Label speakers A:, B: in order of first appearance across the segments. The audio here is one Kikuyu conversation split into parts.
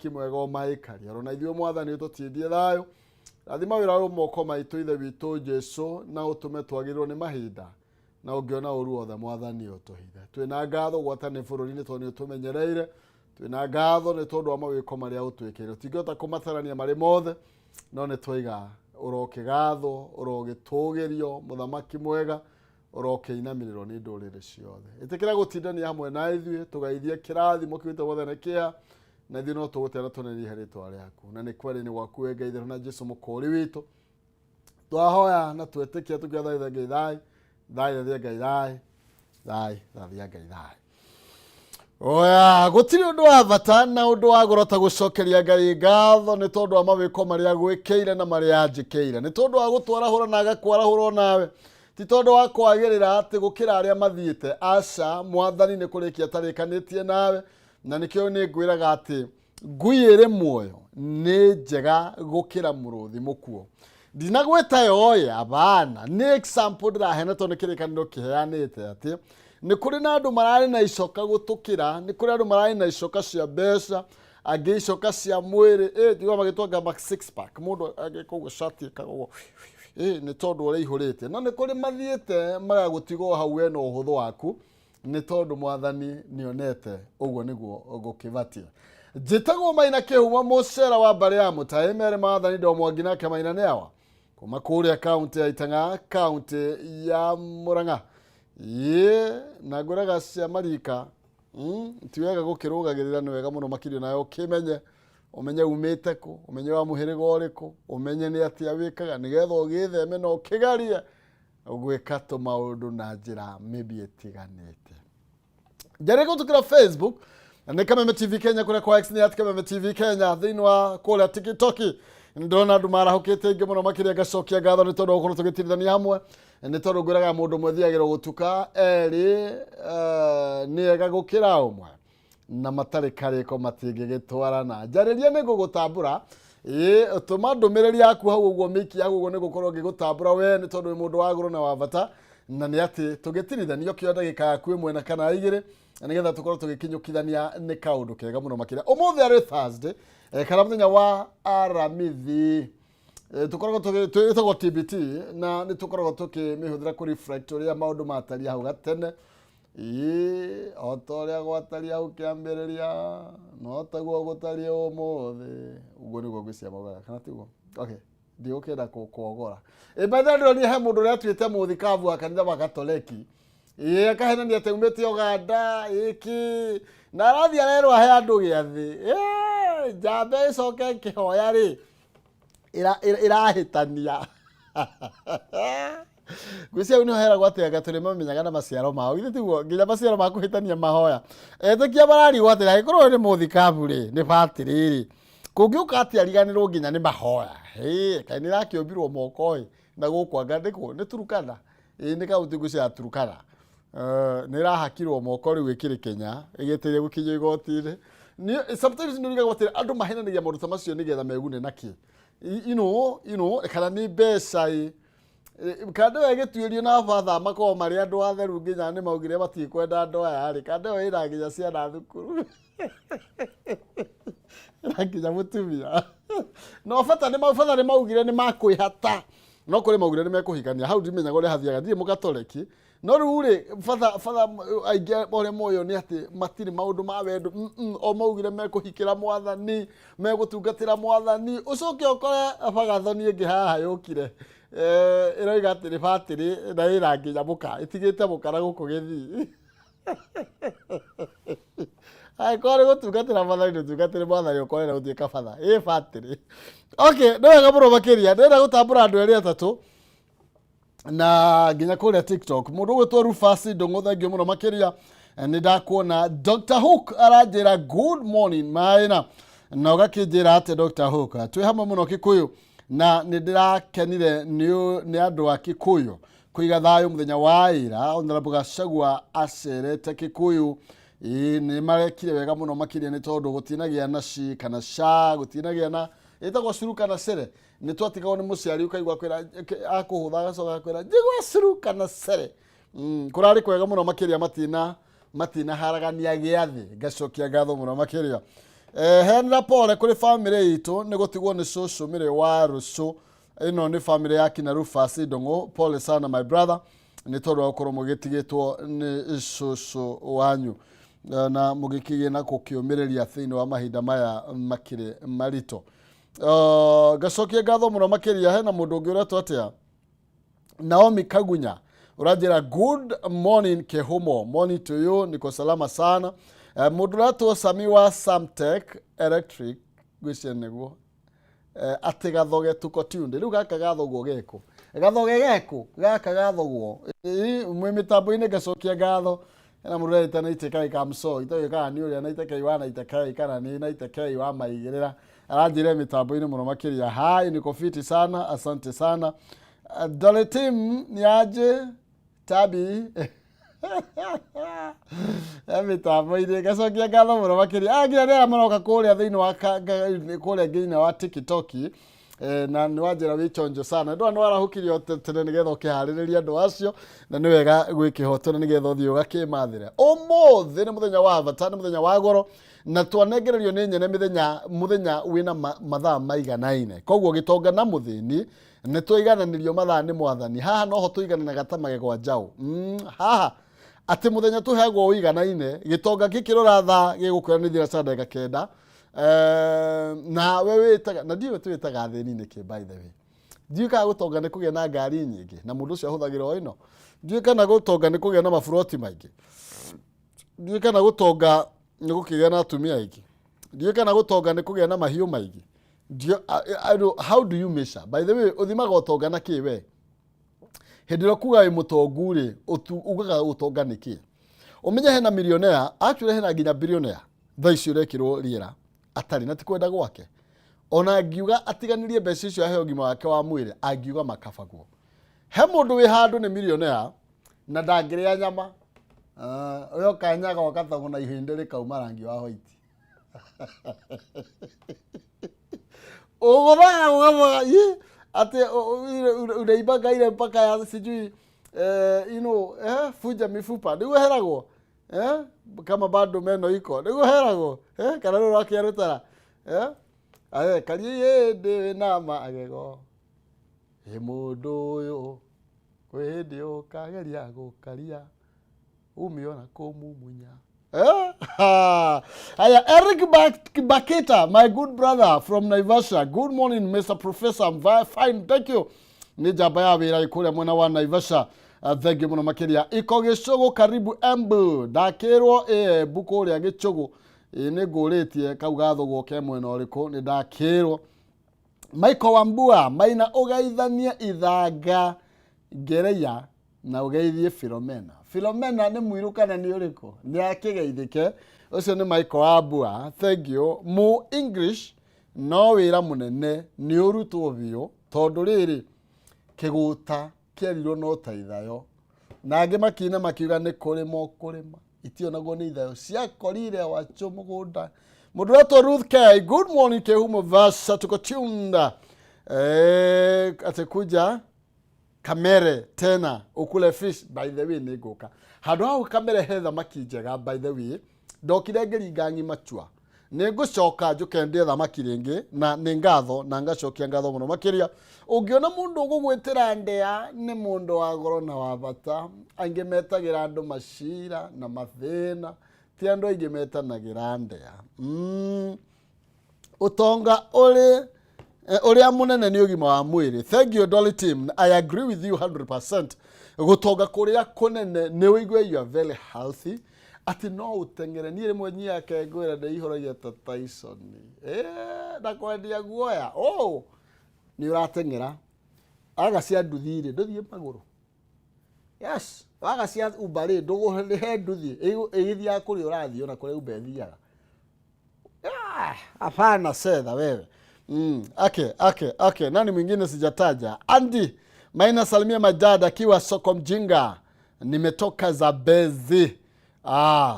A: Mũthamaki mwega ũmaikarie. Oro na ithuĩ Mwathani ũtũtindie thayũ. Rathima wĩra ũyũ moko maitũ Ithe witũ Jesu, na ũtũme twagĩrĩrwo nĩ mahinda na ũngĩona ũru wothe Mwathani ũtũhithe. Twĩna ngatho gwata nĩ bũrũri nĩ tondũ nĩ ũtũmenyereire. Twĩna ngatho nĩ tondũ wa mawĩko marĩa ũtwĩkĩire. Tũtingĩhota kũmatarania marĩ mothe, no nĩ twaiga ũrokĩgathwo, ũrogĩtũgĩrio, Mũthamaki mwega, ũrokĩinamĩrĩrwo nĩ ndũrĩrĩ ciothe. Ĩtĩkĩra gũtindania hamwe na ithuĩ, tũgaithie kĩrathimo kĩu wothe nĩ kĩa, na ithuĩ no tũgũtera tũnenehe rĩtwa rĩaku. Na nĩ kwenda-inĩ gwaku we Ngai Itherũ na Jesu mũkũũri witũ. Twahoya na twetĩkia tũkiuga thayũ Ngai thayũ, thayũ thia Ngai thayũ, thayũ thia Ngai thayũ. Oya, gũtirĩ ũndũ wa bata na ũndũ wa goro ta gũcokeria Ngai ngatho nĩ tondũ wa mawĩko marĩa gwĩkĩire na marĩa anjĩkĩire, nĩ tondũ wa gũtwarahũra na agakwarahũra onawe, ti tondũ wa kwagĩrĩra atĩ gũkĩra arĩa mathiĩte. Aca, Mwathani nĩ kũrĩkia atarĩkanĩtie nawe, na nĩkĩo nĩ ngwĩraga atĩ ngui ĩrĩ muoyo nĩ njega gũkĩra mũrũthi mũkuo. Ndinagwĩta yoye abana, nĩ example ndĩrahena tondũ nĩ kĩrĩkanĩro kĩheanĩte atĩ nĩ kũrĩ na andũ mararĩ na icoka gũtũkĩra, nĩ kũrĩ andũ mararĩ na icoka cia mbeca, angĩ icoka cia mwĩrĩ, njiguaga magĩtwanga ma six pack, mũndũ agĩka ũguo cati ĩkaga ũguo, nĩ tondũ ũrĩa ihũrĩte. No nĩ kũrĩ mathiĩte magagũtigwo hau we na ũhũthũ waku, nĩ tondũ Mwathani nĩonete ũguo nĩguo gũkĩbatie. Njĩtagwo Maina Kĩhumo, mũcera wa mbarĩ ya Mũtaĩ, merĩ maathani ndo Mwangi nake Maina nĩ awa kuma kũrĩa kaunti ya Itang'a, kaunti ya Murang'a. Ĩĩ, na ngwĩraga cia marika, ti wega gũkĩrũgagĩrĩra, nĩ wega mũno makĩria nawe ũkĩmenye, ũmenye umĩte kũ, ũmenye wa mũhĩrĩga ũrĩkũ, ũmenye nĩ atĩa wĩkaga, nĩgetha ũgĩtheme na ũkĩgarie gwĩka tũmaũndũ na njĩra maybe ĩtiganĩte. Njarĩ gũtukĩra Facebook nĩ Kameme TV Kenya, kũrĩa kwa X nĩ at Kameme TV Kenya, thĩinĩ wa kũrĩa TikTok ndĩrona andũ marahũkĩte aingĩ mũno makĩria, ngacokia ngatho nĩ tondũ wa gũkorwo tũgĩtirithania hamwe, nĩ tondũ ngwĩraga mũndũ ũmwe thiagĩrwo gũtuka erĩ nĩ ega gũkĩra ũmwe, na matarĩ karĩko matingĩgĩtwarana. Njarĩria nĩ ngũgũtambũra, ĩĩ, tũma ndũmĩrĩri yaku hau ũguo, mĩiki yaku ũguo, nĩ gũkorwo ngĩgũtambũra we nĩ tondũ wĩ mũndũ wa goro na wa bata, na nĩ atĩ tũgĩtirithanio kĩo ndagĩka yaku ĩmwe na kana igĩrĩ nĩgetha tũkorwo tũgĩkinyũkithania nĩ kaũndũ kega mũno makĩria. Ũmũthĩ arĩ Thursday, kana mũthenya wa Aramithi, tũkoragwo ĩtagwo TBT, na nĩ tũkoragwo tũkĩmĩhũthĩra kũ reflect ũrĩa maũndũ matariĩ hau gatene. Ĩĩ, o ta ũrĩa gwatariĩ hau kĩambĩrĩria, no taguo gũtariĩ ũmũthĩ. Ũguo nĩguo ngwĩciria maugaga, kana tiguo? Okay, ndigũkĩenda kuogora. Ĩ, by the way, ndĩronire he mũndũ ũrĩa atuĩte mũthikabu wa kanitha wa Katoleki. Ĩĩ, akahenania atĩ aumĩte Uganda, ĩkĩ, na arathiĩ arerwo ahe andũ gĩathĩ. Ĩĩ, njamba ĩcoke ĩkĩhoya rĩ, ĩrahĩtania. Ngwĩciria hau nĩho heragwo atĩ anga tũrĩmamenyaga na maciaro mao. Githĩ tiguo? Nginya maciaro ma kũhĩtania mahoya. Etĩkia mararigwo atĩrĩ, angĩkorwo ũyũ nĩ mũthikabu rĩ, nĩ batĩrĩ rĩ, kũngĩũka atĩa ariganĩrwo nginya nĩ mahoya? Hĩ, kaĩ nĩ ĩrakĩũmbirwo moko ĩ, na gũkũ anga nĩ kũ? Nĩ Turkana? Ĩĩ nĩ kaũntĩ ngwĩciria ya Turkana. Nĩ ĩrahakirwo moko rĩu ĩkĩrĩ Kenya, ĩgĩetereire gũkinyio igoti-inĩ. Sometimes nĩ ũrigagwo atĩrĩ, andũ mahenanagia maũndũ ta macio nĩgetha megune na kĩ? Kana nĩ mbeca ĩ, kanda ĩyo ĩgĩtuĩrio na batha makoragwo marĩ andũ atheru nginya nĩ maugire matikwenda andũ aya rĩ, kanda ĩyo ĩna nginya ciana thukuru na nginya mũtumia, no bata nĩ batha nĩ maugire nĩ makwĩhata, no kũrĩ maugire nĩ mekũhikania. Hau ndimenyaga ũrĩa hathiaga, ndirĩ mũgatoleki, no rĩu rĩ, batha aingĩ ũrĩa moyo nĩ atĩ matirĩ maũndũ ma wendo, o maugire mekũhikĩra Mwathani, megũtungatĩra Mwathani, ũcoke ũkore bagathoni ĩngĩ haha yũkire, ĩroiga atĩ nĩ batĩrĩ na ĩna nginya mũka, ĩtigĩte mũka na gũkũ gĩthii. Angĩkorwo nĩ gũtungatĩra Mwathani, ndũtungatĩre Mwathani ũkorwo na gũtuĩka batha, ĩ batĩrĩ. Okay, nĩ wega mũno makĩria, ndĩrenda gũtambũra andũ erĩ atatũ na nginya kũrĩa TikTok. Mũndũ ũgwĩtwo Rufasi Ndũng'ũ, thengiũ mũno makĩria, nĩ ndakuona. Dr. Hook aranjĩra good morning Maina, na ũgakĩnjĩra atĩ Dr. Hook twĩ hamwe mũno Kikuyu, na nĩ ndĩrakenire nĩ andũ a Kikuyu kũiga thayũ mũthenya wa ira. Honorable Gachagua acerete Kikuyu. Ĩĩ, nĩ marekire wega mũno makĩria nĩ tondũ gũtinagĩa na ci kana ca, gũtinagĩa na ĩtagwo curu kana cere. Nĩ twatigagwo nĩ mũciari ũkaigua kwĩra akũhũtha agacoka akwĩra njigua curu kana cere. Kũrarĩ kwega mũno makĩria, matinaharagania gĩathĩ, ngacokia ngatho mũno makĩria. Heanĩra pole kũrĩ bamĩrĩ itũ nĩ gũtigwo nĩ cũcũ mĩrĩ wa rũcũ. Ĩno nĩ bamĩrĩ ya kina Rufus Ndũng'ũ. Pole sana my brother nĩ tondũ wa gũkorwo mũgĩtigĩtwo nĩ cũcũ wanyu na mũgĩkĩgĩe na gũkĩũmĩrĩria thĩinĩ wa mahinda maya makĩrĩ maritũ. Ngacokia ngatho mũno makĩria. Hena mũndũ ũngĩ ũretwo atĩa? Naomi Kagunya ũranjĩra good morning Kehumo, morning to you, niko salama sana. Mũndũ ũretwo Sami wa Samtech Electric ngwĩciria nĩguo atĩ gathoge tuko tuned. Rĩu gaka gathogwo gekũ? Gathoge gekũ? Gaka gathogwo. Mwĩ mĩtambo-inĩ ngacokia ngatho. Hena mũndũ ũreĩta na itĩkai kamso itoĩ kana nĩ ũrĩa na itĩkai wa na itĩkai kana nĩ na itĩkai wa maigĩrĩra aranjĩra mĩtambo-inĩ mũno makĩria. Hi, niko fiti sana, asante sana. Dolly Team ni aje tabi mĩtambo-inĩ ngacokia ngatho mũno makĩria. Nginya nĩ arĩa maroka kũrĩa thĩinĩ wa kũrĩa nginya wa TikTok, na nĩ wanjĩra wĩ chonjo sana ndona nĩ warahũkirio tene nĩgetha ũkĩharĩrĩria andũ acio, na nĩ wega gwĩkĩhotera nĩgetha ũthiĩ ũgakĩmathĩre. Ũmũthĩ nĩ mũthenya wa bata, nĩ mũthenya wa goro, na twanengererio nĩ nyene mĩthenya mũthenya wĩna mathaa maiganaine, koguo gĩtonga na mũthĩni nĩ twaigananĩrio mathaa nĩ mwathani. Haha noho tũigananaga ta magego njaũ. Haha atĩ mũthenya tũheagwo ũiganaine, gĩtonga gĩkĩrora thaa gĩgũkwĩra nĩ thira cia ndagĩka 9. Na we wĩtaga na ndiũĩ twĩtaga athĩni nĩkĩ, by the way. Ndiũĩ kana gũtonga nĩ kũgĩa na ngari nyingĩ na mũndũ ũcio ahũthagĩra o ĩno. Ndiũĩ kana gũtonga nĩ kũgĩa na maburoti maingĩ. Ndiũĩ kana gũtonga nĩ gũkĩgĩa na atumia aingĩ. Ndiũĩ kana gũtonga nĩ kũgĩa na mahiũ maingĩ. How do you measure, by the way? Ũthimaga ũtonga na kĩ we? Hĩndĩ ĩrĩa kuga wĩ mũtongu rĩ, ugaga ũtonga nĩ kĩ? Ũmenye hena millionaire, actually hena nginya billionaire thaa ici ũrekĩrwo rĩera atarĩ na ti kwenda gwake. Ona angiuga atiganĩrie mbeca icio aheo ũgima wake wa mwĩrĩ, angiuga makabagwo. He mũndũ wĩ handũ nĩ millionaire na ndangĩrĩa nyama. Ũyũ kanyaga ũgatagwo na ihĩndĩ rĩkauma rangi wa white. Ũgũthaga ũgathaga atĩ unaimbaga ile mpaka ya sijui funja mifupa nĩguo heragwo, kama bado meno iko nĩguo heragwo, kana rũrũ rwakia rũtara, aye karia hĩndĩ wĩna magego ĩ mũndũ ũyũ kwĩ hĩndĩ ũkageria gũkaria ume ona kũmumunya. Haya, Eric Bakita, my good brother from Naivasha. Good morning, Mr. Professor. I'm very fine, thank you. Nĩ njamba ya wĩra kũrĩa mwena wa Naivasha. Thank you mũno makĩria. Iko Gĩcũgũ, karibu Embu. Ndakĩrwo ĩ Embu kũrĩa Gĩcũgũ. Ĩ nĩ ngũrĩtie kau gathogwo ke mwena ũrĩkũ, nĩ ndakĩrwo. Michael Wambua, Maina ũgeithanie ithanga ngereia na ũgeithie Filomena. Filomena nĩ mũirũ kana nĩ ũrĩkũ? Nĩ akĩgeithĩke. Ũcio nĩ Michael Wambua. Thank you. Mu English no wĩra mũnene nĩ ũrutwo biũ tondũ rĩrĩ kĩgũta kĩerirwo no ta ithayo na angĩ makina makiuga nĩ kũrĩma ũkũrĩma itionagwo nĩ ithayo ciakorire wachũ mũgũnda. Mũndũ ũretwo Ruth K, good morning Kehumo Vasa, tuko tuned. Atĩ kuja Kamere tena ukule fish. By the way, nĩ ngũka handũ hau Kamere he thamaki njega. By the way, ndokire ngĩringa ng'ima chua, nĩ ngũcoka njũke ndĩe thamaki rĩngĩ, na nĩ ngatho na ngacokia ngatho mũno makĩria. Ũngĩona mũndũ ũgũgwĩtĩra ndĩa nĩ mũndũ wa goro na wa bata. Angĩ metagĩra andũ macira na mathĩna, ti andũ aingĩ metanagĩra ndĩa. Ũtonga ũrĩ ũrĩa mũnene nĩ ũgima wa mwĩrĩ. Thank you, Dolly Team, I agree with you 100%. Gũtonga kũrĩa kũnene nĩ ũigue you are very healthy, atĩ no ũteng'ere. Niĩ rĩmwe nyiake ngwĩra ndĩihoragia ta Tyson, na kwendia guoya oh, nĩ ũrateng'era aga cia nduthi rĩ, ndũthiĩ magũrũ. Yes, waga cia Uber rĩ, ndũgũrĩhe nduthi ĩgĩthiaga kũrĩa ũrathiĩ ona kũrĩa Uber ĩthiaga. Hapana sedha wewe. Okay. Nani mwingine sijataja? Andy Maina, salimia majada akiwa soko mjinga. Nimetoka Zambezi.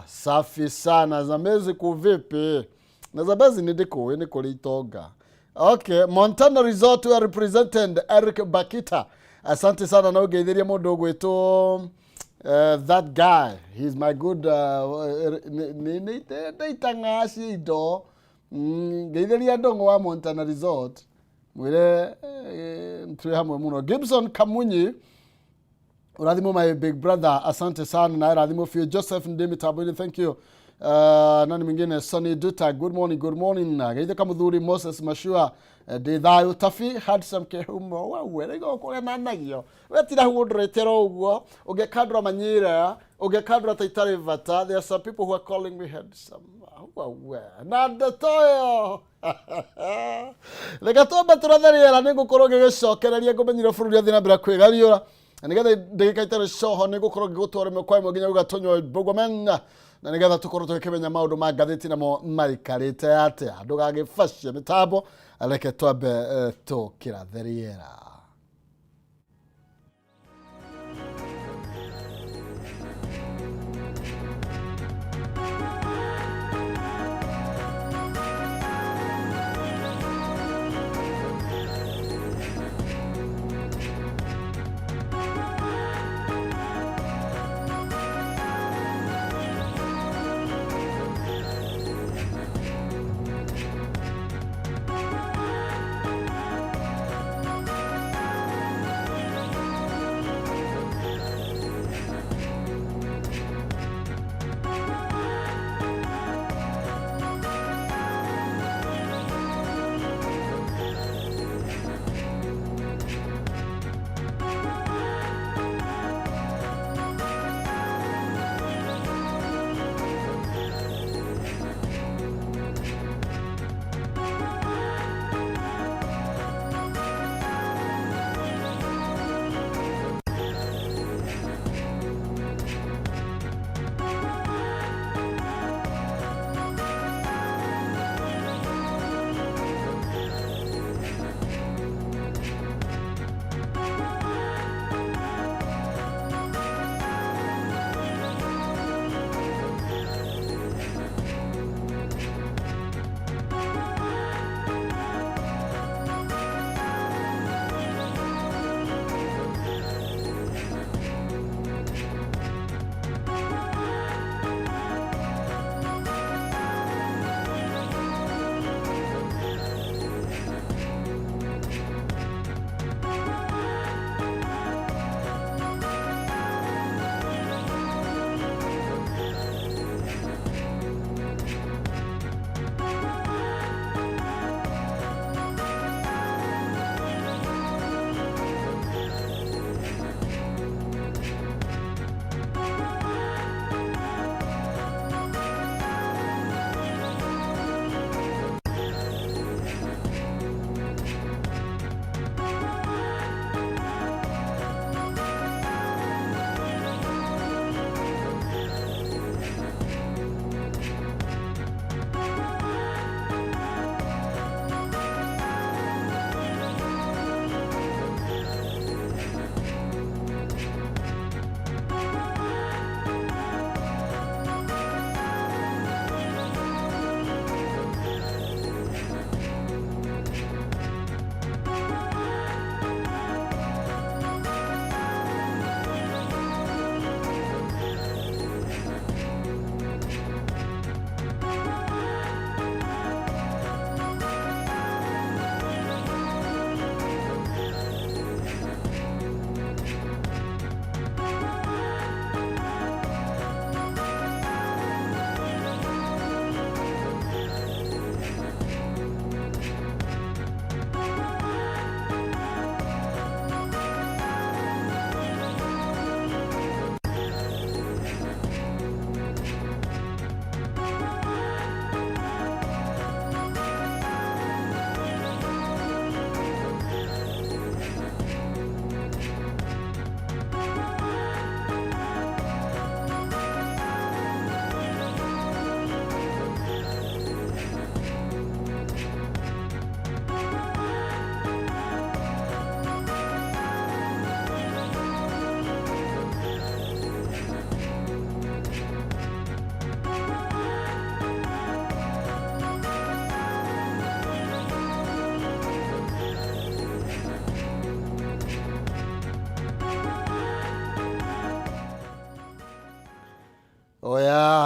A: Safi sana. Zambezi kuvipi? Na Zambezi ni ndikũĩ nĩ kũrĩ itonga. Okay, Montana Resort we represented Eric Bakita. Asante sana na ũngeithĩrie mũndũ ũgwĩtwo that guy. He's my good nĩ nĩ itang'aci indo. Ngeithĩria Ndũng'ũ wa Montana Resort, mwĩre twĩ hamwe mũno. Gibson Kamunyi, ũrathimwo my big brother, asante sana. Nawe rathimwo biũ. Joseph ndĩ mĩtambo-inĩ, thank you. Nani mwingine? Sonny Duta, good morning, good morning. Geithĩka mũthuri Moses Mashua, ndĩ thayũ. Tabi handsome Kĩhumo, waue rĩu kũrĩa nanagio we tira hũndũrĩte ro ũguo ũngĩkandũra manyira ũngĩkandũra ta itarĩ bata. There are some people who are calling me handsome, waue na ndeto ĩyo. Reke twambe tũrathe rĩera, nĩ ngũkorwo ngĩgĩcokereria ngũmenyire bũrũri athiĩ na mbere kwĩgariũra, na nĩgetha ndagĩka itarĩ coho nĩ ngũkorwo ngĩgũtwara ĩmwe kwa ĩmwe nginya gũgatonywo Mbũgũmen, na nĩgetha tũkorwo tũgĩkĩmenya maũndũ ma ngathĩti namo maikarĩte atĩa. Ndũgagĩbacie mĩtambo, reke twambe tũkĩrathe rĩera.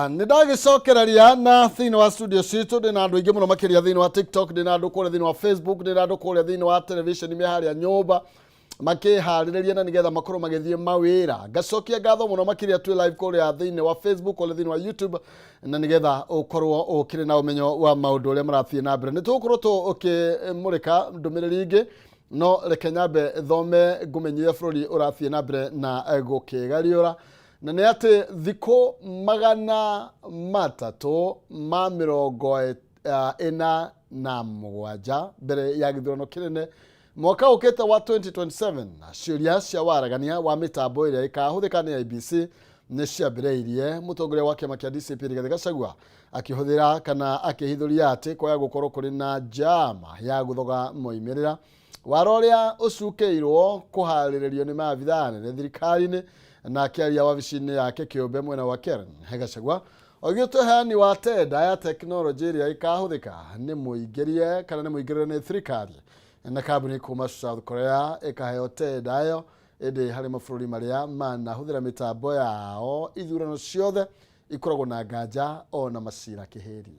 A: Nä ndagäcokereria na thĩinĩ wa studio citũ ndĩ na andũ aingĩ mũno makĩria thĩinĩ wa TikTok, ndĩ na andũ kũrĩa thĩinĩ wa Facebook, ndĩ na andũ kũrĩa thĩinĩ wa television me harĩa nyũmba makĩharĩrĩria na nĩgetha makorwo magĩthiĩ mawĩra. Ngacokia ngatho mũno makĩria twĩ live kũrĩa thĩinĩ wa Facebook, kũrĩa thĩinĩ wa YouTube, na nĩgetha ũkorwo ũkĩrĩ na ũmenyo wa maũndũ ũrĩa marathiĩ na mbere. Nĩ tũgũkorwo tũkĩmũrĩka ndũmĩrĩri ingĩ, no reke nyambe thome ngũmenyithie bũrũri ũrathiĩ na mbere na gũkĩgariũra, na nĩ atĩ thikũ 347 mbere ya gĩthurano kĩnene mwaka ũkĩte wa 2027, ciũria cia waragania wa mĩtambo ĩrĩa ĩkahũthĩka nĩ IEBC nĩ ciambĩrĩirie. Mũtongoria wa kĩama kĩa DCP Rigathĩ Gachagua akĩhũthĩra kana akĩhithũria atĩ kwaya gũkorwo kũrĩ na njama ya gũthoga moimĩrĩra wara ũrĩa ũcukĩirwo kũharĩrĩrio nĩ maabithaa anene thirikari-inĩ. Na akĩaria wabici-inĩ yake kĩũmbe mwena wa Karen, Gachagua oigĩte ũheani wa tenda ya tekinoronjĩ ĩrĩa ĩkahũthĩka nĩ mũingĩrie kana nĩ mũingĩrĩre nĩ thirikari, na kambuni kuma South Korea ĩkaheo tenda ĩyo. Ĩndĩ harĩ mabũrũri marĩa manahũthĩra mĩtambo yao, ithurano ciothe ikoragwo na nganja ona macira kĩhĩri.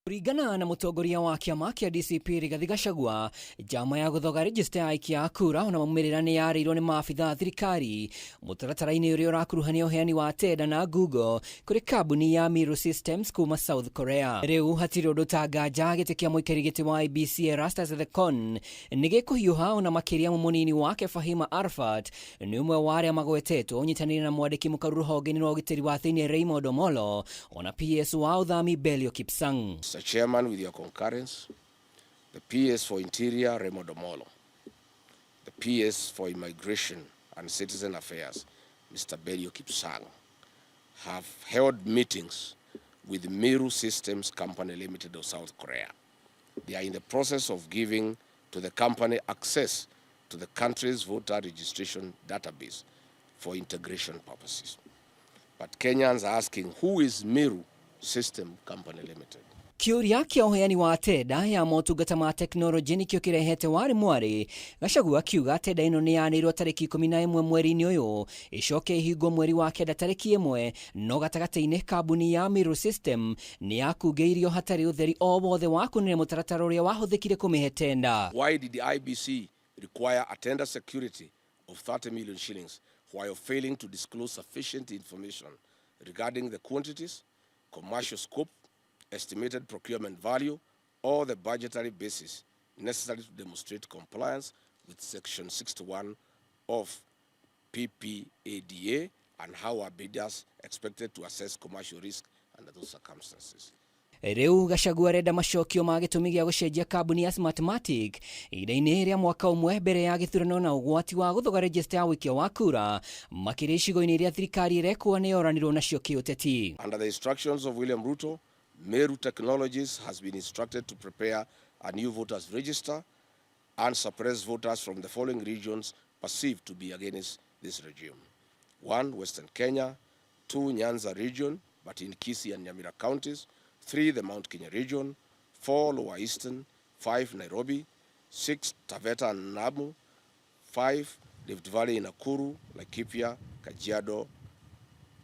B: Kũringana na mũtongoria wa kĩama kĩa DCP Rigathi Gachagua, njama ya gũthoga register ya aikia a kura ona maumĩrĩra nĩ yarĩirwo nĩ maabitha a thirikari mũtaratara-inĩ ũrĩa ũrakuruhania ũheani wa tenda na Google kũrĩ kambuni ya Miru Systems kuma South Korea. Rĩu hatirĩ ũndũ ta nganja gĩtĩ kĩa mũikari gĩtĩ wa IEBC Erastus Ethekon nĩ gĩkũhiũha, ona makĩria mũnini wake Fahima Arfat nĩ ũmwe wa arĩa magwetetwo ũnyitanĩire na mwandĩki mũkaru rũhonge-inĩ rwa ũgitĩri wa thĩinĩ Raymond Omolo ona PS wa ũthami Belio Kipsang.
C: Mr. Chairman, with your concurrence, the PS for Interior, Raymond Omolo, the PS for Immigration and Citizen Affairs, Mr. Belio Kipsang, have held meetings with Miru Systems Company Limited of South Korea. They are in the process of giving to the company access to the country's voter registration database for integration purposes. But Kenyans are asking, who is Miru System Company Limited?
B: Kĩũria kĩa ũheani wa tenda ya motungata ma tekinoronjĩ nĩkĩo kĩrehete warĩ mwarĩ. Gachagua akiuga tenda ĩno nĩ yanĩirwo tarĩki 11 mweri-inĩ ũyũ, ĩcoke ĩhingwo mweri wa 9 tarĩki 1, no gatagatĩ-inĩ kambuni ya Miru System nĩ yakungĩirio hatarĩ ũtheri o wothe wa kuonania mũtaratara ũrĩa wahũthĩkire kũmĩhe tenda.
C: Why did the IEBC require a tender security of 30 million shillings while failing to disclose sufficient information regarding the quantities, commercial scope, estimated procurement value, or the budgetary basis necessary to demonstrate compliance with Section 61 of PPADA, and how are bidders expected to assess commercial risk under those circumstances?
B: Rĩu Gachagua arenda macokio ma gĩtũmi gĩa gũcenjia kambuni ya Smartmatic ihinda-inĩ rĩa mwaka ũmwe mbere ya gĩthurano, na ũgwati wa gũthoga register ya ũikia wa kura makĩria icigo-inĩ iria thirikari ĩrekwo nĩ yoranirwo nacio kĩũteti.
C: Under the instructions of William Ruto, Meru Technologies has been instructed to prepare a new voters register and suppress voters from the following regions perceived to be against this regime. 1, Western Kenya; 2, Nyanza region, but in Kisii and Nyamira counties; 3, the Mount Kenya region; 4, Lower Eastern; 5, Nairobi; 6, Taveta and Lamu; 5, Rift Valley in Nakuru, Laikipia, Kajiado,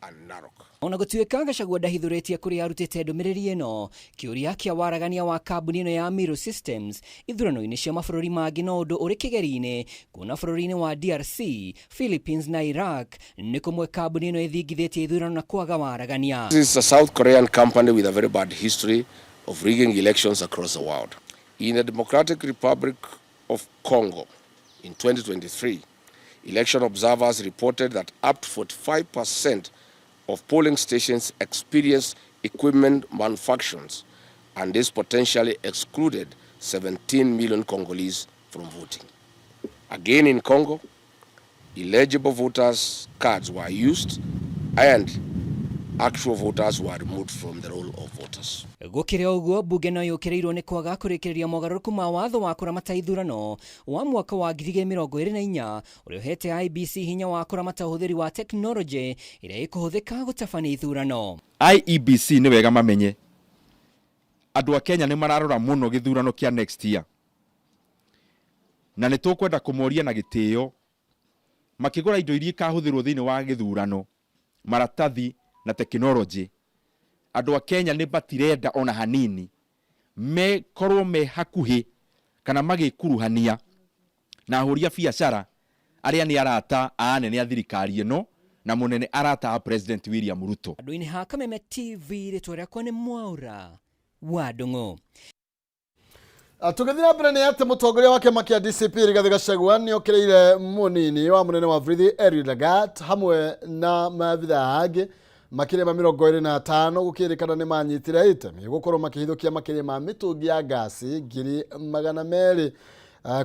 C: and Narok.
B: Ona gũtuĩka Gachagua ndahithũrĩtie kũrĩa arutĩte ndũmĩrĩri ĩno, kĩũria kĩa waragania wa kambuni ĩno ya Miru Systems ithurano-inĩ cia mabũrũri mangĩ no ũndũ ũrĩ kĩgeri-inĩ, kuona bũrũri-inĩ wa DRC, Philippines na Iraq nĩ kũmwe kambuni ĩno ĩthingithĩtie ithurano na kwaga waragania.
C: This is a South Korean company with a very bad history of rigging elections across the world. In the Democratic Republic of Congo in 2023, election observers reported that up to 45% of polling stations experienced equipment malfunctions, and this potentially excluded 17 million Congolese from voting. Again in Congo, illegible voters' cards were used and actual voters were removed from the roll of voters.
B: Gũkĩrĩ ũguo, mbunge no yũkĩrĩirwo nĩ kwaga kũrĩkĩrĩria mogarũrũku ma watho wa kũramata ithurano wa mwaka wa 2024, ũrĩa ũhete IEBC hinya wa kũramata ũhũthĩri wa tekinoronjĩ ĩrĩa ĩkũhũthĩka gũtabania ithurano.
D: IEBC nĩ wega mamenye andũ a Kenya nĩ mararora mũno gĩthurano kĩa next year, na nĩ tũkwenda kũmoria na gĩtĩo makĩgũra indo iria ikahũthĩrwo thĩinĩ wa gĩthurano. Maratathi na tekinoronjĩ, andũ a Kenya nĩ matirenda ona hanini mekorwo me hakuhĩ kana magĩkuruhania na ahũri a biacara arĩa nĩ arata a anene a thirikari ĩno na mũnene arata a President William Ruto.
B: Andũ-inĩ ha Kameme TV, rĩtwa rĩakwa nĩ Mwaura wa Ndung'u.
A: Tũgĩthiĩ na mbere nĩ atĩ mũtongoria wa kĩama kĩa DCP Rigathĩ Gachagua nĩ okĩrĩire mũnini wa mũnene wa borithi Eliud Lagat hamwe na maabithaa angĩ makĩria ma 25, gũkĩrĩkana nĩ manyitire itemi gũkorwo makĩhithũkia makĩria ma mĩtũngi ya ngasi 200,000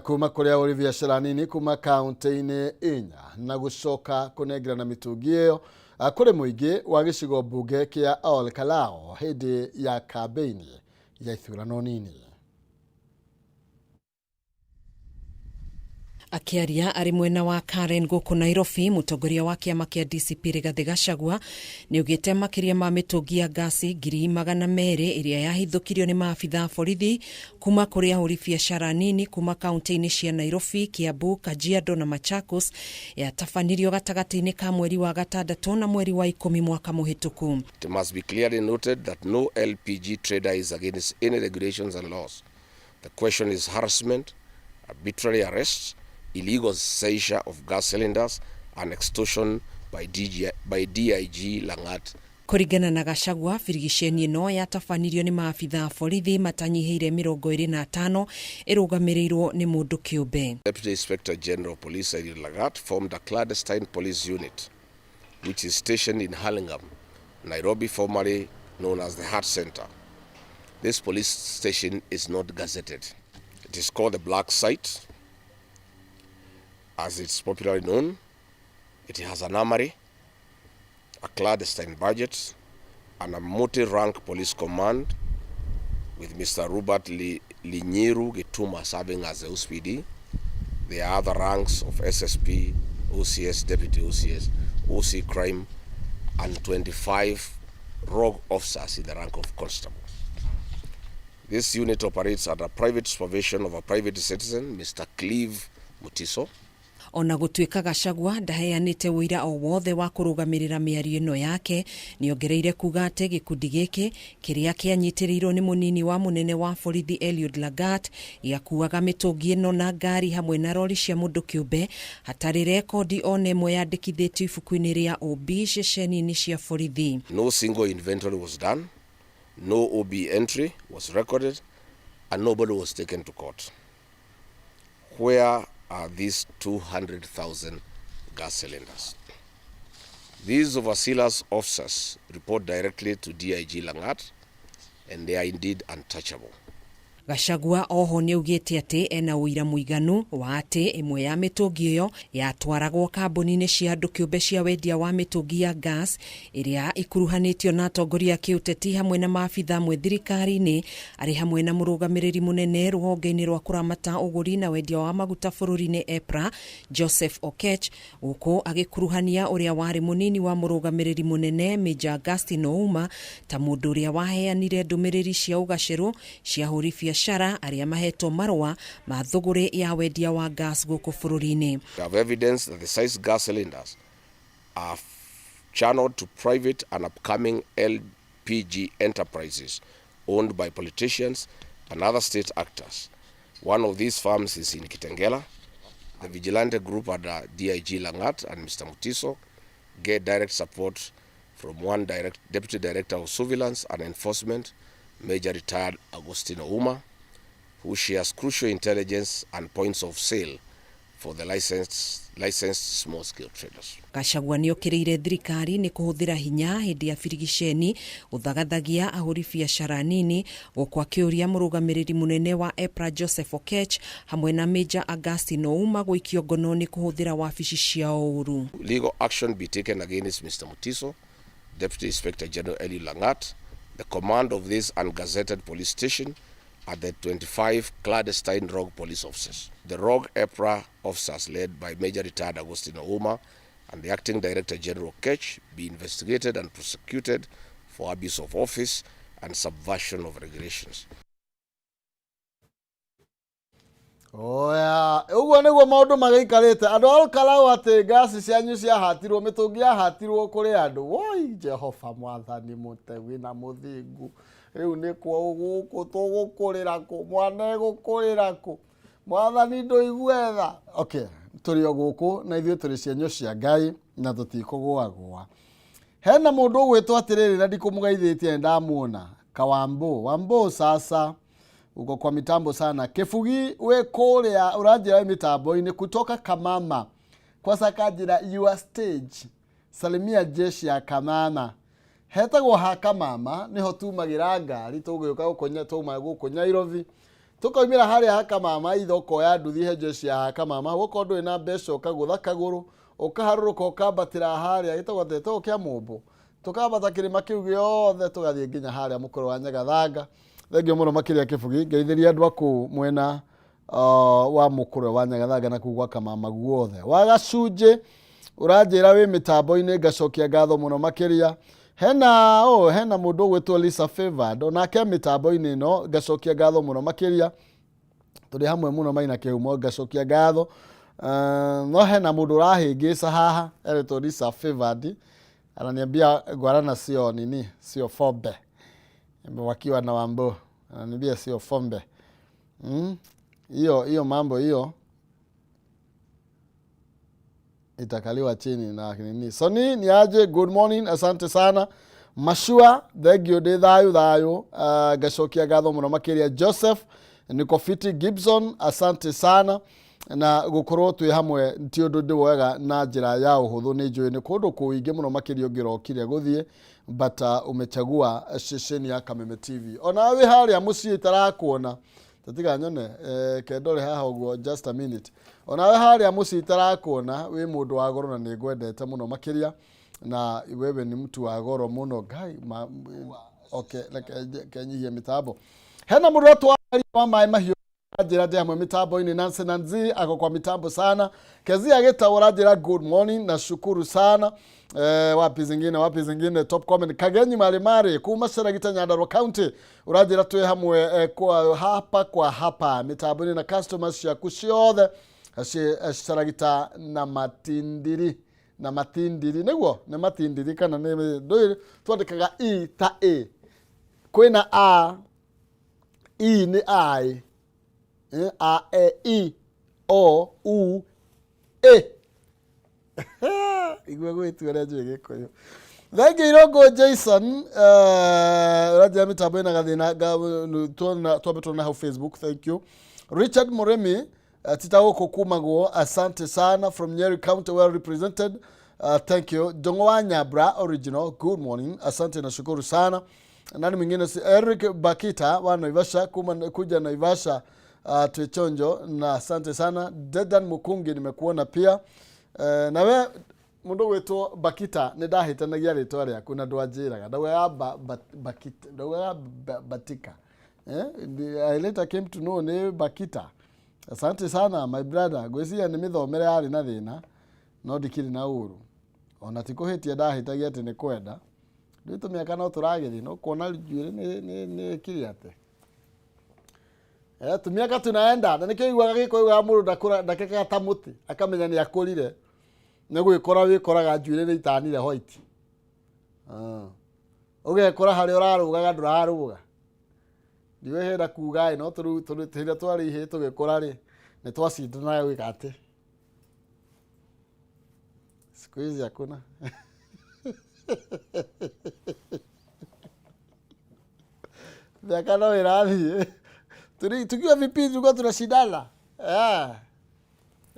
A: kuma kũrĩ ahũri biacara nini kuma kaunti-inĩ inya na gũcoka kũnengerana mĩtũngi ĩyo kũrĩ mũingĩ wa gĩcigo mbunge kĩa Ol Kalou hĩndĩ ya kambĩini ya ithurano nini.
E: Akĩaria arĩ mwena wa Karen gũkũ Nairobi, mũtongoria wa kĩama kĩa DCP Rigathĩ Gachagua nĩ augĩte makĩria ma mĩtũngi ya ngasi 200,000 ĩrĩa yahithũkirio nĩ maabitha a borithi kuma kũrĩ ahũri biacara nini kuma kaunti-inĩ cia Nairobi, Kiambu, Kajiado na Machakos yatabanirio gatagatĩ-inĩ ka mweri wa gatandatũ na mweri wa 10 mwaka mũhĩtũku.
C: It must be clearly noted that no LPG trader is against any regulations and laws. The question is harassment, arbitrary arrests, illegal seizure of gas cylinders and extortion by DIG Langat.
E: Kũringana na Gachagua, birigiceni ĩno yatabanirio nĩ maabitha a borithi matanyihĩire 25 ĩrũgamĩrĩirwo nĩ mũndũ kĩũmbe.
C: Deputy Inspector General of Police Eliud Lagat formed a clandestine police unit which is stationed in Hurlingham, Nairobi, formerly known as the Heart Center. This police station is not gazetted. It is called the Black Site, as it's popularly known. It has an armory, a clandestine budget, and a multi-rank police command with Mr. Robert Linyiru Gituma serving as the OCPD. There are other ranks of SSP, OCS, Deputy OCS, OC Crime, and 25 rogue officers in the rank of constable. This unit operates under private supervision of a private citizen, Mr. Cleve Mutiso.
E: Ona gũtuĩka Gachagua ndaheanĩte ũira o wothe wa kũrũgamĩrĩra mĩario ĩno yake, nĩongereire kuga atĩ gĩkundi gĩkĩ kĩrĩa kĩanyitĩrĩirwo nĩ mũnini wa mũnene wa borithi Eliud Lagat gĩakuaga mĩtũngi ĩno na ngari hamwe na rori cia mũndũ kĩũmbe hatarĩ rekondi ona ĩmwe yandĩkithĩtio ibuku-inĩ rĩa OB ceceni-inĩ cia borithi.
C: No single inventory was done, no OB entry was recorded, and nobody was taken to court. Where are these 200,000 gas cylinders? These overzealous officers report directly to DIG Langat, and they are indeed untouchable.
E: Gachagua oho nĩaugĩte atĩ ena ũira mũiganu wa atĩ ĩmwe ya mĩtũngi ĩyo yatwaragwo kambuni-inĩ cia andũ kĩũmbe cia wendia wa mĩtũngi ya gas ĩrĩa ikuruhanĩtio na atongoria a kĩũteti hamwe na maabitha amwe thirikari-inĩ, arĩ hamwe na mũrũgamĩrĩri mũnene rũhonge-inĩ rwa kũramata ũgũri na wendia wa maguta bũrũri-inĩ EPRA Joseph Okech, gũkũ agĩkuruhania ũrĩa warĩ mũnini wa mũrũgamĩrĩri mũnene Major Augustine Ouma ta mũndũ ũrĩa waheanire ndũmĩrĩri cia ũgacĩru cia ahũri biacara arĩa mahetwo marũa ma thũgũrĩ ya wendia wa gas gũkũ bũrũri-inĩ.
C: We have evidence that the seized gas cylinders are channeled to private and upcoming LPG enterprises owned by politicians and other state actors. One of these firms is in Kitengela. The vigilante group under DIG Langat and Mr. Mutiso get direct support from one Deputy Director of Surveillance and Enforcement, Major Retired Augustine Ouma, who shares crucial intelligence and points of sale for the licensed small-scale traders.
E: Gachagua nĩokĩrĩire thirikari nĩ kũhũthĩra hinya hĩndĩ ya birigiceni gũthagathagia ahũri biacara nini, gũkũ akĩũria mũrũgamĩrĩri mũnene wa EPRA Joseph Okech hamwe na Major Augustine Ouma gũikio ngono nĩ kũhũthĩra wabici ciao ũru.
C: Legal action be taken against Mr. Mutiso, Deputy Inspector General Eliud Langat, the command of this ungazetted police station at the 25 clandestine rogue police officers. The rogue EPRA officers led by Major Retired Augustine Ouma and the Acting Director General Okech be investigated and prosecuted for abuse of office and subversion of regulations.
A: Oya, ũguo nĩguo maũndũ magĩikarĩte. Andũ a Olkalau atĩ ngasi cianyu ciahatirwo, mĩtũngi yahatirwo kũrĩ andũ. Woi Jehova mwathani mũtegwi na mũthingu. Rĩu nĩ kwa gũkũ tũgũkũrĩra kũ? Mwana egũkũrĩra kũ? Mwathani ndũigue tha. Okay, tũrĩ o gũkũ na ithuĩ tũrĩ cienyũ cia Ngai na tũtikũgũagũa. Hena mũndũ ũgwĩtwo atĩrĩrĩ na ndikũmũgeithĩtie nĩ ndamuona. Kawambũ. Wambũ sasa uko kwa mitambo sana. Kibugi wĩ kũrĩa ũranjĩra wĩ mitambo-inĩ kutoka Kamama. Kwa kanjĩra your stage. Salimia jeshi ya Kamama. Hetagwo ha Kamama niho tumagĩra ngari tũgĩũka gũkũ twauma gũkũ Nairobi. Tũkaumĩra harĩa ha Kamama ithe ũkoya nduthi he jeshi ya ha Kamama. Gũkorwo ndũrĩ na mbeca ũkagũtha kagũrũ ũkaharũrũka ũkambatĩra harĩa gĩtagwo atĩa gĩtagwo kĩa mũmbũ tũkambata kĩrĩma kĩu gĩothe tũgathiĩ nginya harĩa mũkũrũ wa Nyagathanga. Thengio mũno makĩria Kĩbugi, ngeithĩria andũ a kũu mwena wa mũkũrwe wa Nyagathanga na kũu gwa Kamama guothe. Wa gacunjĩ ũranjĩra wĩ mĩtambo-inĩ, ngacokia ngatho mũno makĩria. Hena oh, hena mũndũ ũgwĩtwo Lisa Favored onake mĩtambo-inĩ ĩno, ngacokia ngatho mũno makĩria. Tũrĩ hamwe mũno maina kĩhumo, ngacokia ngatho. No hena mũndũ ũrahĩngĩca haha eretwo Lisa Favored, ananiambia ngwarana sio nini, sio fombe, wakiwa na Wambo, ananiambia sio fombe. Hiyo hiyo mambo hiyo itakaliwa chini na nini. Soni ni aje, good morning, asante sana. Mashua, thengio ndĩ thayũ thayũ, ngacokia ngatho mũno makĩria. Joseph niko fiti. Gibson, asante sana na gukorwo twĩ hamwe ti ũndũ ndĩwoyaga na njĩra ya ũhũthũ. Nĩ njũĩ nĩ kũndũ kũingĩ mũno makĩria ũngĩrokire gũthiĩ, but umechagua ceceni ya Kameme TV. Ona wĩ harĩa mũciĩ itarakuona, tatiga nyone kendore haha ũguo, just a minute. Ona wĩ harĩa mũciĩ itarakuona, wĩ mũndũ wa goro na nĩ ngwendete mũno makĩria, na wewe ni mtu wa goro mũno. Ngai ma, okay, reke kenyihie mitambo. Hena mũndũ ũratwaria wa maĩ mahiũ njĩra ndĩ hamwe mitambo-inĩ. Nancy Nanzi ako kwa mitambo sana. Kezia Gĩtaũ ũranjĩra good morning na shukuru sana. Wapi zingine, wapi zingine? Top comment Kagenyi Marimari kuma Seragita, Nyandarua County, ũranjĩra twĩ hamwe kwa hapa kwa hapa mitambo-inĩ na customers ciaku ciothe Seragita na Matindiri, na Matindiri nĩguo nĩ Matindiri kana nĩ ndũĩ twandĩkaga e ta a kwĩna a e nĩ i, a e i o u ä igue gwĩtua ũrĩa njũĩ Gĩkũyũ. Thengiũ Irũngũ Jason, ũranjĩra mĩtambo ĩna gathĩna, twambe tuona hau Facebook. Thank you. Richard Mũrĩmi, tita gũkũ kumagwo, asante sana from Nyeri County, well represented. Thank you. Jongo wa Nyabra original, good morning, asante na shukuru sana. Nani mwingine? Si Eric Bakita wa Naivasha, kuma kuja Naivasha, twechonjo na asante sana. Dedan Mukungi, nimekuona pia. Nawe mundu gwitwo Bakita, nĩ ndahĩtanagia rĩtwa rĩaku na ndwanjĩraga, ndaugaga Bakita, ndaugaga Batika. I later came to know nĩ Bakita. Asante sana my brother. Ngwĩciria nĩ mĩthomere yarĩ na thĩna, no ndikĩrĩ na ũru ona ti kũhĩtia ndahĩtagia atĩ nĩ kwenda. Rĩu tũmĩaka no tũragĩthiĩ no kuona njuĩrĩ nĩ ĩkire atĩ tumiaka tunaenda, na nĩkĩo iguaga Gĩkũyũ wa mũndũ ndakũra ndakekaga ta mũtĩ akamenya nĩ akũrire, nĩ gwĩkora wĩkoraga njuĩrĩ nĩ itanire white. Ũgekora harĩa ũrarũgaga ndũrarũga. Ndiũĩ hĩnda kuga ĩ, no tũrĩu hĩndĩ ĩrĩa twarĩ ihĩĩ tũgĩkũra rĩ, nĩ twacindanaga gwĩka atĩ siku hizi hakuna. Miaka no ĩrathiĩ. Tukiwa vipindi tulikuwa tunashindana,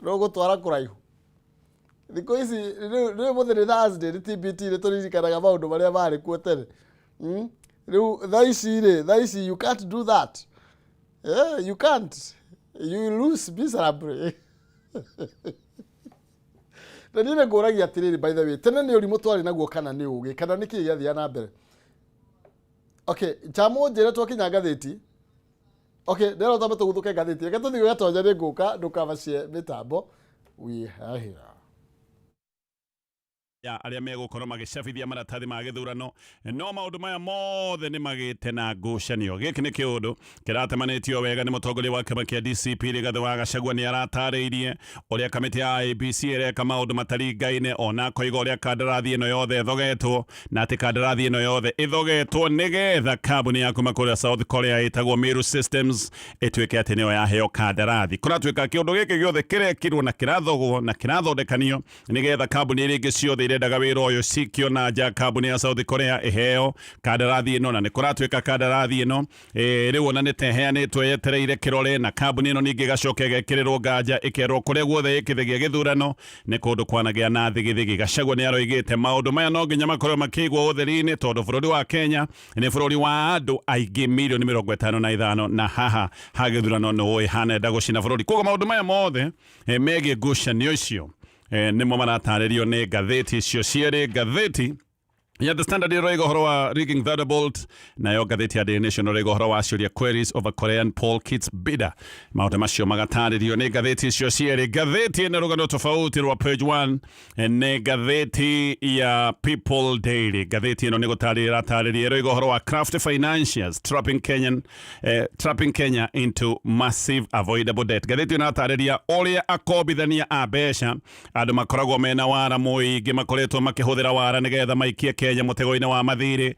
A: no gũtwara kũraihu. Thikũ ici rĩu mũthĩ nĩ Thursday, nĩ TBT, nĩ tũririkanaga maũndũ marĩa marĩ kuo tene. Rĩu thaa ici rĩ, thaa ici you can't do that. You can't, you will lose miserably. Na niĩ nĩ ngũragia atĩrĩrĩ, by the way, tene nĩ ũrimũ twarĩ naguo kana nĩ ũgĩ kana nĩ kĩĩ gĩathiaga na mbere? Okay, chamũ njĩre twakinya ngathĩti. Okay, ndĩrona twambe tũguthũke ngathĩti. Reke tũthiĩ gatonya, nĩ ngũka ndũkamacie mĩtambo. We are here.
F: Ya arĩa megũkorwo magĩcabithia maratathi ma gĩthurano. No maũndũ maya mothe nĩ magĩte na ngucanio. Gĩkĩ nĩ kĩũndũ kĩratemanĩtio wega nĩ mũtongoria wa kĩama kĩa DCP Rigathĩ wa Gachagua. Nĩ aratarĩirie ũrĩa kamĩtĩ ya IEBC ĩreka maũndũ mataringaine, ona akoiga ũrĩa kandarathi ĩno yothe ĩthogetwo, na atĩ kandarathi ĩno yothe ĩthogetwo nĩgetha kambuni ya kuma kũrĩa South Korea ĩtagwo Meru Systems ĩtuĩke atĩ nĩyo yaheo kandarathi. Kũratuĩka kĩũndũ gĩkĩ gĩothe kĩrekirwo na kĩrathogwo na kĩrathondekanio nĩgetha kambuni iria ingĩ ciothe irendaga wĩra ũyũ cikio na nja, kambuni ya South Korea ĩheo kandarathi ĩno. Na nĩ kũratuĩka kandarathi ĩno rĩu ona nĩ teheanĩtwo yetereire kĩrore, na kambuni ĩno ningĩ ĩgacoka ĩgekĩrĩrwo nganja, ĩkerwo kũrĩa guothe ĩkĩthegia gĩthurano nĩ kũndũ kwanagĩa na thigithigi. Gachagua nĩ aroigĩte maũndũ maya no nginya makorwo makĩigwo ũtheri-inĩ, tondũ bũrũri wa Kenya nĩ bũrũri wa andũ aingĩ mirioni 55, na haha ha gĩthurano nĩ ũĩ hanenda gũcina bũrũri. Koguo maũndũ maya mothe megiĩ ngucanio icio nĩmo maratarĩrio nĩ ngathĩti icio cierĩ. Ngathĩti ya The Standard ĩroiga ũhoro wa rigging Thunderbolt, nayo ngathĩti ya Daily Nation ĩroiga ũhoro wa ciũria, queries over Korean poll kits bidder. Maũndũ macio magatarĩrio nĩ ngathĩti icio cierĩ. Ngathĩti ĩna rũgano tofauti rwa page 1 nĩ ngathĩti ya People Daily. Ngathĩti ĩno nĩ gũtarĩria ĩratarĩria, ĩroiga ũhoro wa craft financiers trapping Kenya into massive avoidable debt. Ngathĩti ĩno ĩratarĩria ũrĩa akombithania a mbeca, andũ makoragwo mena wara mũingĩ, makoretwo makĩhũthĩra wara nĩgetha maikie Kenya mũtego-inĩ wa mathirĩ.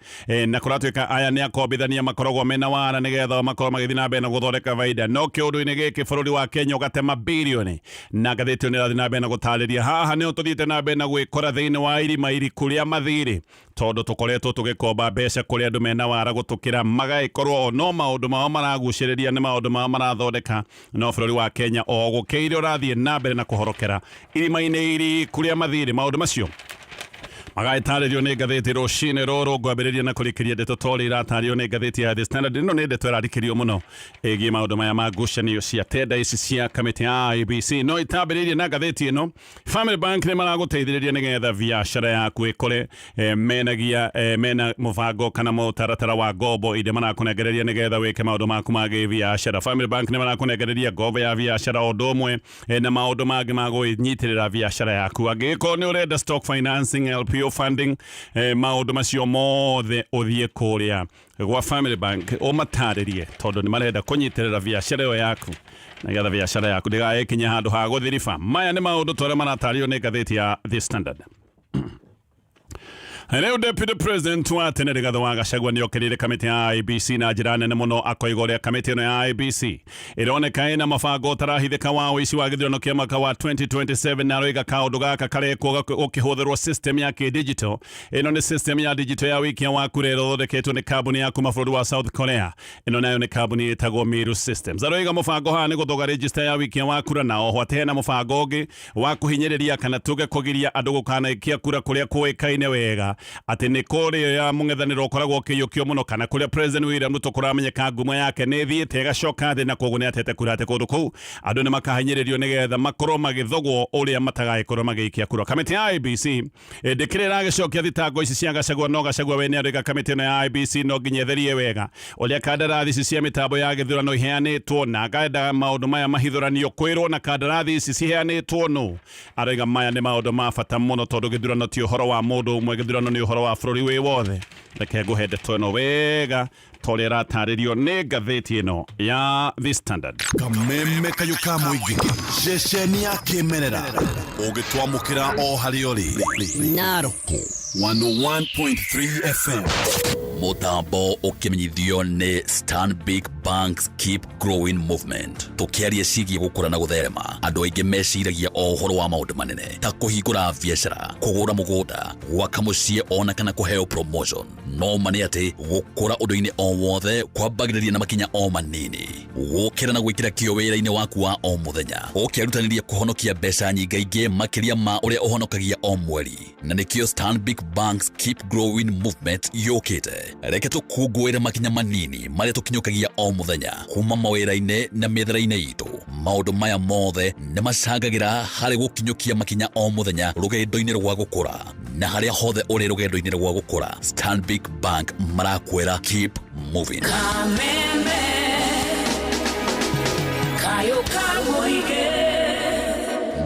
F: Na kũratuĩka aya nĩ akombithania makoragwo mena wara nĩgetha makorwo magĩthiĩ na mbere na gũthondeka baida, no kĩũndũ-inĩ gĩkĩ bũrũri wa Kenya ũgatema birioni. Na ngathĩti ĩyo nĩ ĩrathiĩ na mbere na gũtarĩria haha nĩho tũthiĩte na mbere na gwĩkora thĩinĩ wa irima iriku rĩa mathirĩ, tondũ tũkoretwo tũgĩkomba mbeca kũrĩ andũ mena wara gũtũkĩra, magagĩkorwo o no maũndũ mao maragucĩrĩria, nĩ maũndũ mao marathondeka, no bũrũri wa Kenya o gũkĩire ũrathiĩ na mbere na kũhorokera irima-inĩ iriku rĩa mathirĩ. Maũndũ macio magagĩtarĩrio nĩ ngathĩti rũcinĩ rũrũ. Ngwambĩrĩria na kũrĩkĩria ndeto torĩ iratarĩrio nĩ ngathĩti ya The Standard. Ĩno nĩ ndeto ĩrarikĩrio mũno ĩgiĩ maũndũ maya ma ngucanio cia tenda ici cia kamĩtĩ ya IEBC. No itambĩrĩirie na ngathĩti ĩno, Family Bank nĩ maragũteithĩrĩria nĩgetha biacara yaku ĩkũre. Menagia mena mũbango kana mũtaratara wa ngombo iria marakũnengereria nĩgetha wĩke maũndũ maku ma gĩbiacara. Family Bank nĩ marakũnengereria ngombo ya biacara, o ũndũ ũmwe na maũndũ mangĩ ma gwĩnyitĩrĩra biacara yaku. Angĩgĩkorwo nĩ ũrenda stock financing, LPO funding, maũndũ macio mothe, ũthiĩ kũrĩa gwa Family Bank ũmatarĩrie, tondũ nĩ marenda kũnyitĩrĩra biacara ĩyo yaku nĩgetha biacara yaku ndĩgagĩkinye handũ ha gũthiriba. Maya nĩ maũndũ tũrĩa maratarĩrio nĩ ngathĩti ya The Standard. Rĩu Deputy President wa tene Rigathĩ wa Gachagua nĩ okĩrĩire kamĩtĩ ya IEBC na njĩra nene mũno, akoiga ũrĩa kamĩtĩ ĩno ya IEBC ĩroneka ĩna mabango ũtarahithĩka wa ũici wa gĩthurano kĩa mwaka wa 2027, na aroiga kaũndũ gaka karekwo gũkĩhũthĩrwo system ya kĩdigital. Ĩno nĩ system ya digital ya wĩikia wa kura ĩrĩa ĩthondeketwo nĩ kambuni ya kuma bũrũri wa South Korea. Ĩno nayo nĩ kambuni ĩtagwo Miru Systems. Aroiga mũbango haha nĩ gũthoga register ya wĩikia wa kura, na oho atĩ hena mũbango ũngĩ wa kũhinyĩrĩria kana tuge kũgiria andũ gũkanaikia kura kũrĩa kũĩkaine wega atĩ nĩ kũrĩa ya mũng'ethanĩro ũkoragwo ũkĩiyũkio mũno, kana kũrĩa President William Ruto kũramenyeka ngumo yake nĩ ĩthiĩte ĩgacoka thĩ, na koguo nĩ atete kura atĩ kũndũ kũu andũ nĩ makahinyĩrĩrio nĩgetha makorwo magĩthogwo ũrĩa matagagĩkorwo magĩikia kura. Kamĩtĩ ya IEBC ndĩkĩrĩ ĩragĩcokia thitango ici cia Gachagua, no Gachagua we nĩ aroiga kamĩtĩ ĩno ya IEBC no nginya ĩtherie wega ũrĩa kandarathi ici cia mĩtambo ya gĩthurano iheanĩtwo, na akenda maũndũ maya mahithũranio kwĩrwo na kandarathi ici ciheanĩtwo nũ. Aroiga maya nĩ maũndũ ma bata mũno, tondũ gĩthurano ti ũhoro wa mũndũ ũmwe, gĩthurano nĩ ũhoro wa bũrũri wĩ wothe. Reke ngũhe ndeto ĩno wega ta ũrĩa ĩratarĩrio nĩ ngathĩti ĩno ya The Standard.
G: Kameme kayũ ka mũingĩ, ceceni ya kĩmerera ũgĩtwamũkĩra o harĩa ũrĩ.
H: Naroko
G: 101.3 FM.
H: Mũtambo ũkĩmenyithio nĩ Stanbic Bank's Keep Growing Movement. Tũkĩaria ciĩgiĩ gũkũra na gũtherema, andũ aingĩ meciragia o ũhoro wa maũndũ manene ta kũhingũra biacara, kũgũra mũgũnda, gwaka mũciĩ, ona kana kũheo promotion. No ma nĩ atĩ gũkũra ũndũ-inĩ o wothe kwambagĩrĩria na makinya o manini, gũkĩra na gwĩkĩra kĩo wĩra-inĩ waku wa o mũthenya, ũkĩrutanĩria kũhonokia mbeca nyingaingĩ makĩria ma ũrĩa ũhonokagia o mweri. Na nĩkĩo Stanbic Bank's Keep Growing Movement yũkĩte. Reke tũkũngũĩre makinya manini marĩa tũkinyũkagia o mũthenya kuma mawĩra-inĩ na mĩethere-inĩ itũ. Maũndũ maya mothe nĩ macangagĩra harĩ gũkinyũkia makinya o mũthenya rũgendo-inĩ rwa gũkũra. Na harĩa hothe ũrĩ rũgendo-inĩ rwa gũkũra, Stanbic Bank marakwĩra keep moving.
I: Kameme kayo ka mũingĩ.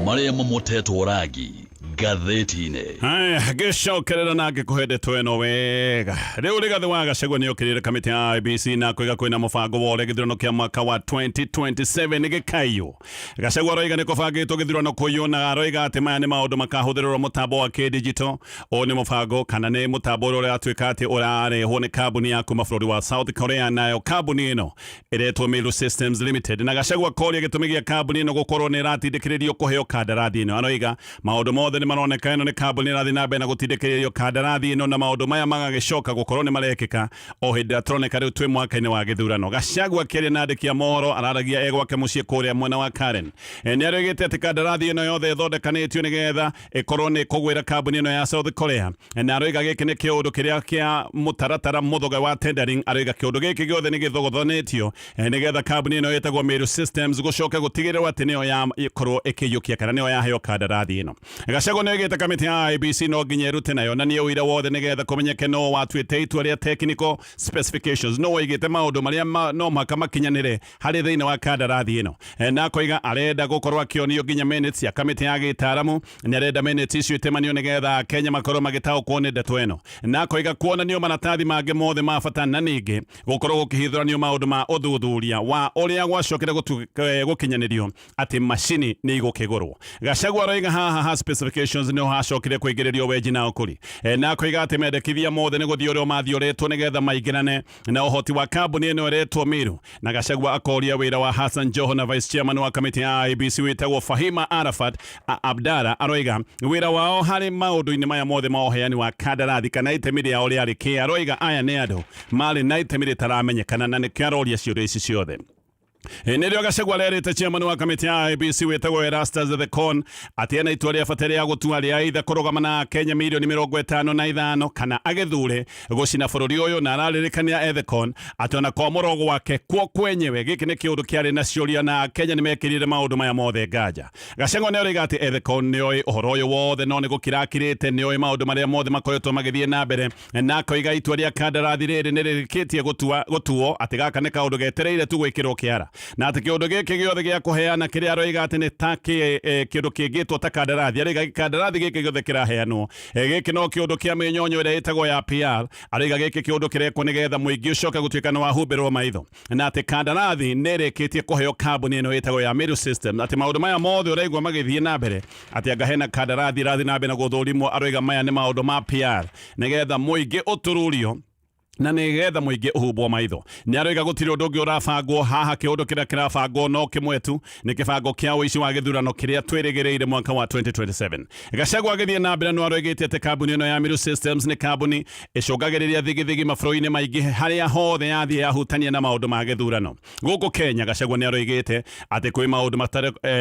H: Marĩa mamotetwo rangi. Ngathĩti-inĩ.
F: Haya, ngĩcokerera na ngĩkũhe ndeto ĩno wega. Rĩu Rigathĩ wa Gachagua nĩ okĩrĩire kamĩtĩ ya IEBC na koiga kwĩna mũbango wa ũrĩa gĩthurano kĩa mwaka wa 2027 gĩkaiywo. Gachagua aroiga nĩ kũbangĩtwo gĩthurano kũiywo na aroiga atĩ maya nĩ maũndũ makahũthĩrwo mũtambo wa kĩdigito. Ũyũ nĩ mũbango kana nĩ mũtambo ũrĩa ũratuĩka atĩ ũrarehwo nĩ kambuni ya kuma bũrũri wa South Korea, nayo kambuni ĩno ĩretwo Meru Systems Limited. Na Gachagua koria gĩtũmi gĩa kambuni ĩno gũkorwo nĩ ĩratindĩkĩrĩrio kũheo kandarathi ĩno. Aroiga maũndũ mothe nĩ maroneka ĩno nĩ kambuni ĩrathiĩ na mbere na gũtindĩkĩrĩrio kandarathi ĩno, na maũndũ maya magagĩcoka gũkorwo nĩ marekĩka o hĩndĩ ĩrĩa tũroneka rĩu twĩ mwaka-inĩ wa gĩthurano. Gachagua akĩaria na andĩki a mohoro araragia e gwake mũciĩ kũrĩa mwena wa Karen. Nĩ aroigĩte atĩ kandarathi ĩno yothe ĩthondekanĩtio nĩgetha ĩkorwo nĩ kũgwĩra kambuni ĩno ya South Korea, na aroiga gĩkĩ nĩ kĩũndũ kĩrĩa kĩa mũtaratara mũthoge wa tendering. Aroiga kĩũndũ gĩkĩ gĩothe nĩ gĩthogothanĩtio nĩgetha kambuni ĩno ĩtagwo Meru Systems gũcoke gũtigĩrĩrwo atĩ nĩyo yakorwo ĩkĩiyũkia kana nĩyo yaheo kandarathi ĩno. Gachagua nĩ oigĩte kamĩtĩ ya IEBC no nginya ĩrute na yonanie ũira wothe nĩgetha kũmenyeke no watuĩte itua rĩa technical specifications, no waigĩte maũndũ marĩa no mũhaka makinyanĩre harĩ thĩinĩ wa kandarathi ĩno. Na akoiga arenda gũkorwo akĩonio nginya minutes ya kamĩtĩ ya gĩtaaramu, nĩ arenda minutes icio itemanio nĩgetha Kenya makorwo magĩtaũkwo nĩ ndeto ĩno. Na akoiga kuonanio maratathi mangĩ mothe ma bata, na ningĩ gũkorwo gũkĩhithũranio maũndũ ma ũthuthuria wa ũrĩa gwacokire gũkinyanĩrio atĩ macini nĩ igũkĩgũrwo. Gachagua aroiga haha ha specifications nĩho hacokire kũingĩrĩrio wenji na ũkũri. Na akoiga atĩ mendekithia mothe nĩ gũthiũrwo mathiũrĩtwo nĩgetha maingĩrane na ũhoti wa kambuni ĩno ĩretwo Meru. Na Gachagua akoria wĩra wa Hassan Joho na vice chairman wa kamĩtĩ ya IEBC wĩtagwo Fahima Arafat Abdara. Aroiga wĩra wao harĩ maũndũ-inĩ maya mothe ma ũheani wa kandarathi kana itemi rĩao rĩarĩ kĩ. Aroiga aya nĩ andũ marĩ na itemi rĩtaramenyekana, na nĩkĩo aroria ciũria ici ciothe. Nĩrĩo Gachagua arerĩte chairman wa kamĩtĩ ya IEBC wĩtagwo Erastus Ethekon atĩ ena itua rĩa bata rĩa gũtua rĩa either kũrũgama na Kenya mirioni 55 kana agĩthure gũcina bũrũri ũyũ. Na araririkania Ethekon atĩ ona kwamũrwo gwake kuo kwenyewe gĩkĩ nĩ kĩũndũ kĩarĩ na ciũria, na Kenya nĩ mekĩrire maũndũ maya mothe nganja. Gachagua nĩ oiga atĩ Ethekon nĩ oĩ ũhoro ũyũ wothe, no nĩ gũkira akirĩte, nĩ oĩ maũndũ marĩa mothe makoretwo magĩthiĩ na mbere, na akoiga itua rĩa kandarathi rĩrĩ nĩ rĩrĩkĩtie gũtuo atĩ gaka nĩ kaũndũ getereire tu gwĩkĩrwo kĩara, na atĩ kĩũndũ gĩkĩ gĩothe gĩa kũheana kĩrĩa aroiga atĩ nĩ ta kĩũndũ kĩngĩtwo ta kandarathi. Aroiga kandarathi gĩkĩ gĩothe kĩraheanwo gĩkĩ no kĩũndũ kĩa mĩnyonyo ĩrĩa ĩtagwo ya PR. Aroiga gĩkĩ kĩũndũ kĩrekwo nĩgetha mũingĩ ũcoke gũtuĩka nĩ wahumbĩrwo maitho, na atĩ kandarathi nĩ ĩrĩkĩtie kũheo kambuni ĩno ĩtagwo ya Meru System, atĩ maũndũ maya mothe ũraigua magĩthiĩ na mbere atĩ anga hena kandarathi ĩrathiĩ na mbere na gũthũrimwo. Aroiga maya nĩ maũndũ ma PR nĩgetha mũingĩ ũtururio na nĩgetha mũingĩ ũhumbwo maitho. Nĩ aroiga gũtirĩ ũndũ ũngĩ ũrabangwo haha, kĩũndũ kĩrĩa kĩrabangwo no kĩmwe tu, nĩ kĩbango kĩa ũici wa gĩthurano kĩrĩa twĩrĩgĩrĩire mwaka wa 2027. Gachagua agĩthiĩ na mbere no aroigĩte atĩ kambuni ĩno ya Meru Systems nĩ kambuni ĩcũngagĩrĩria thigithigi mabũrũri-inĩ maingĩ harĩa hothe yathiĩ yahutania na maũndũ ma gĩthurano gũkũ Kenya. Gachagua nĩ aroigĩte atĩ kwĩ maũndũ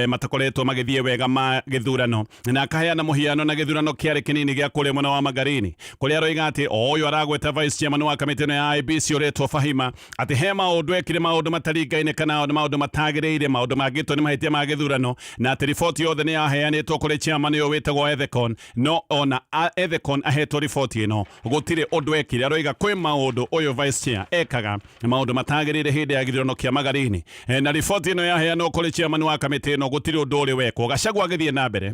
F: matakoretwo magĩthiĩ wega ma gĩthurano, na akaheana mũhiano na gĩthurano kĩarĩ kĩnini gĩa kũrĩa mwena wa Magarini, kũrĩa aroiga atĩ o ũyũ aragweta vice chairman wa kamĩtĩ ĩno ya IEBC ũretwo Fahima atĩ he maũndũ ekire, maũndũ mataringaine kana maũndũ matagĩrĩire, maũndũ mangĩtwo nĩ mahĩtia ma gĩthurano, na atĩ riboti yothe nĩ yaheanĩtwo kũrĩ chairman ũyũ wĩtagwo Ethekon, no ona Ethekon ahetwo riboti ĩno gũtirĩ ũndũ ekire. Aroiga kwĩ maũndũ ũyũ vice chair ekaga maũndũ matagĩrĩire hĩndĩ ya gĩthurano kĩa Magarini, na riboti ĩno yaheanwo kũrĩ chairman wa kamĩtĩ ĩno gũtirĩ ũndũ ũrĩ wekwo. Gachagua agĩthiĩ na mbere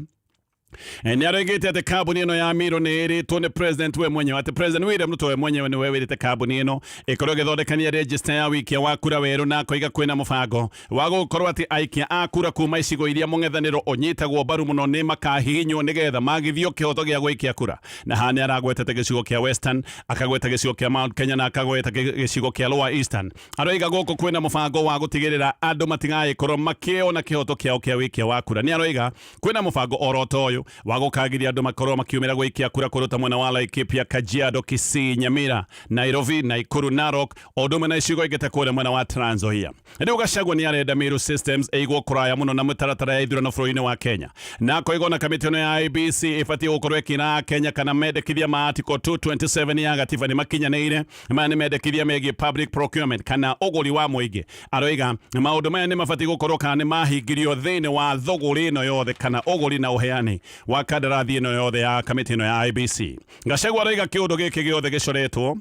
F: nĩ aroigĩte atĩ kambuni ĩno ya Miro nĩ ĩrĩtwo nĩ president we mwenyewe, atĩ President William Ruto we mwenyewe nĩwe wĩrĩte kambuni ĩno ĩkorwo ĩgĩthondekania register ya wikia wa kura werũ, na akoiga kwĩna mũbango wa gũkorwo atĩ aikia a kura kuma icigo iria mũng'ethanĩro ũnyitagwo mbaru mũno nĩ makahihinywo nĩgetha magithio kĩhoto gĩa gũikia kura. Na haha nĩ aragwetete gĩcigo kĩa Western, akagweta gĩcigo kĩa Mount Kenya, na akagweta gĩcigo kĩa Lower Eastern. Aroiga gũkũ kwĩna mũbango wa gũtigĩrĩra andũ matigagĩkorwo makĩona kĩhoto kĩao kĩa wikia wa kura. Nĩ aroiga kwĩna mũbango oro ta ũyũ wa gũkagiria andũ makorwo makiumĩra gũikia kura kũndũ ta mwena wa Laikipia, Kajiado, Kisii, Nyamira, Nairobi, Nakuru, Narok, o ũndũ ũmwe na icigo ingĩ ta kũrĩa mwena wa Trans Nzoia. Rĩu Gachagua nĩ arenda Meru Systems ĩigwo kũraya mũno na mĩtaratara ya ithurano bũrũri-inĩ wa Kenya, na akoiga ona kamĩtĩ ĩno ya IEBC ĩbatiĩ gũkorwo ĩkĩra Kenya kana mendekithia ma Article 227 ya gatiba nĩ makinyanĩire. Maya nĩ mendekithia megiĩ public procurement kana ũgũri wa mũingĩ. Aroiga maũndũ maya nĩ mabatiĩ gũkorwo kana nĩ mahingirio thĩinĩ wa thũgũrĩ ĩno yothe kana ũgũri na ũheani wa kandarathi ĩno yothe ya kamĩtĩ ĩno ya IEBC. Gachagua aroiga kĩũndũ gĩkĩ gĩothe gĩcoretwo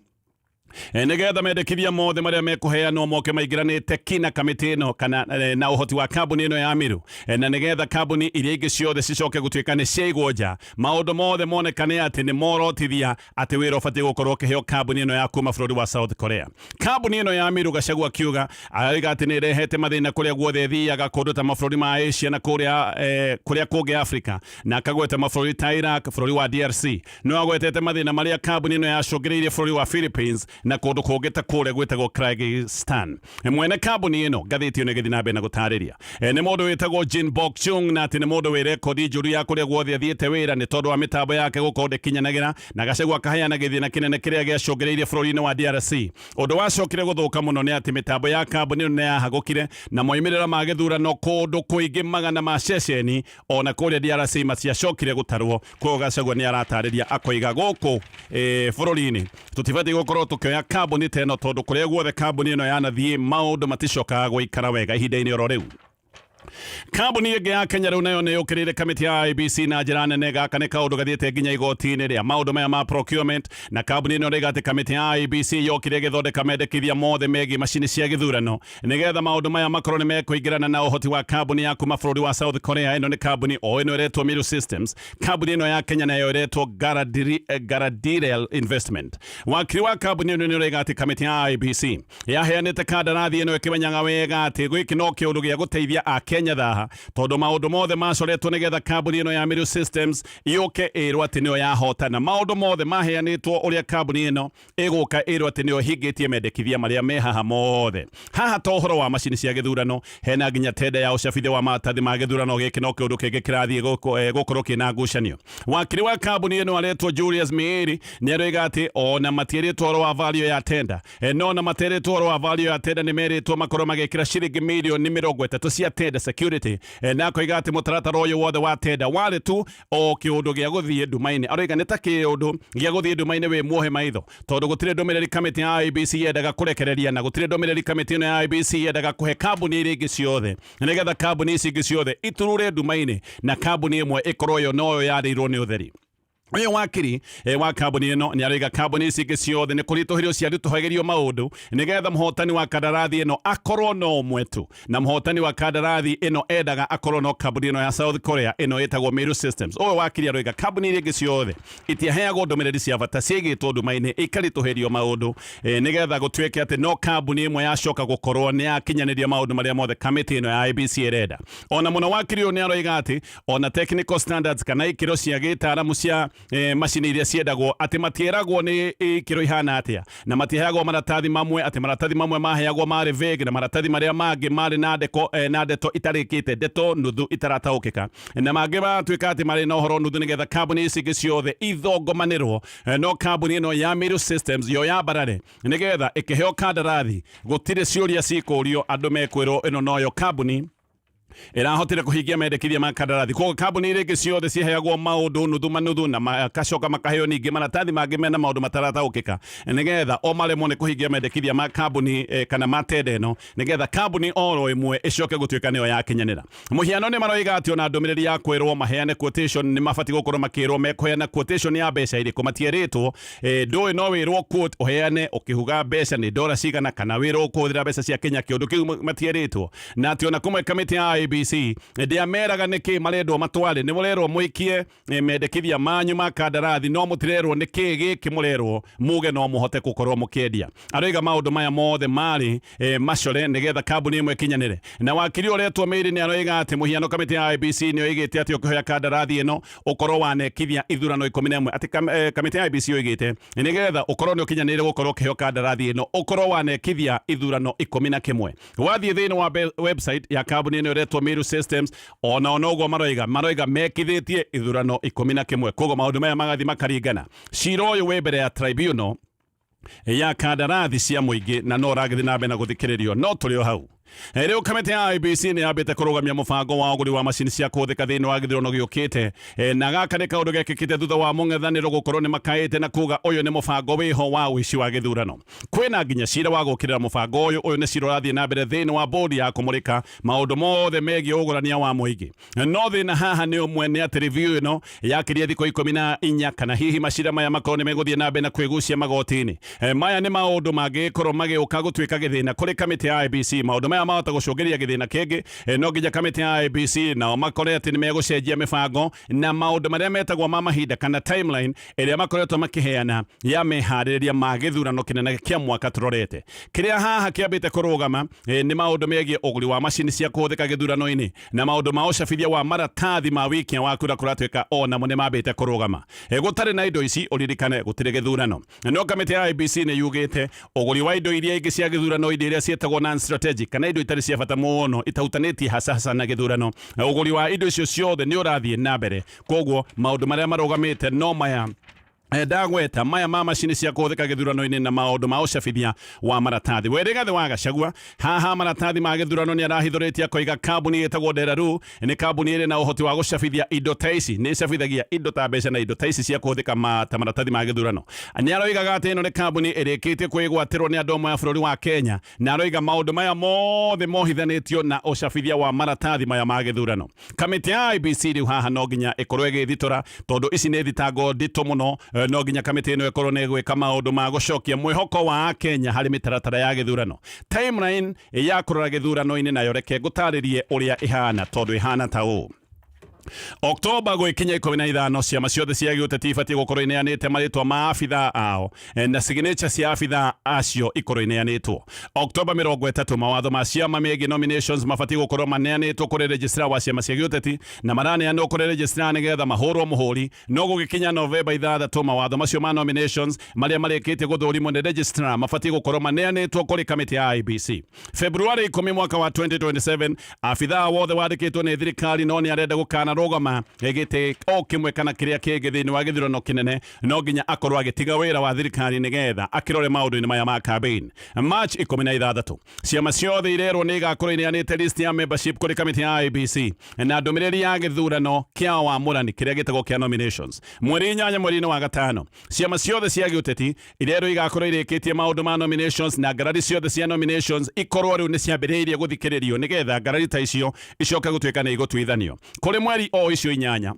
F: Nĩgetha mendekithia mothe marĩa mekũheanwo moke maingĩranĩte kina kamĩtĩ ĩno kana na ũhoti wa kambuni ĩno ya Miru. Na nĩgetha kambuni iria ingĩ ciothe cicoke gũtuĩka nĩ ciaigwo nja, maũndũ mothe monekane atĩ nĩ morotithia atĩ wĩra ũbatiĩ gũkorwo ũkĩheo kambuni ĩno ya kuma bũrũri wa South Korea. Kambuni ĩno ya Miru, Gachagua akiuga, aroiga atĩ nĩ ĩrehete mathĩna kũrĩa guothe ĩthiaga, kũndũ ta mabũrũri ma Asia na kũrĩa kũrĩa kũngĩ Africa, na akagweta mabũrũri ta Iraq, bũrũri wa DRC. No agwetete mathĩna marĩa kambuni ĩno yacũngĩrĩirie bũrũri wa Philippines na kũndũ kũngĩ ta kũrĩa gwĩtagwo Kyrgyzstan. Mwene kambuni ĩno, ngathĩti ĩno ĩgĩthiĩ na mbere na gũtarĩria, nĩ mũndũ wĩtagwo Jin Bok Chung, na atĩ nĩ mũndũ wĩ rekondi njũru ya kũrĩa guothe athiĩte wĩra nĩ tondũ wa mĩtambo yake gũkorwo ndĩkinyanagĩra, na Gachagua akaheana gĩthĩna kĩnene kĩrĩa gĩacũngĩrĩirie bũrũri-inĩ wa DRC. Ũndũ wacokire gũthũka mũno nĩ atĩ mĩtambo ya kambuni ĩno nĩ yahagũkire na moimĩrĩra ma gĩthurano kũndũ kũingĩ magana ma ceceni ona kũrĩa DRC matiacokire gũtarwo. Koguo Gachagua nĩ aratarĩria akoiga gũkũ bũrũri-inĩ tũtibatiĩ gũkorwo tũkĩoya kambuni ta ĩno, tondũ kũrĩa guothe kambuni ĩno yanathiĩ maũndũ maticokaga gũikara wega ihinda-inĩ oro rĩu. Kambuni ĩngĩ ya Kenya rĩu nayo nĩ yũkĩrĩire kamĩtĩ ya IEBC na njĩra nene. Gaka nĩ kaũndũ gathiĩte nginya igoti-inĩ rĩa maũndũ maya ma procurement, na kambuni ĩno ĩroiga atĩ kamĩtĩ ya IEBC yokire ĩgĩthondeka mendekithia mothe megiĩ macini cia gĩthurano nĩgetha maũndũ maya makorwo nĩ mekũingĩrana na ũhoti wa kambuni ya kuma bũrũri wa South Korea. Ĩno nĩ kambuni o ĩno ĩretwo Miru Systems. Kambuni ĩno ya Kenya nayo ĩretwo Garadirel Investment. Wakiri wa kambuni ĩno nĩ ũroiga atĩ kamĩtĩ ya IEBC yaheanĩte kandarathi ĩno ĩkĩmenyaga wega atĩ gĩkĩ no kĩũndũ gĩa gũteithia Akenya thaha, tondũ maũndũ mothe macoretwo nĩgetha kambuni ĩno ya Miru Systems yũke ĩrwo atĩ nĩyo yahotana. Maũndũ mothe maheanĩtwo ũrĩa kambuni ĩno ĩgũka ĩrwo atĩ nĩyo ĩhingĩtie mendekithia marĩa me haha mothe. Haha to ũhoro wa macini cia gĩthurano, hena nginya tenda ya ũcabithia wa maratathi ma gĩthurano. Gĩkĩ no kĩũndũ kĩngĩ kĩrathiĩ gũkorwo kĩna ngucanio. Wakiri wa kambuni ĩno aretwo Julius Miiri nĩ aroiga atĩ ona matierĩtwo ũhoro wa value ya tenda. No na materĩtwo ũhoro wa value ya tenda, nĩ merĩtwo makorwo magĩkĩra ciringi mirioni 30 cia tenda security. Na akoiga atĩ mũtaratara ũyũ wothe wa tenda warĩ tu o kĩũndũ gĩa gũthiĩ nduma-inĩ. Aroiga nĩ ta kĩũndũ gĩa gũthiĩ nduma-inĩ wĩ muohe maitho, tondũ gũtirĩ ndũmĩrĩri kamĩtĩ ya IEBC yendaga kũrekereria, na gũtirĩ ndũmĩrĩri kamĩtĩ ĩno ya IEBC yendaga kũhe kambuni iria ingĩ ciothe, nĩgetha kambuni ici ingĩ ciothe iturure nduma-inĩ na kambuni ĩmwe ĩkorwo yo noyo yarĩirwo nĩ ũtheri. Ũyũ wakiri wa kambuni ĩno nĩ aroiga kambuni ici ingĩ ciothe nĩ kũritũhĩrio ciaritũhagĩrio maũndũ nĩgetha mũhotani wa kandarathi ĩno akorwo no ũmwe tu, na mũhotani wa kandarathi ĩno endaga akorwo no kambuni ĩno ya South Korea ĩno ĩtagwo Meru Systems. Ũyũ wakiri aroiga kambuni iria ingĩ ciothe itiaheagwo ndũmĩrĩri cia bata, ciaigĩtwo nduma-inĩ ikaritũhĩrio maũndũ nĩgetha gũtuĩke atĩ no kambuni ĩmwe yacoka gũkorwo nĩ yakinyanĩria maũndũ marĩa mothe kamĩtĩ ĩno ya IEBC ĩrenda. Ona mũno wakiri ũyũ nĩ aroiga atĩ ona technical standards kana ikĩro cia gĩtaaramu cia macini iria ciendagwo, atĩ matieragwo nĩ ikĩro ihana atĩa, na matiheagwo maratathi mamwe, atĩ maratathi mamwe maheagwo marĩ vague na maratathi marĩa mangĩ marĩ na ndeko na ndeto itarĩkĩte, ndeto nuthu itarataũkĩka, na mangĩ matuĩka atĩ marĩ na ũhoro nuthu, nĩgetha kambuni ici ingĩ ciothe ithongomanĩrwo, no kambuni ĩno ya Meru Systems yo yambarare, nĩgetha ĩkĩheo kandarathi gũtirĩ ciũria cikũrio, andũ mekwĩrwo ĩno noyo kambuni ĩrahotire kũhingia mendekithia ma kandarathi. Koguo kambuni iria ingĩ ciothe ciheagwo maũndũ nuthu manuthu, na makacoka makaheo ningĩ maratathi mangĩ mena maũndũ matarataũkĩka, nĩgetha o maremwo nĩ kũhingia mendekithia ma kambuni kana ma tenda ĩno, nĩgetha kambuni oro ĩmwe ĩcoke gũtuĩka nĩyo yakinyanĩra. Mũhiano nĩ maroiga atĩ ona ndũmĩrĩri ya kwĩrwo maheane quotation, nĩ mabatiĩ gũkorwo makĩrwo mekũheana quotation ya mbeca irĩkũ, matierĩtwo. Ndũĩ no wĩrwo quote ũheane ũkĩhuga mbeca nĩ dora cigana, kana wĩrwo ũkũhũthĩra mbeca cia Kenya. Kĩũndũ kĩu matierĩtwo, na atĩ ona kũmwe kamĩtĩ ya IEBC ndĩameraga nĩkĩ marendwo matware. Nĩ mũrerwo mũikie mendekithia manyu ma kandarathi, no mũtirerwo nĩkĩ gĩkĩ mũrerwo muge no mũhote gũkorwo mũkĩendia. Aroiga maũndũ maya mothe marĩ macore nĩgetha kambuni ĩmwe ĩkinyanĩre. Na wakiri ũretwo Mĩiri nĩ aroiga atĩ mũhiano kamĩtĩ ya IEBC nĩ oigĩte atĩ ũkĩhoya kandarathi ĩno ũkorwo wanekithia ithurano 11, atĩ kamĩtĩ ya IEBC oigĩte nĩgetha ũkorwo nĩ ũkinyanĩire gũkorwo ũkĩheo kandarathi ĩno ũkorwo wanekithia ithurano 11. Wathiĩ thĩinĩ wa website ya kambuni ĩno ĩretwo Meru Systems, ona onoguo maroiga mekithĩtie ithurano 11. Koguo maũndũ maya magathiĩ makaringana. Cira ũyũ wĩ mbere ya tribunal ya kandarathi cia mũingĩ na no ũragĩthiĩ na mbere na gũthikĩrĩrio, no tũrĩ o hau. Rĩu kamĩtĩ ya IEBC nĩ yambĩte kũrũgamia mũbango wa ũgũri wa macini cia kũhũthĩka thĩinĩ wa gĩthurano gĩũkĩte. Na gaka nĩ kaũndũ gekĩkĩte thutha wa mũng'ethanĩro gũkorwo nĩ makaĩte na kuga ũyũ nĩ mũbango wĩho wa ũici wa gĩthurano. Kwĩna nginya cira wa gũkĩrĩra mũbango ũyũ. Ũyũ nĩ cira ũrathiĩ na mbere thĩinĩ wa bodi ya kũmũrĩka maũndũ mothe megiĩ ũgũrania wa mũingĩ. No thĩna haha nĩ ũmwe, nĩ atĩ review ĩno yakĩria thikũ 14, kana hihi macira maya makorwo nĩ megũthiĩ na mbere na kwĩgucia magoti-inĩ. Maya nĩ maũndũ mangĩgĩkorwo magĩũka gũtuĩka gĩthĩna kũrĩ kamĩtĩ ya IEBC. Maũndũ maya mahota gũcũngĩrĩria gĩthĩna kĩngĩ. No nginya kamĩtĩ ya IEBC nao makore atĩ nĩ megũcenjia mĩbango na maũndũ marĩa metagwo ma mahinda kana timeline ĩrĩa makoretwo makĩheana ya meharĩrĩria ma gĩthurano kĩnene kĩa mwaka tũrorete. Kĩrĩa haha kĩambĩte kũrũgama nĩ maũndũ megiĩ ũgũri wa macini cia kũhũthĩka gĩthurano-inĩ na maũndũ ma ũcabithia wa maratathi ma wikia wa kura kũratuĩka o namo nĩ mambĩte kũrũgama. Gũtarĩ na indo ici, ũririkane gũtirĩ gĩthurano. No kamĩtĩ ya IEBC nĩ yugĩte ũgũri wa indo iria ingĩ cia gĩthurano, indo iria ciĩtagwo non strategic kana indo itarĩ cia bata mũno itahutanĩtie hasa hasa na gĩthurano, ũgũri wa indo icio ciothe nĩ ũrathiĩ na mbere. Koguo maũndũ marĩa marũgamĩte no maya ndagweta, maya ma macini cia kũhũthĩka gĩthurano-inĩ na maũndũ ma ũcabithia wa maratathi. We Rigathĩ wa Gachagua haha maratathi ma gĩthurano nĩ arahithũrĩtie akoiga kambuni ĩtagwo Delaru nĩ kambuni ĩrĩ na ũhoti wa gũcabithia indo ta ici, nĩ ĩcabithagia indo ta mbeca na indo ta ici cia kũhũthĩka ta maratathi ma gĩthurano. Nĩ aroigaga atĩ ĩno nĩ kambuni ĩrĩkĩtie kwĩgwatĩrwo nĩ andũ amwe a bũrũri wa Kenya, na aroiga maũndũ maya mothe mohithanĩtio na ũcabithia wa maratathi maya ma gĩthurano. Kamĩtĩ ya IEBC rĩu haha no nginya ĩkorwo ĩgĩthitora, tondũ ici nĩ thitango nditũ mũno. No nginya kamĩtĩ ĩno ĩkorwo nĩ ĩgwĩka maũndũ ma gũcokia mwĩhoko wa Kenya harĩ mĩtaratara ya gĩthurano. Timeline ya kũrora gĩthurano-inĩ nayo reke ngũtarĩrie ũrĩa ĩhana, tondũ ĩhana ta ũũ: Oktoba gwĩkinya 15, ciama ciothe cia gĩũteti ibatiĩ gũkorwo ineanĩte marĩtwa ma abithaa ao na signature cia abithaa acio ikorwo ineanĩtwo. Oktoba 30, mawatho ma ciama megiĩ nominations mabatiĩ gũkorwo maneanĩtwo kũrĩ registrar wa ciama cia gĩũteti, na maraneanwo kũrĩ registrar nĩgetha mahũrwo mũhũri. No gũgĩkinya Novemba 6, mawatho macio ma nominations marĩa marĩkĩtie gũthũrimwo nĩ registrar mabatiĩ gũkorwo maneanĩtwo kũrĩ kamĩtĩ ya IEBC. February 10 mwaka wa 2027, abithaa wothe wandĩkĩtwo nĩ thirikari no nĩ arenda gũkanarũgama gĩtĩ o kĩmwe kana kĩrĩa kĩngĩ thĩinĩ wa gĩthurano kĩnene, no nginya akorwo agĩtiga wĩra wa thirikari nĩgetha akĩrore maũndũ-inĩ maya ma campaign. March 16, ciama ciothe irerwo nĩ igakorwo ineanĩte list ya membership kũrĩ kamĩtĩ ya IEBC na ndũmĩrĩri ya gĩthurano kĩa wamũrani kĩrĩa gĩtagwo kĩa nominations. Mweri 8 mweri-inĩ wa gatano, ciama ciothe cia gĩũteti irerwo igakorwo irĩkĩtie maũndũ ma nominations, na ngarari ciothe cia nominations ikorwo rĩu nĩ ciambĩrĩirie gũthikĩrĩrio, nĩgetha ngarari ta icio icoke gũtuĩka nĩ igũtuithanio. Kũrĩ mweri o icio 8,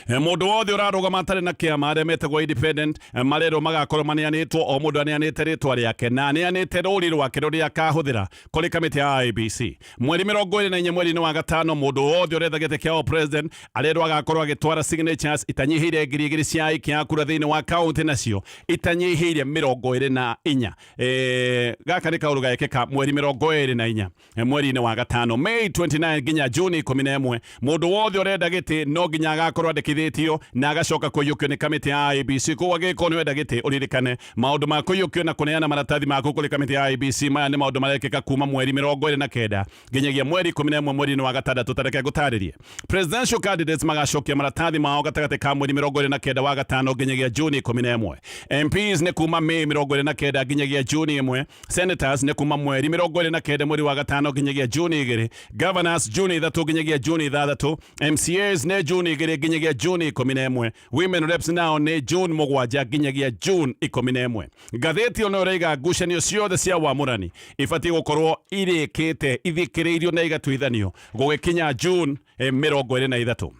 F: mũndũ wothe ũrarũgama atarĩ na kĩama, arĩa metagwo independent, marerwo magakorwo maneanĩtwo, o mũndũ aneanĩte rĩtwa rĩake na aneanĩte rũri rwake rũrĩa akahũthĩra kũrĩ kamĩtĩ ya IEBC. Mweri 24 mweri-inĩ wa gatano, mũndũ wothe ũretha gĩtĩ kĩa president arerwo agakorwo agĩtwara signatures itanyihĩire 2000 cia aikia a kura thĩinĩ wa kaunti nacio itanyihĩire 24. Gaka nĩ kaũndũ gagekĩka mweri 24 mweri-inĩ wa gatano. May 29 nginya Juni 11, mũndũ wothe ũrenda gĩtĩ no nginya agakorwo andĩkithĩtio na agacoka kũiyũkio nĩ kamĩtĩ ya IEBC. Koguo angĩkorwo nĩ wenda gĩtĩ, ũririkane maũndũ ma kũiyũkio na kũneana maratathi maku kũrĩ kamĩtĩ ya IEBC. Maya nĩ maũndũ marekĩka kuma mweri 29 nginyagia mweri 11 mweri-inĩ wa gatandatũ. Tareke ngũtarĩrie, presidential candidates magacokia maratathi mao gatagatĩ ka mweri 29 wa gatano nginyagia Juni 11. MPs nĩ kuma May 29 nginyagia Juni 1. Senators nĩ kuma mweri 29 mweri wa gatano nginyagia Juni 2. Governors, Juni 3 nginyagia Juni 6. MCAs nĩ Juni 2 nginyagia Juni 11. Women reps nao nĩ June 7 nginyagia June 11. Ngathĩti ĩno ĩraiga ngucanio ciothe cia wamũrani ibatiĩ gũkorwo irĩkĩte ithikĩrĩirio na igatuithanio gũgĩkinya June 23.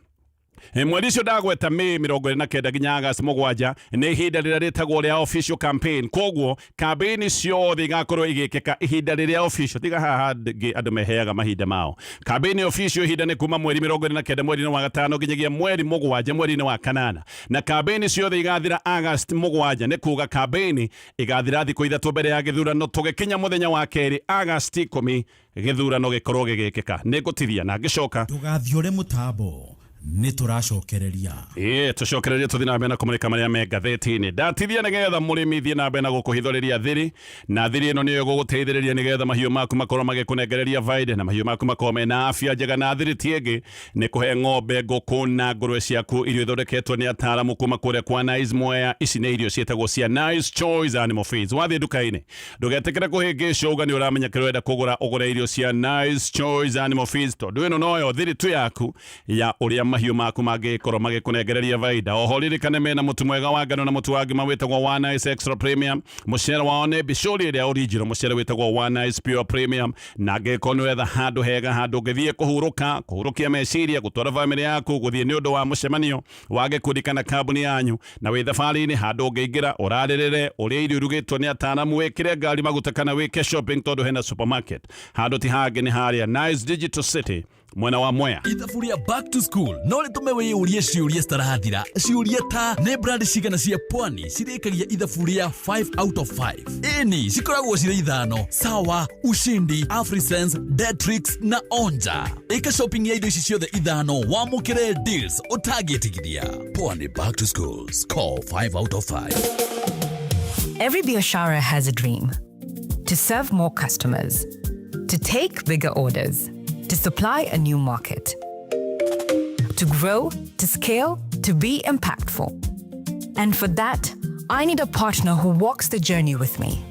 F: Mweri ũcio ndagweta, May 29 nginya August 7, nĩ ihinda rĩrĩa rĩtagwo rĩa official campaign. Koguo campaign ciothe igakorwo igĩkĩka ihinda rĩrĩa official, tiga haha ndĩ andũ meheaga mahinda mao. Campaign official ihinda nĩ kuma mweri 29 mweri-inĩ wa gatano nginyagia mweri 7 mweri-inĩ wa kanana, na campaign ciothe igathira August 7. Nĩ kuga campaign igathira thikũ 3 mbere ya gĩthurano. Tũgĩkinya mũthenya wa kerĩ, August 10, gĩthurano gĩkorwo gĩgĩkĩka. Nĩ ngũtithia na ngĩcoka.
I: Ndũgathiore mũtambo. Nĩ tũracokereria.
F: Ĩĩ, tũcokererie tũthiĩ na mbere na kũmũrĩka marĩa me ngathĩti-inĩ. Ndatithia nĩgetha mũrĩmi thiĩ na mbere na gũkũhithũrĩria thiri, na thiri ĩno nĩyo ĩgũgũteithĩrĩria nĩgetha mahiũ maku makorwo magĩkũnengereria baida na mahiũ maku makorwo mena afya njega. Na thiri ti ĩngĩ nĩ kũhe ng'ombe, ngũkũ na ngũrwe ciaku irio ithondeketwo nĩ ataaramu kuma kũrĩa kwa Nice Mwea. Ici nĩ irio ciĩtagwo cia Nice Choice Animal Feeds. Wathiĩ nduka-inĩ ndũgetĩkĩre kũhĩngĩcwo uga nĩ ũramenya kĩrĩa ũrenda kũgũra, ũgũre irio cia Nice Choice Animal Feeds tondũ ĩno noyo thiri tu yaku ya ũrĩa mahiũ maku mangĩkorwo magĩkũnengereria baida. Oho ririkane mena mũtu mwega wa ngano na mũtu wa ngima wĩtagwo wa Nice Extra Premium. Mũcere wao nĩ mbicũri ĩrĩa original, mũcere wĩtagwo wa Nice Pure Premium. Na angĩkorwo nĩ ũretha handũ hega, handũ ũngĩthiĩ kũhurũka, kũhurũkia meciria, gũtwara bamĩrĩ yaku, gũthiĩ nĩ ũndũ wa mũcemanio wa gĩkundi kana kambuni yanyu, na wĩ thabarĩ-inĩ handũ ũngĩingĩra ũrarĩrĩre, ũrĩe irio irugĩtwo nĩ ataaramu, wĩkĩre ngari maguta kana wĩke shopping tondũ hena supermarket. Handũ ti hangĩ nĩ harĩa Nice Digital City mwena wa Mwea.
H: Ithabu rĩa back to school no rĩtũme wĩyũrie ciũria citarathira, ciũria ta nĩ brand cigana cia pwani cirĩkagia ithabu rĩa 5 out of 5? Ĩni, cikoragwo cirĩ ithano: Sawa, Ushindi, Afrisense, Detrix na Onja. Ĩka shopping ya indo ici ciothe ithano wamũkĩre deals ũtangĩtigithia. Pwani back to school, score 5 out of 5.
J: Every Biashara has a dream: to serve more customers, to take bigger orders, to supply a new market, to grow, to scale, to be impactful. And for that, I need a partner who walks the journey with me.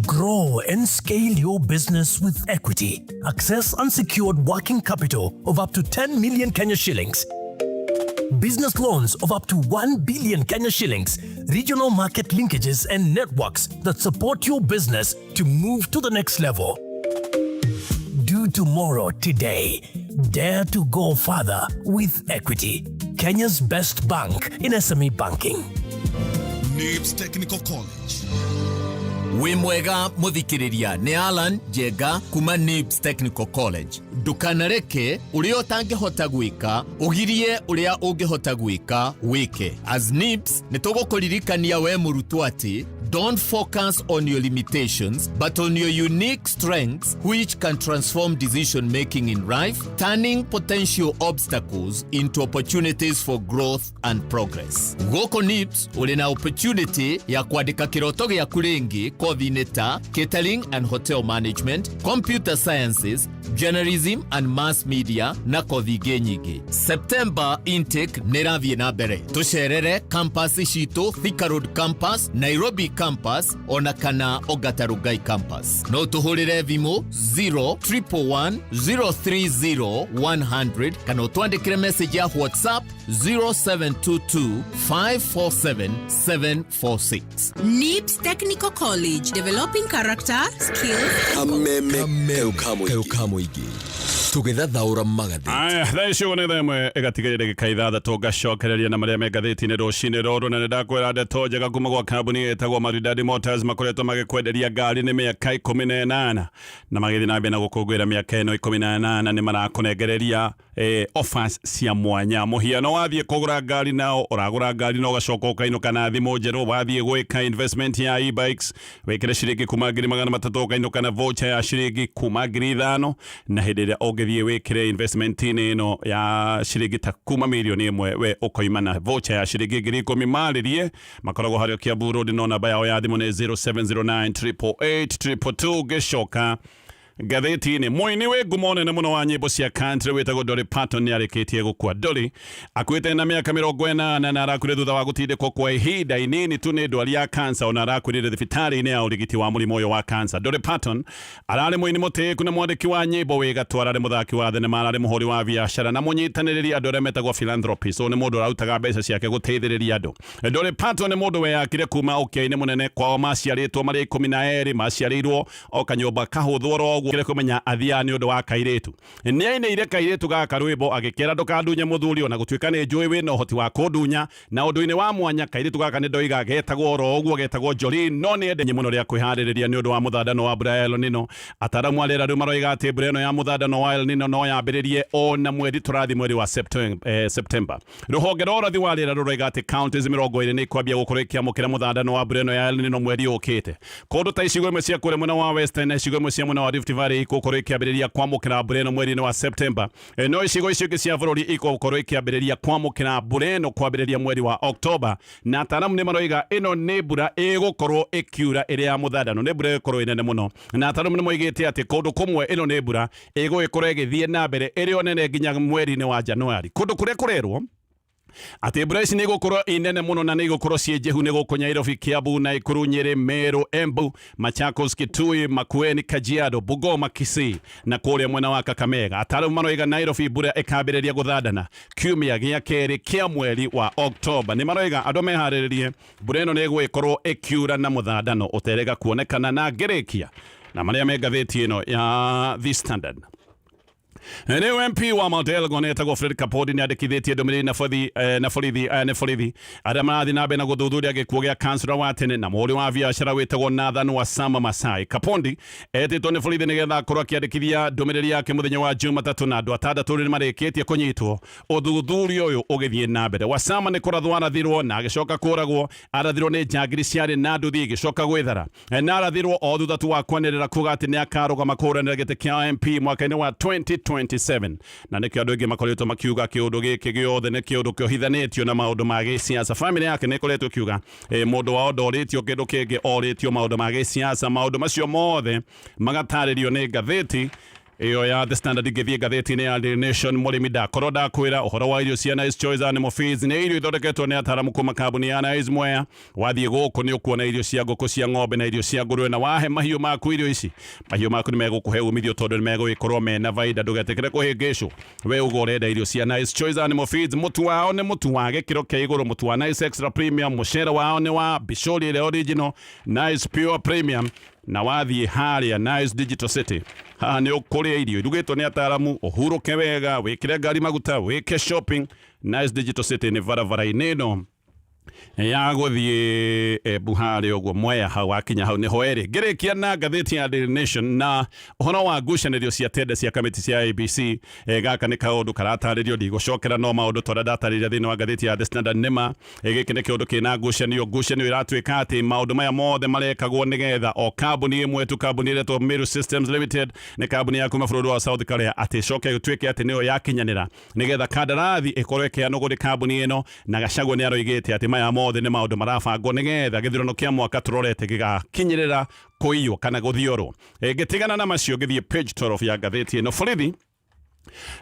I: Grow and scale your business with Equity. Access unsecured working capital of up to 10 million Kenya shillings. Business loans of up to 1 billion Kenya shillings. Regional market linkages and networks that support your business to move to the next level. Do tomorrow today. Dare to go further with Equity. Kenya's best bank in SME banking.
G: NIBS Technical College.
K: Wĩ mwega mũthikĩrĩria, nĩ Alan Njenga kuma NIBS Technical College. Ndũkanareke ũrĩa ũtangĩhota gwĩka ũgirie ũrĩa ũngĩhota gwĩka wĩke. As NIBS nĩ tũgũkũririkania we mũrutwo atĩ don't focus on your limitations but on your unique strengths, which can transform decision making in life, turning potential obstacles into opportunities for growth and progress. Gũkũ NIBS ũrĩ na opportunity ya kwandĩka kĩroto gĩaku rĩngĩ kothi-inĩ ta catering and hotel management, computer sciences, journalism and mass media na kothi ingĩ nyingĩ. September intake nĩ ĩrathiĩ na mbere. Tũcerere campus citũ, Thika Road campus, Nairobi campus ona kana Ongata Rongai campus. No tũhũrĩre thimũ 0111 030 100 kana ũtwandĩkĩre message ya WhatsApp 0722 547 746.
L: NIBS Technical College, developing character, skills.
M: Kameme kayo ka mũingĩ tũgĩthathaũra magathĩti.
F: Aya, thaa icio nĩ 1 ĩgatigaria ndagĩka 6, ngacokereria na marĩa me ngathĩti-inĩ rũcinĩ rũrũ. Na nĩ ndakwĩra ndeto njega kuma gwa kambuni ĩtagwo Maridadi Motors. Makoretwo magĩkwenderia ngari nĩ mĩaka 18, na magĩthiĩ na mbere na gũkũngũĩra mĩaka ĩno 18 nĩ marakũnengereria offers cia mwanya. Mũhiano, wathiĩ kũgũra ngari nao, ũragũra ngari na ũgacoka ũkainũka na thimũ njerũ. Wathiĩ gwĩka investment ya e-bikes, wĩkĩre ciringi kuma 300,000, ũkainũka na voucher ya ciringi kuma 5,000. Na hĩndĩ ĩrĩa ũngĩthiĩ wĩkĩre investment-inĩ ĩno ya ciringi ta kuma 1 million, we ũkoima na voucher ya ciringi 10,000. Marĩrie, makoragwo harĩa Kiambu Road, no namba yao ya thimũ nĩ 0709 888 222. Ngĩcoka ngathĩti-inĩ, mũini wĩ ngumo nene mũno wa nyĩmbo cia country wĩtagwo Dolly Parton nĩ arĩkĩtie gũkua. Dolly akuĩte na mĩaka 80 na arakuire thutha wa gũtindĩkwo kwa ihinda inini tu nĩ ndwari ya cancer. Ona arakuĩrĩire thibitarĩ-inĩ ya ũrigiti wa mũrimũ ũyũ wa cancer. Dolly Parton ararĩ mũini mũtĩĩku na mwandĩki wa nyĩmbo wĩ gatũ, ararĩ mũthaki wa thenema, ararĩ mũhũri wa biacara na mũnyitanĩrĩri andũ arĩa metagwo philanthropist. Ũyũ nĩ mũndũ ũrarutaga mbeca ciake gũteithĩrĩria andũ. Dolly Parton nĩ mũndũ weyakire kuma ũkĩa-inĩ mũnene. Kwao maciarĩtwo marĩ 12, maciarĩirwo o kanyũmba kahũthũ oro ũguo. Kĩrĩ kũmenya athiaga nĩ ũndũ wa kairĩtu, nĩ ainĩire kairĩtu gaka rwĩmbo agĩkĩra, "Ndũkandunye mũthuri, ona gũtuĩka nĩ njũĩ wĩna ũhoti wa kũndunya." Na ũndũ-inĩ wa mwanya, kairĩtu gaka nĩ ndoiga getagwo oro ũguo, getagwo Jolene. No nĩ ende mũno rĩa kwĩharĩrĩria nĩ ũndũ wa mũthandano wa mbura ya El Nino. Ataramu a rĩera rĩu maroiga atĩ mbura ĩno ya mũthandano wa El Nino no yambĩrĩrie ona mweri tũrathiĩ, mweri wa September. Rũhonge rwa ũrathi wa rĩera rũroiga atĩ counties 20 nĩ ikwambia gũkorwo ikĩamũkĩra mũthandano wa mbura ĩno ya El Nino mweri ũkĩte, kũndũ ta icigo imwe cia kũrĩa mwena wa Western na icigo imwe cia mwena wa Rift. Valley igũkorwo ikĩambĩrĩria kwamũkĩra mbura ĩno mweri-inĩ wa September. No icigo icio ingĩ cia bũrũri igũkorwo ikĩambĩrĩria kwamũkĩra mbura ĩno kwambĩrĩria mweri wa Oktoba, na ataaramu nĩ maroiga ĩno nĩ mbura ĩgũkorwo ĩkiura ĩrĩ ya mũthandano, nĩ mbura ĩgũkorwo ĩ nene mũno, na ataaramu nĩ moigĩte atĩ kũndũ kũmwe ĩno nĩ mbura ĩgũgĩkorwo ĩgĩthiĩ na mbere ĩrĩ o nene nginya mweri-inĩ wa Januari. Kũndũ kũrĩa kũrerwo atĩ mbura ici nĩ igũkorwo i nene mũno na nĩ igũkorwo ciĩ njĩhu nĩ gũkũ Nyairobi, Kiambu, Naikuru, Nyĩrĩ, Meru, Embu, Machakos, Kitui, Makueni, Kajiado, Bungoma, Kisii na kũrĩa mwena wa Kakamega. Ataaramu maroiga Nairobi mbura ĩkambĩrĩria gũthandana kiumia gĩa kerĩ kĩa mweri wa Oktoba. Nĩ maroiga andũ meharĩrĩrie mbura ĩno nĩ ĩgũgĩkorwo ĩkiura na mũthandano ũterega kuonekana. Na ngĩrĩkia na marĩa me ngathĩti ĩno ya The Standard. Rĩu MP wa Mount Elgon etagwo Fred Kapodi nĩ andĩkithĩtie ndũmĩrĩri na borithi na borithi aya nĩ borithi arĩa marathiĩ na mbere na gũthuthuria gĩkuũ gĩa kansura wa tene na mũhũri wa biacara wĩtagwo Nathan Wasama Masai. Kapondi etĩtwo nĩ borithi nĩgetha akorwo akĩandĩkithia ndũmĩrĩri yake mũthenya wa Jumatatũ, na andũ atandatũ rĩu nĩmarĩkĩtie kũnyitwo ũthuthuria ũyũ ũgĩthiĩ na mbere. Wasama nĩ kũrathwo arathirwo na agĩcoka kũragwo, arathirwo nĩ njangiri ciarĩ na nduthi igĩcoka gwĩthara. Na arathirwo o thutha tu wa kwanĩrĩra kuga atĩ nĩ akarũgama kũhũranĩra gĩtĩ kĩa MP mwaka-inĩ wa 2027, na nĩkĩo andũ aingĩ makoretwo makiuga kĩũndũ gĩkĩ gĩothe nĩ kĩũndũ kĩohithanĩtio na maũndũ ma gĩsiasa. Famĩlĩ yake nĩ ĩkoretwo ĩkiuga mũndũ wao ndorĩtio kĩndũ kĩngĩ, orĩtio maũndũ ma gĩsiasa. Maũndũ macio mothe magatarĩrio nĩ ngathĩti ĩyo ya The Standard. Ngĩthiĩ ngathĩti-inĩ ya Daily Nation, mũrĩmi ndakorwo ndakwĩra ũhoro wa irio cia Nice Choice Animal Feeds. Nĩ irio ithondeketwo nĩ ataaramu kuma kambuni ya Nice Mwea. Wathiĩ gũkũ nĩ ũkuona irio cia ngũkũ, cia ng'ombe na irio cia ngũrũwe, na wahe mahiũ maku irio ici, mahiũ maku nĩ megũkũhe umithio tondũ nĩ megũgĩkorwo mena baida. Ndũgetĩkĩre kũhĩngĩcwo, we uga ũrenda irio cia Nice Choice Animal Feeds. Mũtu wao nĩ mũtu wa gĩkĩro kĩa igũrũ, mũtu wa Nice Extra Premium. Mũcere wao nĩ wa Bishori ĩrĩa original, Nice Pure Premium. Na wathiĩ harĩa Nice Digital City, haha nĩ ũkũrĩa irio irugĩtwo nĩ ataaramu, ũhurũke wega, wĩkĩre ngari maguta, wĩke shopping. Nice Digital City nĩ barabara-inĩ ĩno ya gũthiĩ Embu harĩa ũguo Mwea, hau wakinya hau nĩho ĩrĩ. Ngĩrĩkia na ngathĩti ya Daily Nation na ũhoro wa ngucanĩrio cia tenda cia kamĩtĩ cia IEBC. Gaka nĩ kaũndũ karatarĩrio, ndigũcokera no maũndũ ta ũrĩa ndatarĩria thĩinĩ wa ngathĩti ya The Standard. Nĩma gĩkĩ nĩ kĩũndũ kĩna ngucanio, ngucanio ĩratuĩka atĩ maũndũ maya mothe marekagwo nĩgetha o kambuni ĩmwe tu, kambuni ĩretwo Meru Systems Limited, nĩ kambuni ya kuma bũrũri wa South Korea, atĩ ĩcoke ĩtuĩke atĩ nĩyo yakinyanĩra nĩgetha kandarathi ĩkorwo ĩkĩheanwo kũrĩ kambuni ĩno. Na Gachagua nĩ aroigĩte atĩ maya mothe nĩ maũndũ marabangwo nĩgetha gĩthurano kĩa mwaka tũrorete gĩgakinyĩrĩra kũiywo kana gũthiorwo. Ngĩtigana na macio, ngĩthiĩ page 12 ya ngathĩti ĩno, borithi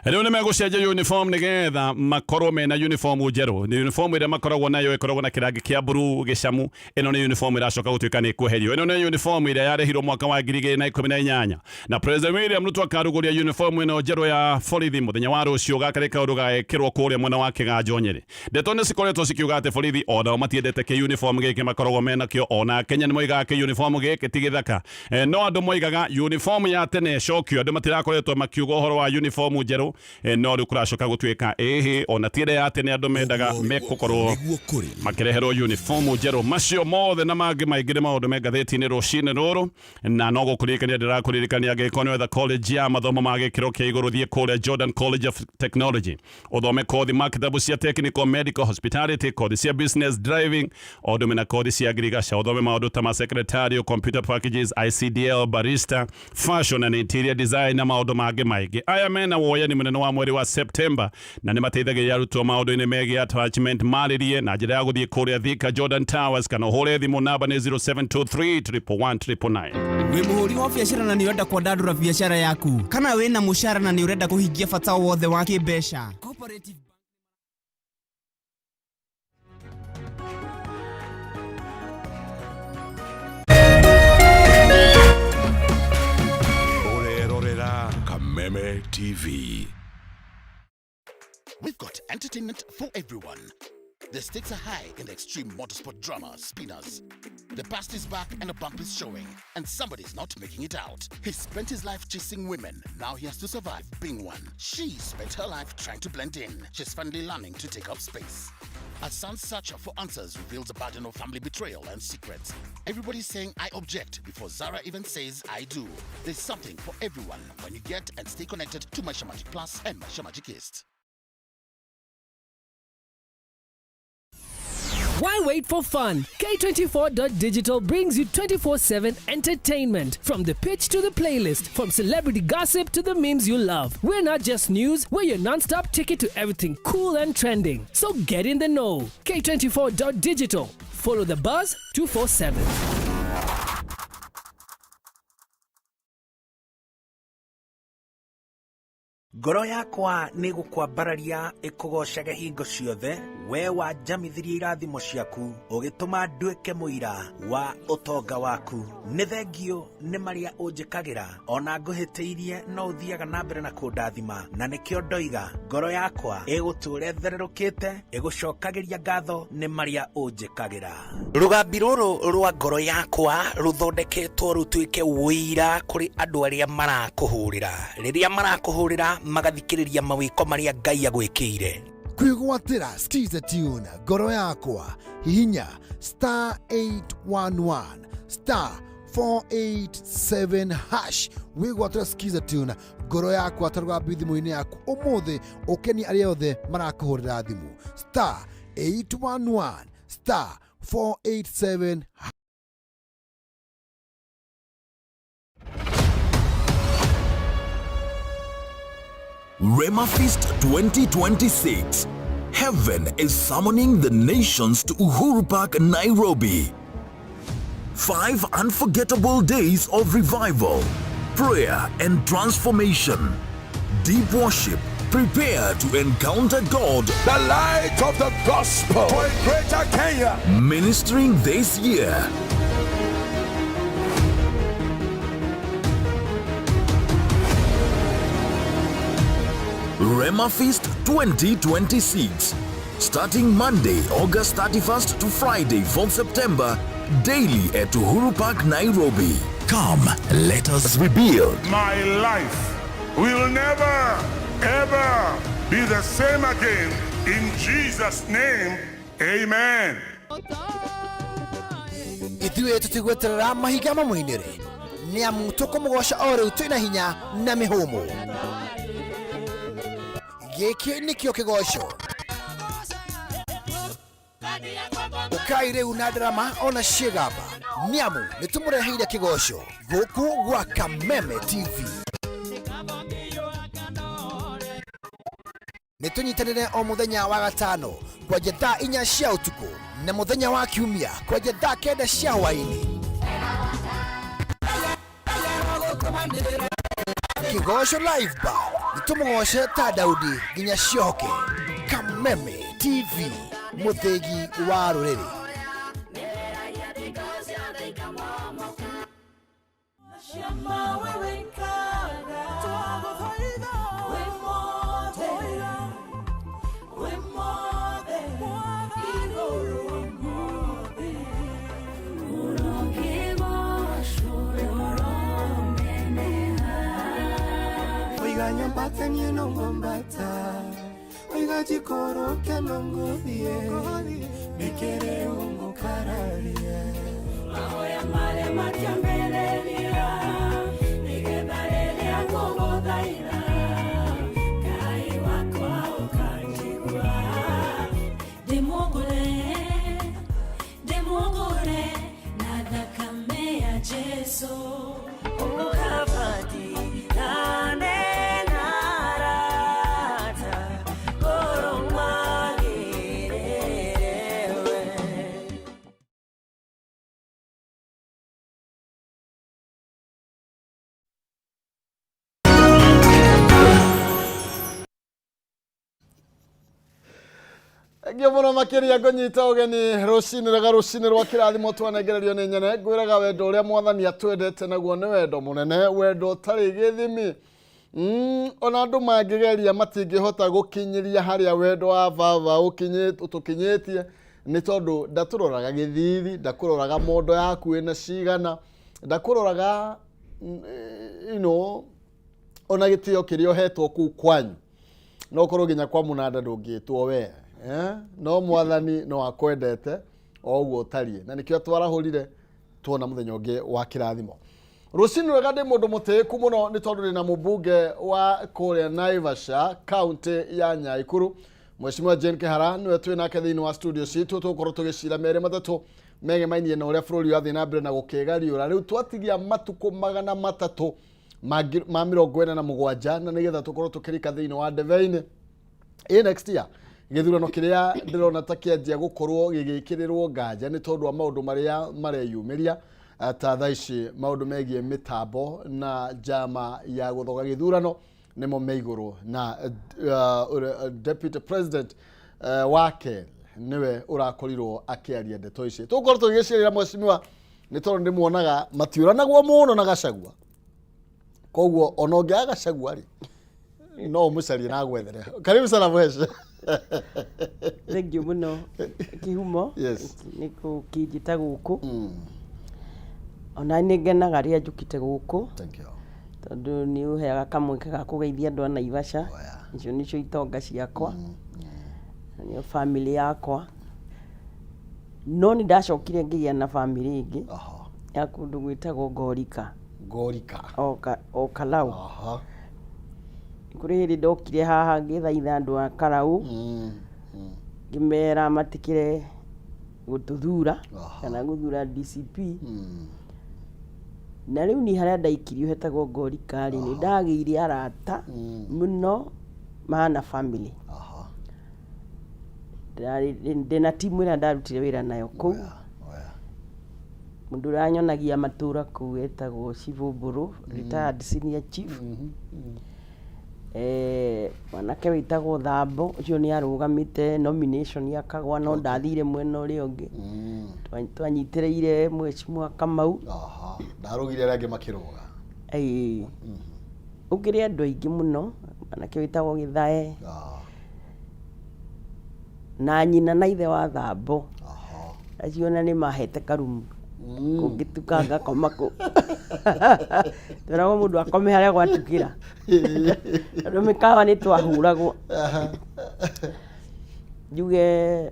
F: rĩu nĩ megũcenjia uniform nĩgetha makorwo mena uniform njerũ. Nĩ uniform ĩrĩa makoragwo nayo ĩkoragwo na kĩrangi kĩa blue gĩcamu. Ĩno nĩ uniform ĩracoka gũtuĩka nĩ ĩkweherio. Ĩno nĩ uniform ĩrĩa yarĩhirwo mwaka wa 2018, na President William Ruto akarugũria uniform ĩno njerũ ya borithi mũthenya wa rũciũ. Gaka nĩ kaũndũ gagekĩrwo kũrĩa mwena wa Kĩganjo Nyĩrĩ. Ndeto nĩ cikoretwo cikiuga atĩ borithi onao matiendete kĩ uniform gĩkĩ makoragwo menakĩo. Ona Kenya nĩ moigaga kĩ uniform gĩkĩ ti gĩthaka. No andũ moigaga uniform ya tene ĩcokio. Andũ matirakoretwo makiuga ũhoro wa uniform njerũ, no rĩu kũracoka gũtuĩka ĩhĩ ona ti ĩrĩa ya tene andũ mendaga, mekũkorwo makĩreherwo uniform njerũ. Macio mothe na mangĩ maingĩ nĩ maũndũ me ngathĩti-inĩ rũcinĩ rũrũ, na no gũkũririkania ndĩrakũririkania, angĩkorwo nĩ wetha college ya mathomo ma gĩkĩro kĩa igũrũ, thiĩ kũrĩa Jordan College of Technology ũthome kothi ma kitabu cia technical, medical, hospitality, kothi cia business, driving, o ũndũ na kothi cia ngirigaca. Ũthome maũndũ ta ma secretarial, computer packages, ICDL, barista, fashion and interior design na maũndũ mangĩ maingĩ. Aya mena woyani mũnene wa mweri wa September na nĩ mateithagĩrĩria arutwo maũndũ-inĩ megiĩ attachment. Marĩrie na njĩra ya gũthiĩ kũrĩa Thika Jordan Towers kana ũhũre thimũ, namba nĩ 0723 111 999.
N: Wĩ mũhũri wa biacara na nĩ ũrenda kwandandũra biacara yaku, kana wĩna mũcara na nĩ ũrenda kũhingia bata o wothe wa kĩmbeca? Cooperative
G: Ũrerorera Kameme TV.
O: We've got entertainment for everyone. The stakes are high in the extreme motorsport drama, Spinners. The past is back and a bump is showing, and somebody's not making it out. He spent his life chasing women. Now he has to survive being one. She spent her life trying to blend in. She's finally learning to take up space. A son's search for answers reveals a burden of family betrayal and secrets. Everybody's saying "I object" before Zara even says "I do." There's something for everyone when you get and stay connected to Maisha Magic Plus and Maisha Magic East.
P: Why wait for fun? K24.digital brings you 24/7 entertainment. From the pitch to the playlist, from celebrity gossip to the memes you love. We're not just news, we're your non-stop ticket to everything cool and trending. So get in the know. K24.digital. Follow the buzz 247.
Q: Ngoro yakwa nĩ gũkwambararia ĩkũgoocage hingo ciothe, we wanjamithirie irathimo ciaku, ũgĩtũma nduĩke mũira wa ũtonga waku. Nĩ thengiũ nĩ marĩa ũnjĩkagĩra, ona ngũhĩtĩirie no ũthiaga na mbere na kũndathima, na nĩkĩo ndoiga ngoro yakwa ĩgũtũũra ĩthererũkĩte, ĩgũcokagĩria ngatho nĩ marĩa ũnjĩkagĩra. Rũgambi rũrũ rwa ngoro yakwa rũthondeketwo rũtuĩke ũira kũrĩ andũ arĩa marakũhũrĩra, rĩrĩa marakũhũrĩra magathikĩrĩria mawĩko marĩa Ngai agwĩkĩire.
R: Kwĩgwatĩra Skiza Tune ngoro yakwa, hihinya star 811 star 487 hash wĩgwatĩra Skiza Tune ngoro yakwa ta rũgambi thimũ-inĩ yaku ũmũthĩ, ũkenie arĩa othe marakũhũrĩra thimũ, star 811 star 487.
G: Rema Feast 2026. Heaven is summoning the nations to Uhuru Park, Nairobi. 5 unforgettable days of revival, prayer, and transformation. Deep worship. Prepare to encounter God.
S: The light of the gospel for a greater Kenya.
G: Ministering this year. Rema Feast 2026. Starting Monday, August 31st to Friday, 4th September, daily at Uhuru Park, Nairobi. Come, let us rebuild.
S: My life will never, ever be the same again. In Jesus' name, amen.
R: Ithuĩ tũtigweterera mahiga mamũinĩre, nĩ amu tũkũmũgoca o rĩu twĩna hinya na mĩhũmũ. Gĩkĩ nĩkĩo kĩgoco. Ũkai rĩu na ndarama ona ciĩgamba, nĩ amu nĩ tũmũreheire kĩgoco gũkũ gwa Kameme TV. Nĩ tũnyitanĩre o mũthenya wa gatano kwanja thaa 4 cia ũtukũ na mũthenya wa kiumia kwanja thaa 9 cia hwaĩ-inĩ. Kĩgoco Live Band, nĩ tũmũgoce ta Daudi nginya ciohoke. Kameme TV, mũthĩgi wa rũrĩrĩ.
T: Oiga nyambate niĩ no ngwambata, oiga njikũrũke no ngũthiĩ, nĩkĩrĩ ũngũkararia.
U: Mahoya marĩa matiambĩrĩria, nĩgetha rĩrĩa ngũgũthaitha, Ngai wakwa ũkanjigua. Ndĩmũgũre, ndĩmũgũre na thakame ya Jesũ. Ũkabati-rane na arata, ngoro magĩrĩre we.
A: Thengiũ mũno makĩria ngũnyita ũgeni rũcinĩ rwega, rũcinĩ rwa kĩrathimo twanengererio nĩ nyene. Ngwĩraga wendo ũrĩa mwathani atwendete naguo nĩ wendo mũnene, wendo ũtarĩ gĩthimi. Ona andũ mangĩgeria matingĩhota gũkinyĩria harĩa wendo wa baba ũtũkinyĩtie, nĩ tondũ ndatũroraga gĩthithi, ndakũroraga mondo yaku ĩna cigana, ndakũroraga ona gĩtĩo kĩrĩa ũhetwo kũu kwanyu. No ũkorwo nginya kwa mũnanda ndũngĩtwo we, eh? No mwathani no akwendete o ũguo ũtariĩ, na nĩkĩo twarahũrire tuona mũthenya ũngĩ wa kĩrathimo. Rũcinĩ rwega, ndĩ mũndũ mũtĩĩku mũno nĩ tondũ ndĩna mũmbunge wa kũrĩa Naivasha, kaũntĩ ya Nyaikuru, Mheshimiwa Jane Kihara nĩwe twĩ nake thĩinĩ wa studio citũ, tũgũkorwo tũgĩcira merĩ matatũ megemainie na ũrĩa bũrũri ũrathiĩ na mbere na gũkĩgariũra. Rĩu twatigia matukũ 347 na nĩgetha tũkorwo tũkĩrika thĩinĩ wa ndebe-inĩ ĩ next year gĩthurano kĩrĩa ndĩrona ta kĩanjia gũkorwo gĩgĩkĩrĩrwo nganja nĩ tondũ wa maũndũ marĩa mareyumĩria ta thaa ici maũndũ megiĩ mĩtambo na njama ya gũthoga gĩthurano nĩmo me igũrũ na deputy president wa kerĩ nĩwe ũrakorirwo akĩaria ndeto ici. Tũgũkorwo tũgĩgĩcirĩra mheshimiwa nĩ tondũ ndĩmuonaga matiũranagwo mũno na Gachagua, koguo ona ũngĩaga Gachagua rĩ no ũmũcarie na agwethere. Karibu sana mheshimiwa.
D: Thengiũ mũno Kĩhumo.
A: Yes.
D: Nĩ gũkĩnjĩta gũkũ. Ona nĩ ngenaga rĩrĩa njũkĩte gũkũ.
A: Thank you.
D: Tondũ nĩ ũheaga kamweke ga kũgeithia andũ a Naivasha. Icio nĩcio itonga ciakwa. Na nĩo bamĩrĩ yakwa. No nĩ ndacokire ngĩgĩa na bamĩrĩ ĩngĩ ya kũndũ gwĩtagwo Ngorika.
A: Ngorika.
D: O Kalau. Kũrĩ hĩndĩ ndokire haha ngĩthaitha andũ a Karau. Ngĩmera matikĩre gũtũthura kana gũthura DCP. Na rĩu niĩ harĩa ndaikirio hetagwo Ngorika rĩ, nĩ ndagĩire arata mũno mahana family. Ndĩna timu ĩrĩa ndarutire wĩra nayo kũu. Mũndũ ũrĩa wanyonagia matũra kũu etagwo Cibũ Mbũrũ, retired senior chief. Mwanake wĩtagwo Thambo, ũcio nĩ arũgamĩte nomination akagwa no ndathire mwena ũrĩa ũngĩ. Twanyitĩrĩire Mheshimiwa Kamau.
A: Ndarũgire arĩa angĩ makĩrũga.
D: Ĩĩ. Gũkĩrĩ andũ aingĩ mũno, mwanake wĩtagwo Gĩthae. Na nyina na ithe wa Thambo. Acio ona nĩ mahete karumu. Kũngĩtuka ngakoma kũu. Tweragwo mũndũ akome harĩa gwatukĩra. Tondũ mĩkawa nĩ twahũragwo. Njuge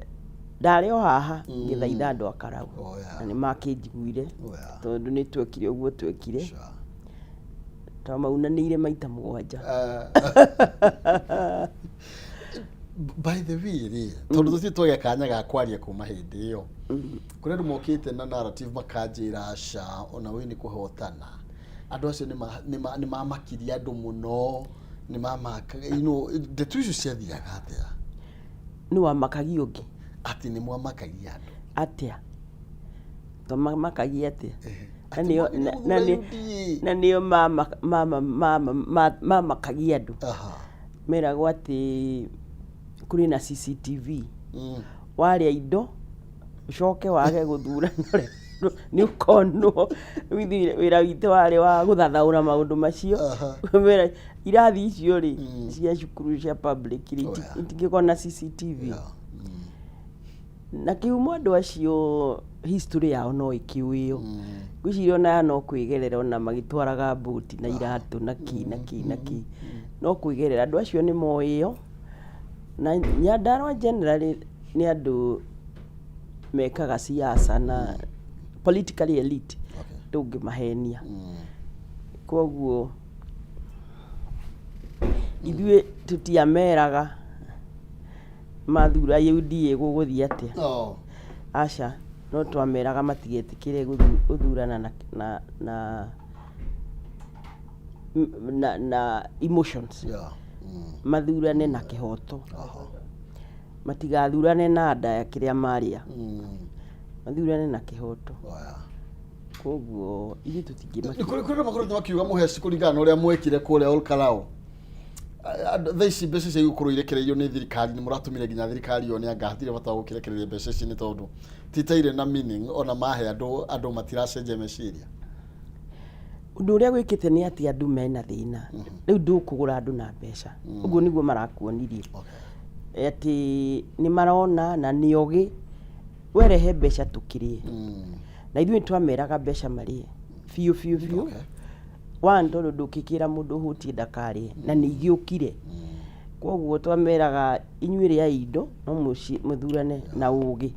D: ndarĩ o haha ngĩthaitha andũ a Karau. Na nĩ makĩnjiguire tondũ nĩ twekire ũguo twekire. Twamaunanĩire maita 7.
A: By the way rĩ, tondũ tũtirĩ twagĩa kanya ga kwaria kuma hĩndĩ ĩyo, kũrĩ andũ mokĩte na narrative makanjĩra aca ona we nĩ kũhotana, andũ acio nĩ mamakirie andũ mũno, nĩ mamakaga, you know, ndeto icio ciathiaga atĩa?
D: Nĩ wamakagia ũngĩ?
A: Atĩ nĩ mwamakagia andũ.
D: Atĩa? Twamakagia atĩa?
A: Atĩ mwagĩrĩirwo gũthura UDA.
D: Na nĩo mamakagia andũ. Meragwo atĩ kũrĩ na CCTV. Warĩa indo ũcoke wage gũthura nĩ ũkonwo. Rĩu ithuĩ wĩra witũ warĩ wa gũthathaũra maũndũ macio. Mera irathi icio rĩ cia cukuru cia public rĩ itingĩkorwo na CCTV. Na kĩhumo andũ acio history yao no ĩkĩũĩo. Ngwĩciria ona aya no kwĩgerera ona magĩtwaraga mbũti na iratũ na kĩ na kĩ na kĩ. No kwĩgerera andũ acio nĩ moĩo. Na Nyandarua generally nĩ andũ mekaga siasa na politically elite ndũngĩmahenia. Koguo ithuĩ tũtiameraga mathura UDA gũgũthiĩ atĩa. Aca, no twameraga matigetĩkĩre gũthurana na emotions. Mathurane na kĩhoto. Matigathurane na nda ya kĩrĩa marĩa. Mathurane na kĩhoto. Koguo ithuĩ tũtingĩmakia.
A: Kũrĩ andũ makoretwo makiuga mũheci kũringana na ũrĩa mwekire kũrĩa Ol Kalou. Thaa ici mbeca icio igũkorwo irekereirio nĩ thirikari, nĩ mũratũmire nginya thirikari yone anga hatirĩ bata wa gũkĩrekereria mbeca ici nĩ tondũ ti ta irĩ na meaning, ona mahe andũ, andũ matiracenjia meciria.
D: Ũndũ ũrĩa gwĩkĩte nĩ atĩ andũ mena thĩna. Rĩu ndũkũgũra andũ na mbeca. Ũguo nĩguo marakuonirie. Atĩ nĩ marona na nĩ ogĩ, werehe mbeca tũkĩrĩe. Na ithuĩ twameraga mbeca marĩe biũ biũ biũ. One, tondũ ndũngĩkĩra mũndũ ũhũtiĩ ndakarĩe, na nĩ igĩũkire. Koguo twameraga inyuĩ rĩai indo no mũthurane na ũgĩ.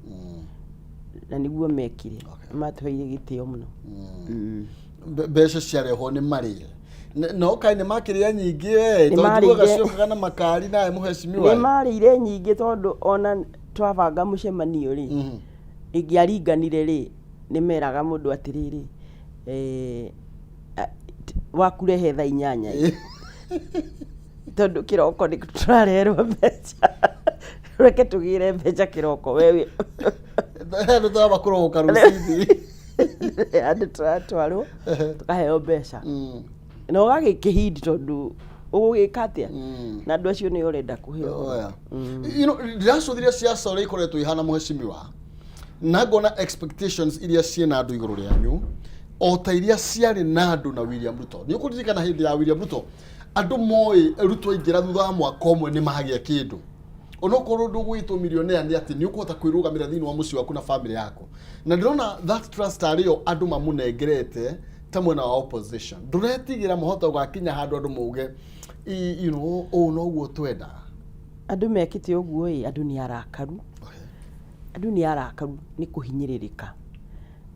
D: Na nĩguo mekire. Matũheire gĩtĩo mũno.
A: Mbeca ciarehwo nĩ marĩe. No kaĩ nĩ makĩrĩa nyingĩ we
D: Nĩ
A: tondũ njiguaga
D: marĩire-
A: ciokaga na makari nawe mũhecimiwa.
D: Nĩ marĩire nyingĩ tondũ ona twabanga mũcemanio rĩ, ĩngĩaringanire rĩ, nĩ meraga mũndũ atĩrĩrĩ, eh, wakurehe thaa 8 ĩ. Tondũ kĩroko nĩ tũrarerwo mbeca, reke tũgĩre mbeca kĩroko we
A: Handũ tũramba kũrogoka rũcinĩ.
D: Handũ tũratwarwo tũkaheo mbeca na ũgagĩkĩhindi tondũ ũgũgĩka atĩa na andũ acio nĩo ũrenda kũhe ũhoro.
A: Oh, yeah. Ndĩracũthire ciaca ũrĩa ikoretwo ihana mũhecimiwa na ngona expectations iria ciĩna andũ igũrũ rĩanyu o ta iria ciarĩ na andũ na William Ruto. Nĩ ũkũririkana hĩndĩ ya William Ruto andũ moĩ Ruto aingĩra thutha wa mwaka ũmwe nĩ magĩa kĩndũ, onokorwo ndũgwĩtwo millionaire nĩ atĩ nĩ ũkũhota kwĩrũgamĩra thĩinĩ wa mũciĩ waku na family yaku, na ndĩrona that trust arĩ yo andũ mamũnengerete ta mwena wa opposition. Ndũretigĩra mũhota ũgakinya handũ andũ mauge ũũ noguo twendaga?
D: Andũ mekĩte ũguo ĩ, andũ nĩ arakaru, andũ nĩ arakaru nĩ kũhinyĩrĩrĩka.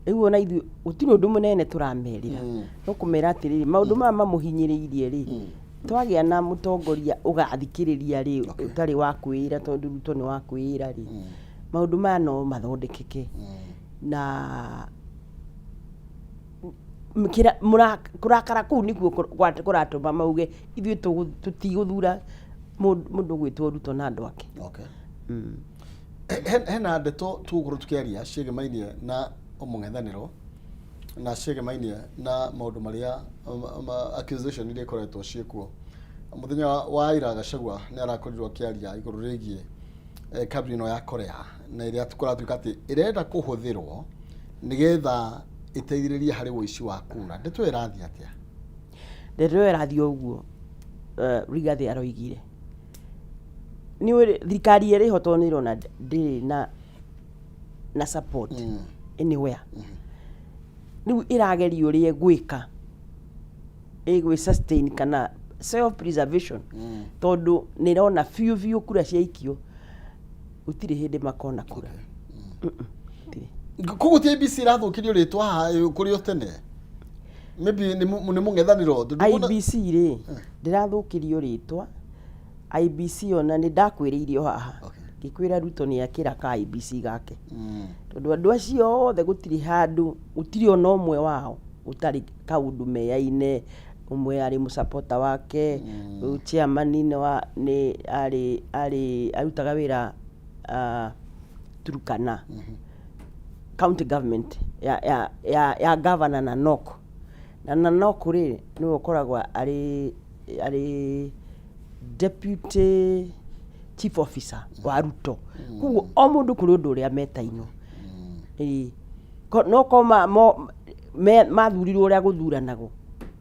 D: Rĩu ona ithuĩ gũtirĩ ũndũ mũnene tũramerĩra, no kũmera atĩrĩrĩ, maũndũ maya mamũhinyĩrĩirie rĩ, twagĩa na mũtongoria ũgathikĩrĩria rĩ, ũtarĩ wa kwĩĩra, tondũ Ruto nĩ wa kwĩĩra rĩ, maũndũ maya no mathondekeke. Na kũrakara kũu nĩkuo kũratũma mauge ithuĩ tũtigũthura mũndũ ũgwĩtwo Ruto na andũ ake.
A: Okay. Hena ndeto tũgũkorwo tũkĩaria ciĩgemainie na mũng'ethanĩro na ciĩgemainie na maũndũ marĩa accusation iria ikoretwo ciĩkuo. Mũthenya wa ira Gachagua nĩ arakorirwo akĩaria igũrũ rĩgiĩ kambuni ĩno ya Korea na ĩrĩa kũratuĩka atĩ ĩrenda kũhũthĩrwo nĩgetha ĩteithĩrĩrie harĩ ũici wa kura. Ndeto ĩyo ĩrathiĩ atĩa?
D: Ndeto ĩyo ĩrathiĩ o ũguo Rigathĩ aroigire. Nĩ thirikari ĩrĩ ho tondũ nĩ ĩrona ndĩrĩ na support anywhere. Rĩu ĩrageria ũrĩa ĩgwĩka ĩgwĩ sustain kana self preservation, tondũ nĩ ĩrona biũ biũ kura ciaikio gũtirĩ hĩndĩ makona kura. Gũtirĩ.
A: Koguo ti IEBC ĩrathũkĩrio rĩtwa haha kũrĩ o tene, maybe nĩ mũng'ethanĩro tondũ
D: IEBC rĩ, ndĩrathũkĩrio rĩtwa IEBC. Ona nĩ ndakwĩrĩire o haha ngĩkwĩra Ruto nĩ akĩra ka IEBC gake, tondũ andũ acio othe gũtirĩ handũ, gũtirĩ ona ũmwe wao ũtarĩ kaũndũ meyaine. Ũmwe arĩ mũsapota wake, chairman nĩ wa nĩ arĩ arutaga wĩra Turkana county government ya governor Nanok, na Nanok rĩ, nĩwe ũkoragwo arĩ deputy chief officer wa Ruto. Koguo o mũndũ kũrĩ ũndũ ũrĩa metainwo. Ĩĩ. No ko mathurirwo ũrĩa gũthuranagwo,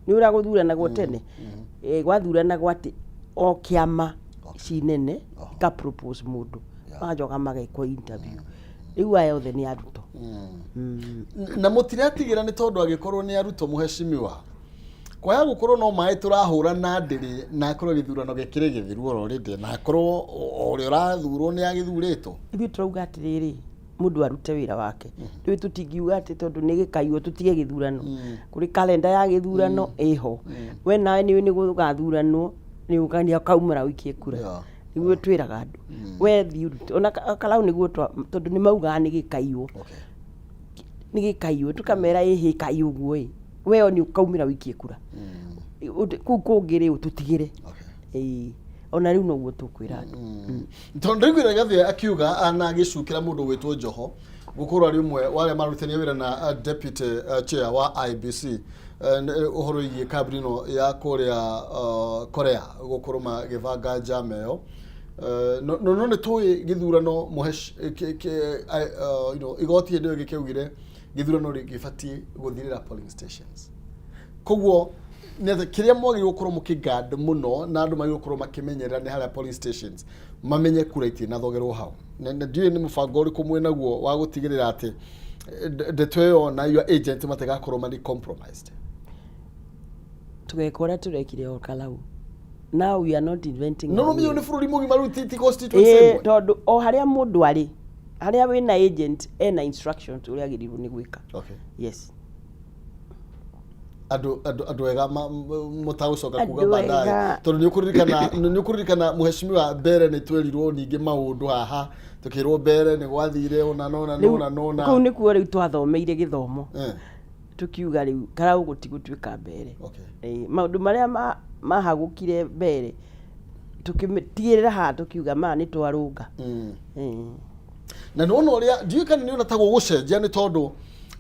D: nĩ ũrĩa gũthuranagwo tene. Gwathuranagwo atĩ o kĩama ici nene ika propose mũndũ, magacoka magekwo interview. Rĩu aya othe nĩ arutwo.
A: Na mũtiretigĩra nĩ tondũ angĩkorwo nĩ arutwo mũhecimiwa kwaya gũkorwo no maĩ tũrahũra na ndĩrĩ na akorwo gĩthurano gĩkĩrĩ gĩthiru oro rĩndĩ na akorwo o ũrĩa ũrathurwo nĩ agĩthurĩtwo.
D: Ithuĩ tũrauga atĩrĩrĩ, mũndũ arute wĩra wake. Rĩu tũtingiuga atĩ tondũ nĩ gĩkaiywo tũtige gĩthurano. Kũrĩ kalenda ya gĩthurano ĩho, we nawe nĩ nĩ gũgathuranwo nĩ ũkania ũkaumĩra ũikie kura. Nĩguo twĩraga andũ, we thiĩ ũrute ona karau nĩguo tondũ nĩ maugaga nĩ gĩkaiywo, nĩ gĩkaiywo, tũkamera ĩhĩ kai ũguo ĩ, we nĩ ũkaumĩra ũikie kura. Kũu kũngĩ rĩ, ũtũtigĩre. Ĩĩ, ona rĩu noguo tũkwĩra andũ.
A: Tondũ ndaiguire Gathia akiuga na agĩcukĩra mũndũ gwĩtwo Joho gũkorwo arĩ ũmwe wa arĩa marutithania wĩra na deputy chair wa IEBC, ũhoro wĩgiĩ kambuni ĩno ya kũrĩa Korea gũkorwo magĩbanga njama ĩyo. No nĩ tũĩ gĩthurano igoti hĩndĩ ĩyo gĩkĩaugire gĩthurano gĩbatiĩ gũthirĩra polling stations. Koguo nĩ atĩ kĩrĩa mwagĩrĩirwo gũkorwo mũkĩguard mũno na andũ magĩrĩirwo gũkorwo makĩmenyerera nĩ harĩa polling stations, mamenye kura itinathogerwo hau. Na ndiũĩ nĩ mũbango ũrĩkũ mwĩnaguo wa gũtigĩrĩra atĩ ndeto ĩyo na your agent matigakorwo marĩ compromised.
D: Tũgeka ũrĩa tũrekire o Kalau. Now we are not inventing
A: No
D: a
A: no
D: wheel.
A: Nĩ bũrũri mũgima rĩu, ti constituency
D: Ĩĩ,
A: ĩmwe.
D: Tondũ o harĩa mũndũ arĩ, harĩa wĩna agent ena instructions ũrĩa agĩrĩirwo nĩ gwĩka. Yes.
A: Andũ andũ andũ ega mũtagũcoka kuga
D: Andũ
A: baadaye
D: ega.
A: tondũ nĩ ũkũririkana nĩ ũkũririkana mheshimiwa mbere nĩ twerirwo ningĩ maũndũ haha tũkĩrwo mbere nĩ gwathire ũna nona
D: Rĩu,
A: nona nona
D: kũu nĩkuo rĩu twathomeire gĩthomo
A: Eh.
D: tũkiuga rĩu karau gũtigũtuĩka mbere
A: Okay.
D: Ĩĩ, maũndũ marĩa mahagũkire mbere tũkĩtigĩrĩra haha tũkiuga maya nĩ twarũnga. Ĩĩ.
A: Na nĩ wona ũrĩa ndiũĩ kana nĩ ona ta gũgũcenjia nĩ tondũ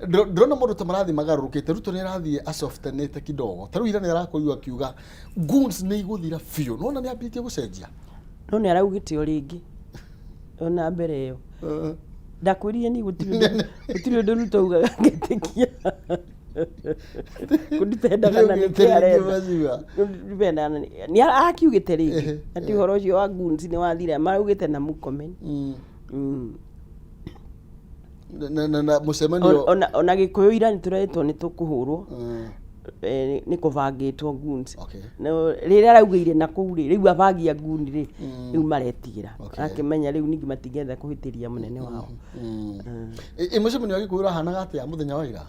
A: ndĩrona mũndũ ta marathiĩ magarũrũkĩte. Ruto nĩ arathiĩ acoftenĩte kidogo, ta rĩu ira nĩ arakorirwo akiuga goons nĩ igũthira biũ, nĩwona nĩ ambĩtie gũcenjia.
D: No nĩ araugĩte o rĩngĩ ona mbere ĩyo ndakwĩrire niĩ gũtirĩ gũtirĩ ũndũ Ruto augaga ngetĩkia kũnditendaga na nĩkĩ arenda. Kũnditendaga na nĩ akiugĩte rĩngĩ atĩ ũhoro ũcio wa goons nĩ wathira, maraugĩte na Murkomen.
A: Na mũcemanio
D: Ona Gĩkũyũ ira nĩ tũretwo nĩ tũkũhũrwo. Nĩ kũbangĩtwo goons. No rĩrĩa araugĩire na kũu rĩ, rĩu abangi a goon rĩ, rĩu maretigĩra. Akĩmenya rĩu ningĩ matingĩenda kũhĩtĩria mũnene wao.
A: Ĩ mũcemanio wa Gĩkũyũ ũrahanaga atĩa mũthenya wa ira?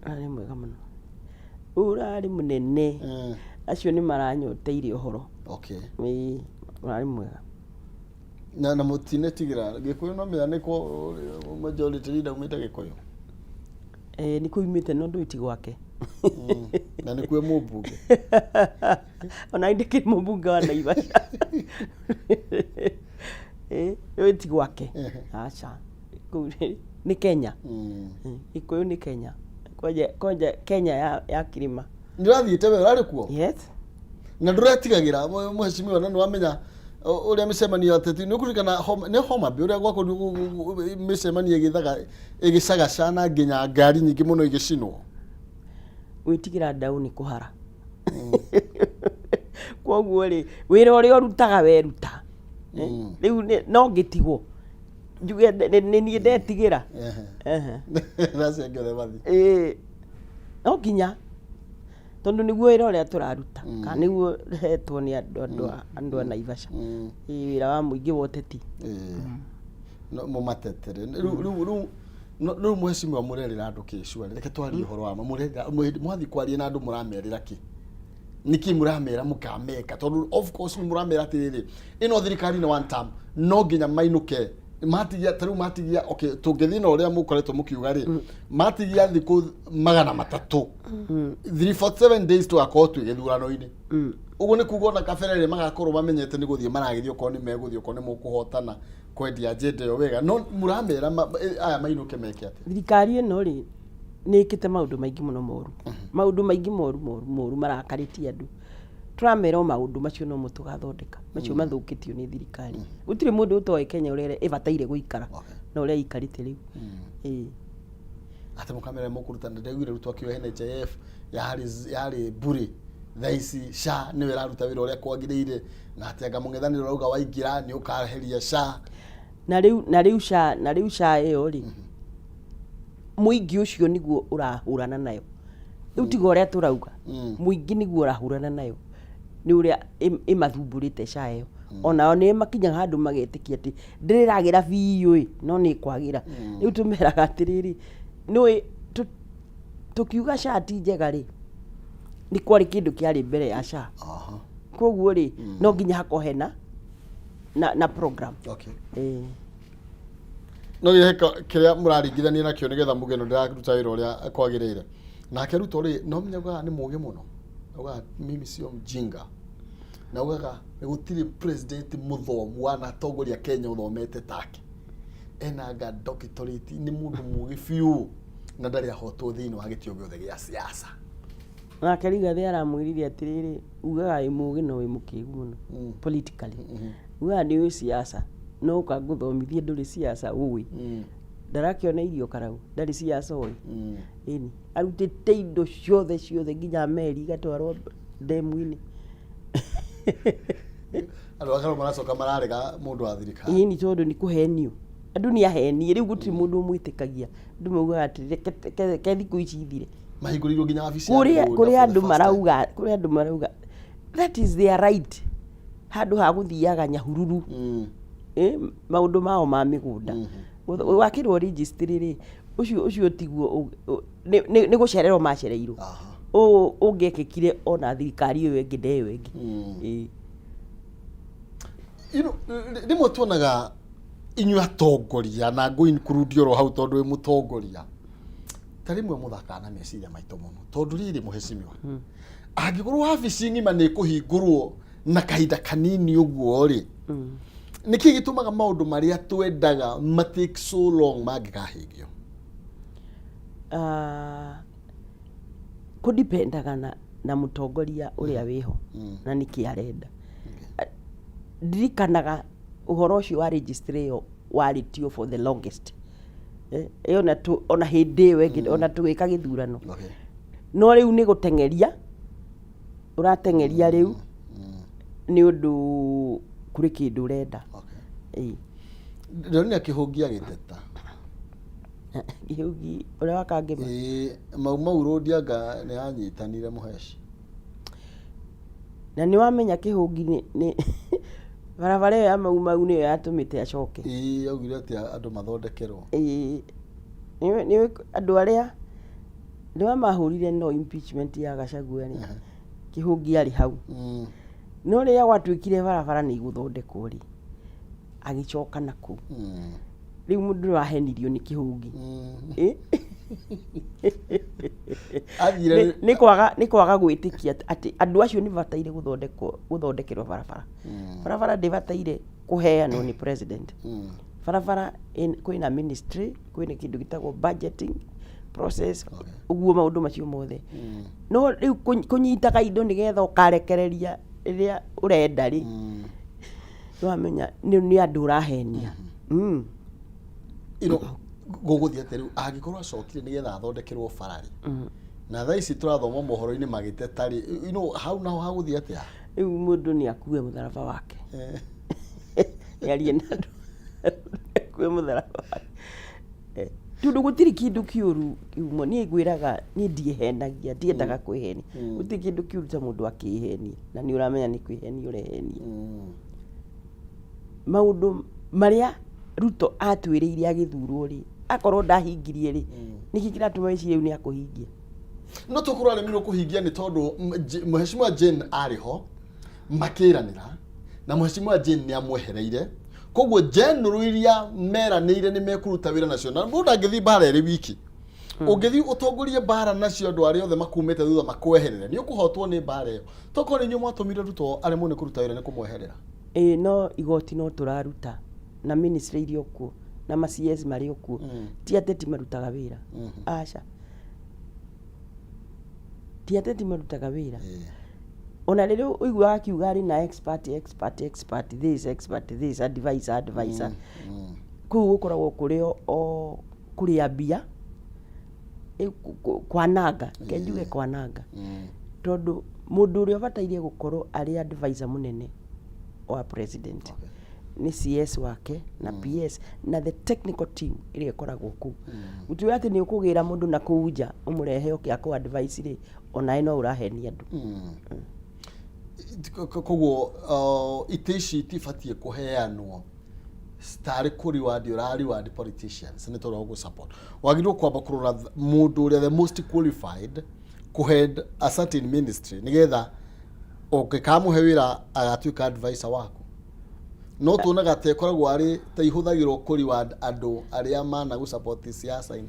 D: Ũrarĩ mwega mũno, ũrarĩ mũnene, acio nĩ maranyoteire ũhoro. Ĩĩ, ũrarĩ mwega.
A: Na mũtinetigĩra Gĩkũyũ no menya nĩ majority leader umĩte Gĩkũyũ?
D: Eh, nĩ kuumĩte no ndũĩ ti gwake.
A: Na nĩ kuo mũmbunge.
D: Ona ndĩkĩrĩ mũmbunge wa Naivasha. Eh, ndũĩ ti gwake, aca, kũu nĩ Kenya. Gĩkũyũ nĩ Kenya, kwanja kwanja Kenya ya kĩrĩma.
A: Nĩ ũrathiĩte we ũrarĩ kuo?
D: Yes.
A: Na ndũretigagĩra mheshimiwa, na nĩ wamenya ũrĩa mĩcemanio ya ateti, nĩ ũkũririkana nĩ Homa Bay ũrĩa gwakorirwo mĩcemanio ĩgĩthaga ĩgĩcagacana nginya ngari nyingĩ mũno igĩcinwo?
D: Gwĩtigĩra ndaũ nĩ kũhara. Koguo rĩ, wĩra ũrĩa ũrutaga weruta rĩu no ngĩtigwo njuge nĩ niĩ ndetigĩra. Ehe.
A: Nacio othe mathiĩ.
D: Ĩĩ, no nginya tondũ nĩguo wĩra ũrĩa tũraruta kana nĩguo hetwo nĩ andũ a Naivasha. Ĩĩ, wĩra wa mũingĩ wa ũteti.
A: No mũmatetere rĩu rĩu mheshimiwa, mũrerĩra andũ kĩ cua? Reke twarie ũhoro wa ma, mũrerĩra mwathiĩ kwaria na andũ mũramerĩra kĩ? Nĩkĩ mũramera mũkameka? Tondũ of course nĩ mũramera atĩrĩrĩ, ĩno thirikari nĩ one term, no nginya mainũke matigia ta rĩu matigia. Okay, tũngĩthiĩ na ũrĩa mũkoretwo mũkiuga rĩ, matigia thikũ 300, 347 days, tũgakorwo twĩ gĩthurano-inĩ. Ũguo nĩ kuga ona kabere rĩ magakorwo mamenyete nĩ gũthiĩ maragĩthiĩ, okorwo nĩ megũthiĩ, okorwo nĩ mũkũhotana kwendia agenda ĩyo wega, no mũramera aya mainũke meke atĩa?
D: Thirikari ĩno rĩ, nĩ ĩkĩte maũndũ maingĩ mũno moru, maũndũ maingĩ moru moru moru marakarĩtie andũ. Tũramera o maũndũ macio nomo tũgathondeka, macio mathũkĩtio nĩ thirikari. Gũtirĩ mũndũ ũtoĩ Kenya ũrĩa ĩbataire gũikara na ũrĩa ĩikarĩte rĩu. Ĩĩ.
A: Atĩ mũkamera mũkũruta, ndaiguire Ruto akiuga NHIF yarĩ mbure, thaa ici SHA nĩyo ĩraruta wĩra ũrĩa kwagĩrĩire, na atĩ anga mũng'ethanĩro ũrauga waingĩra nĩ ũkaheria SHA.
D: Na rĩu SHA ĩyo rĩ, mũingĩ ũcio nĩguo ũrahũrana nayo rĩu, tiga ũrĩa tũrauga, mũingĩ nĩguo ũrahũrana nayo nĩ ũrĩa ĩmathumbũrĩte SHA ĩyo. Onao nĩ makinyaga handũ magetĩkia atĩ ndĩrĩragĩra biũ ĩ, no nĩ ĩkwagĩra. Rĩu tũmeraga atĩrĩrĩ, nĩũĩ tũkiuga SHA ti njega rĩ, nĩ kwarĩ kĩndũ kĩarĩ mbere ya SHA. Koguo rĩ, no nginya hakorwo hena na program. Ĩĩ.
A: No gĩhe kĩrĩa mũraringithania nakĩo nĩgetha muge no ndĩraruta wĩra ũrĩa kwagĩrĩire. Nake Ruto rĩ, no menya ugaga nĩ mũgĩ mũno, ugaga mimi sio mjinga, na ugaga gũtirĩ president mũthomu wanatongoria Kenya ũthomete take, ena anga doctorate, nĩ mũndũ mũgĩ biũ na ndarĩ ahotwo thĩinĩ wa gĩtĩ o gĩothe gĩa siasa.
D: Nake Rigathĩ aramwĩrire atĩrĩrĩ, ugaga wĩ mũgĩ no wĩ mũkĩgu mũno politically, ugaga nĩ ũĩ siasa no ũka ngũthomithie ndũrĩ siasa ũĩ. Ndarakĩona irio karau ndarĩ siasa ũĩ. Ĩni arutĩte indo ciothe ciothe nginya meri igatwarwo ndemu-inĩ.
A: Andũ akorwo maracoka mararega mũndũ wa thirikari.
D: Ĩni, tondũ nĩ kũhenio, andũ nĩ ahenie rĩu, gũtirĩ mũndũ ũmwĩtĩkagia. Andũ maugaga atĩ reke thikũ ici ithire.
A: Mahingũrĩirwo nginya wabici ya
D: kũrĩa
A: mĩgũnda
D: kũrĩa
A: for the
D: andũ
A: first time.
D: marauga, kũrĩa andũ marauga that is their right, handũ ha gũthiaga Nyahururu. Maũndũ mao ma mĩgũnda wakĩrwo registry rĩ, ũcio tiguo nĩ gũcererwo macereirwo. Ũũ ũngĩekĩkire ona thirikari ĩyo ĩngĩ na ĩyo ĩngĩ. Ĩĩ.
A: You know, rĩmwe tuonaga inyuĩ atongoria na ngũ include oro hau tondũ wĩ mũtongoria ta rĩmwe mũthakaga na meciria maitũ mũno tondũ rĩrĩ mũhecimiwa angĩkorwo wabici ng'ima nĩ ĩkũhingũrwo na kahinda kanini ũguo rĩ nĩkĩ gĩtũmaga maũndũ marĩa twendaga ma take so long mangĩkahingio?
D: Ah, kũdipendaga na mũtongoria ũrĩa wĩho na nĩkĩ arenda. Ndirikanaga ũhoro ũcio wa registry ĩyo warĩtio for the longest. Eh, ĩyo na tu, ona hĩndĩ ĩyo ĩngĩ ona tũgĩka gĩthurano. No rĩu nĩ gũteng'eria ũrateng'eria rĩu nĩ ũndũ kũrĩ kĩndũ ũrenda. Ĩĩ.
A: Ndĩronire kĩhũngi agĩteta.
D: Kĩhũngi ũrĩa wa Kangema?
A: Ĩĩ, Mau Mau Road anga nĩ yanyitanire mũheci.
D: Na nĩ wamenya kĩhũngi nĩ barabara ĩyo ya Mau Mau nĩyo yatũmĩte acoke.
A: Ĩĩ, augire atĩ andũ mathondekerwo.
D: Ĩĩ, nĩũĩ andũ arĩa nĩwe mahũrire no impeachment ya Gachagua rĩ, Kĩhũngi arĩ hau. No rĩrĩa gwatuĩkire barabara nĩ igũthondekwo rĩ, agĩcoka na kũu. Rĩu mũndũ nĩwahenirio nĩ Kĩhũngi. Ĩ?
A: Athire
D: Nĩ kwaga gwĩtĩkia atĩ andũ acio nĩ bataire gũthondekwo gũthondekerwo barabara. Barabara ndĩbataire kũheanwo nĩ president. Barabara kwĩna ministry, kwĩna kĩndũ gĩtagwo budgeting process, ũguo maũndũ macio mothe. No rĩu kũnyitaga indo nĩgetha ũkarekereria rĩrĩa ũrenda rĩ, nĩwamenya nĩ andũ ũrahenia.
A: You know, gũgũthiĩ atĩa rĩu angĩkorwo acokire nĩgetha athondekerwo bara rĩ, na thaa ici tũrathoma mohoro-inĩ magĩteta rĩ, you know, hau naho hagũthiĩ atĩa?
D: Rĩu mũndũ nĩ akue mũtharaba wake. Nĩarie na andũ akue mũtharaba wake. Tondũ gũtirĩ kĩndũ kĩũru kiumo, niĩ ngwĩraga niĩ ndiĩhenagia, ndiendaga kwĩhenia. Gũtirĩ kĩndũ kĩũru ta mũndũ akĩhenia na nĩ ũramenya nĩ kwĩhenia ũrehenia. Maũndũ marĩa Ruto atwĩrĩire agĩthurwo rĩ, akorwo ndahingirie rĩ, nĩkĩ kĩratũma wĩcirie rĩu nĩ akũhingia?
A: No tokorwo aremirwo kũhingia nĩ tondũ Mheshimiwa Jane arĩ ho makĩranĩra na Mheshimiwa Jane nĩ amwehereire, koguo general iria meranĩire nĩ mekũruta wĩra nacio, na mũndũ ndangĩthiĩ mbara ĩrĩ wiki. Ũngĩthiĩ ũtongorie mbara nacio andũ arĩa othe makumĩte thutha makweherere, nĩ ũkũhotwo nĩ mbara ĩyo. Tokorwo nĩ inyuĩ mwatũmire Ruto aremwo nĩ kũruta wĩra nĩ kũmweherera.
D: Ĩĩ, no igoti no tũraruta na ministry iria okuo na ma CS marĩ okuo, ti ateti marutaga wĩra, aca, ti ateti marutaga wĩra. Ona rĩrĩa ũiguaga akiuga arĩ na expert, expert, expert this, expert this, advisor, advisor, kũu gũkoragwo kũrĩ o kũrĩa mbia, kwananga, reke njuge kwananga, tondũ mũndũ ũrĩa ũbataire gũkorwo arĩ advisor mũnene wa president nĩ CS wake na PS na the technical team ĩrĩa ĩkoragwo kũu. Gũtiũĩ atĩ nĩ ũkũgĩra mũndũ na kũu nja ũmũrehe oke akũ advice rĩ, onawe no ũrahenia andũ.
A: Koguo itĩ ici itibatiĩ kũheanwo tarĩ kũ reward ũra reward politicians nĩ tondũ wa gũ support. Wagĩrĩirwo kwamba kũrora mũndũ ũrĩa the most qualified kũ head a certain ministry nĩgetha ũngĩkamũhe wĩra agatuĩka advisor waku. No tuonaga ta ĩkoragwo arĩ ta ihũthagĩrwo kũ reward andũ arĩa mana gũ support siasa-inĩ.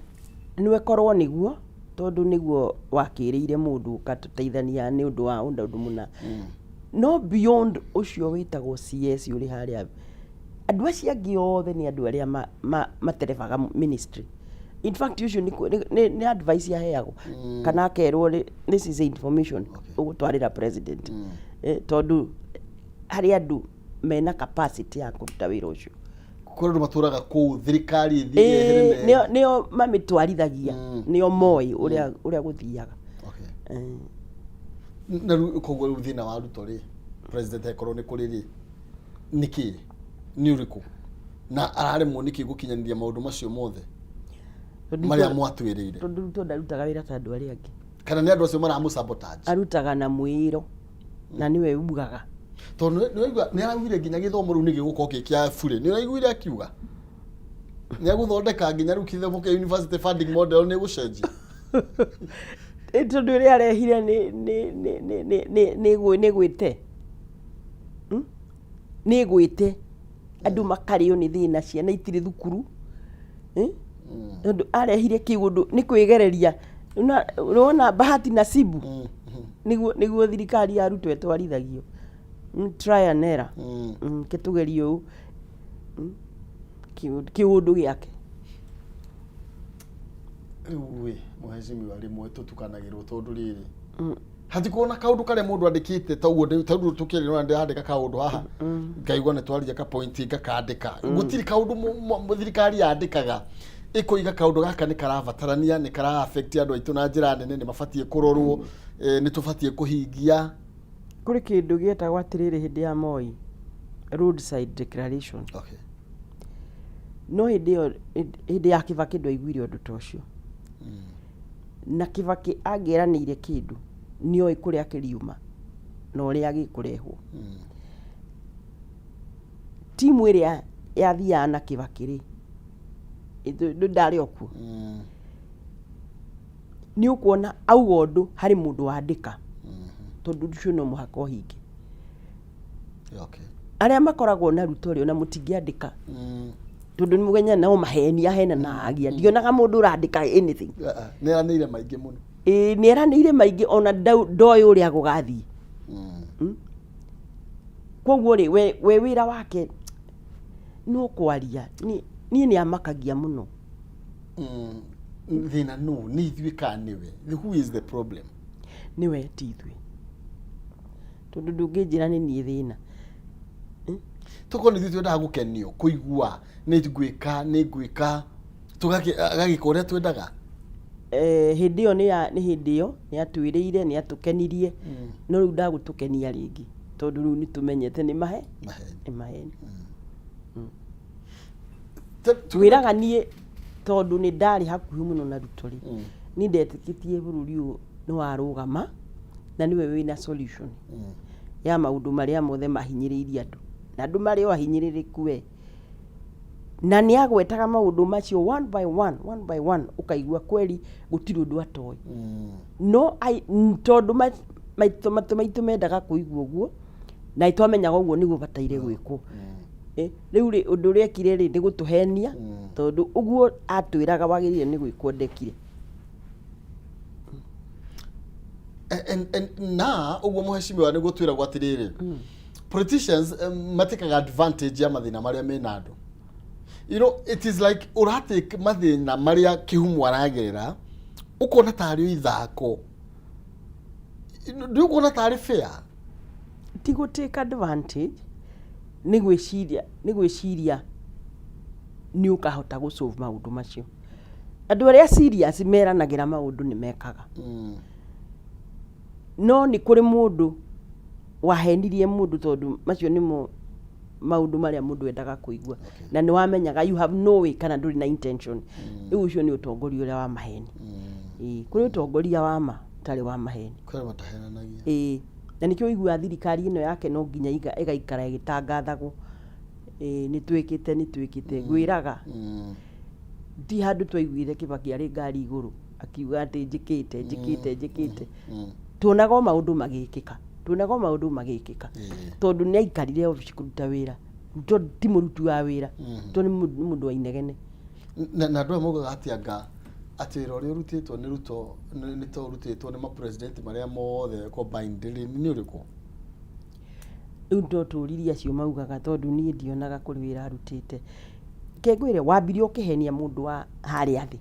D: Nĩ ĩkorwo nĩguo, tondũ nĩguo wakĩrĩire mũndũ ũgatũteithania nĩ ũndũ wa ũndũ mũna. No beyond ũcio wĩtagwo CS ũrĩ harĩa, andũ acio angĩ othe nĩ andũ arĩa materebaga ministry. In fact ũcio nĩ advice aheagwo kana akerwo this is the information ũgũtwarĩra president. Tondũ harĩ andũ mena capacity ya kũruta wĩra ũcio.
A: Kũrĩ andũ matũraga kũu thirikari ĩthiĩ yehere
D: Nĩo mamĩtwarithagia, nĩo moĩ ũrĩa gũthiaga.
A: Na rĩu koguo rĩu thĩna wa Ruto rĩ, president akorwo nĩ kũrĩ rĩ, nĩ kĩ nĩ ũrĩkũ na araremwo nĩkĩ gũkinyanĩria maũndũ macio mothe marĩa mwatwĩrĩire?
D: Tondũ Ruto ndarutaga wĩra ta andũ arĩa angĩ.
A: Kana nĩ andũ acio maramũ sabotage?
D: Arutaga na mwĩĩro na nĩwe ugaga.
A: Tondũ nĩ waigua nĩ araugire nginya gĩthomo rĩu nĩ gĩgũkorwo kĩ kĩa burĩ. Nĩ ũraiguire akiuga nĩ egũthondeka nginya rĩu gĩthomo kĩa university funding model nĩ gũcenjia.
D: Ĩ tondũ ĩrĩa arehire nĩ nĩ nĩ nĩ nĩ nĩ nĩ gwĩ- nĩ gwĩte Nĩ ĩgwĩte andũ makarĩo nĩ thĩna ciana itirĩ thukuru Eh? Tondũ arehire kĩũndũ nĩ kwĩgereria Nĩwona bahati nasibu nĩguo nĩguo thirikari ya Ruto ĩtwarithagio try and error Reke tũgerie ũũ Kĩũndũ gĩake
A: Rĩu ĩ mũhecimiwa rĩmwe tũtukanagĩrwo tondũ rĩrĩ hatikorwo na kaũndũ karĩa mũndũ andĩkĩte ta ũguo tondũ tũkĩrĩ no ndĩrandĩka kaũndũ haha ngaigua nĩ twaria ka point ngakandĩka gũtirĩ kaũndũ thirikari yandĩkaga ĩkoiga kaũndũ gaka nĩ karabatarania nĩ kara affect andũ aitũ na njĩra nene nĩ mabatiĩ kũrorwo nĩ tũbatiĩ kũhingia
D: Kũrĩ kĩndũ gĩetagwo atĩrĩrĩ hĩndĩ ya Moi, roadside declaration.
A: Okay.
D: No hĩndĩ ĩyo hĩndĩ ya Kibaki ndwaiguire ũndũ ta ũcio. Na Kibaki angĩeranĩire kĩndũ nĩoĩ kũrĩa kĩriuma na ũrĩa gĩkũrehwo. Timu ĩrĩa yathiaga na Kibaki rĩ, ndarĩ o kuo. Nĩ ũkuona auga ũndũ harĩ mũndũ wandĩka tondũ ũndũ ũcio no mũhaka ũhinge. Arĩa makoragwo na Ruto rĩ ona mũtingĩandĩka tondũ nĩ mũgenya no maheni ahenanagia ndionaga mũndũ ũrandĩka anything.
A: Nĩ eranĩire maingĩ mũno.
D: Ĩĩ nĩ eranĩire maingĩ ona ndoĩ ũrĩa gũgathiĩ. Koguo rĩ we wĩra wake no kwaria niĩ nĩ amakagia mũno.
A: Thĩna nũ nĩ ithuĩ kana nĩwe? Who is the problem?
D: Nĩwe ti ithuĩ tondũ ndũngĩnjĩra nĩ niĩ thĩna.
A: Tokorwo nĩ ithuĩ twendaga gũkenio kũigua nĩ ngwĩka nĩ ngwĩka agagĩka ũrĩa twendaga.
D: Hĩndĩ ĩyo nĩ hĩndĩ ĩyo nĩ atwĩrĩire nĩ atũkenirie no rĩu ndagũtũkenia rĩngĩ tondũ rĩu nĩ tũmenyete nĩ nĩ maheni. Ngwĩraga niĩ tondũ nĩ ndarĩ hakuhĩ mũno na Ruto rĩ, niĩ ndetĩkĩtie bũrũri ũyũ nĩ warũgama na nĩwe wĩna solution ya maũndũ marĩa mothe mahinyĩrĩirie andũ. Na andũ marĩ o ahinyĩrĩrĩku we. Na nĩ agwetaga maũndũ macio one by one, one by one ũkaigua kweli gũtirĩ ũndũ atoĩ. No tondũ matũ maitũ mendaga kũigua ũguo, na nĩ twamenyaga ũguo nĩguo bataire gwĩkwo. Rĩu rĩ, ũndũ ũrĩa ekire rĩ, nĩ gũtũhenia, tondũ ũguo atwĩraga wagĩrĩire nĩ gwĩkwo ndekire.
A: And na ũguo mũhecimiwa nĩguo twĩragwo atĩrĩrĩ politicians matĩkaga advantage ya mathĩna marĩa mena andũ you know it is like ũratake mathĩna marĩa kĩhumo aragerera ũkona tarĩ ithako ndũkuona tarĩ fair
D: Ti gũ take advantage, nĩ gwĩciria nĩ gwĩciria nĩ ũkahota gũ solve maũndũ macio. Andũ arĩa serious meranagĩra maũndũ nĩ mekaga. No nĩ kũrĩ mũndũ wahenirie mũndũ tondũ macio nĩmo maũndũ marĩa mũndũ endaga kũigua. Na nĩ wamenyaga you have no way kana ndũrĩ na intention. Rĩu ũcio nĩ ũtongoria ũrĩa wa maheni. Ĩĩ, kũrĩ ũtongoria wa ma ũtarĩ wa maheni.
A: Kwĩ arĩa matahenanagia.
D: Ĩĩ, na nĩkĩo ũiguaga thirikari ĩno yake no nginya ĩgaikara ĩgĩtangathagwo. Ĩĩ nĩ twĩkĩte nĩ twĩkĩte. Ngwĩraga ti handũ twaiguire Kibaki arĩ ngari igũrũ akiuga atĩ njĩkĩte njĩkĩte njĩkĩte. Tuonaga o maũndũ magĩkĩka. Tuonaga o maũndũ magĩkĩka. Tondũ nĩ aikarire obici kũruta wĩra. Ruto ti mũruti wa wĩra. Ruto nĩ mũndũ wa inegene.
A: Na andũ aya maugaga atĩ anga atĩ wĩra ũrĩa ũrutĩtwo nĩ Ruto nĩ ta ũrutĩtwo nĩ ma president marĩa mothe combined rĩ, nĩ ũrĩkũ?
D: Rĩu no tũririe acio maugaga tondũ niĩ ndionaga kũrĩ wĩra arutĩte. Reke ngwĩre wambire ũkĩhenia mũndũ wa harĩa thĩ.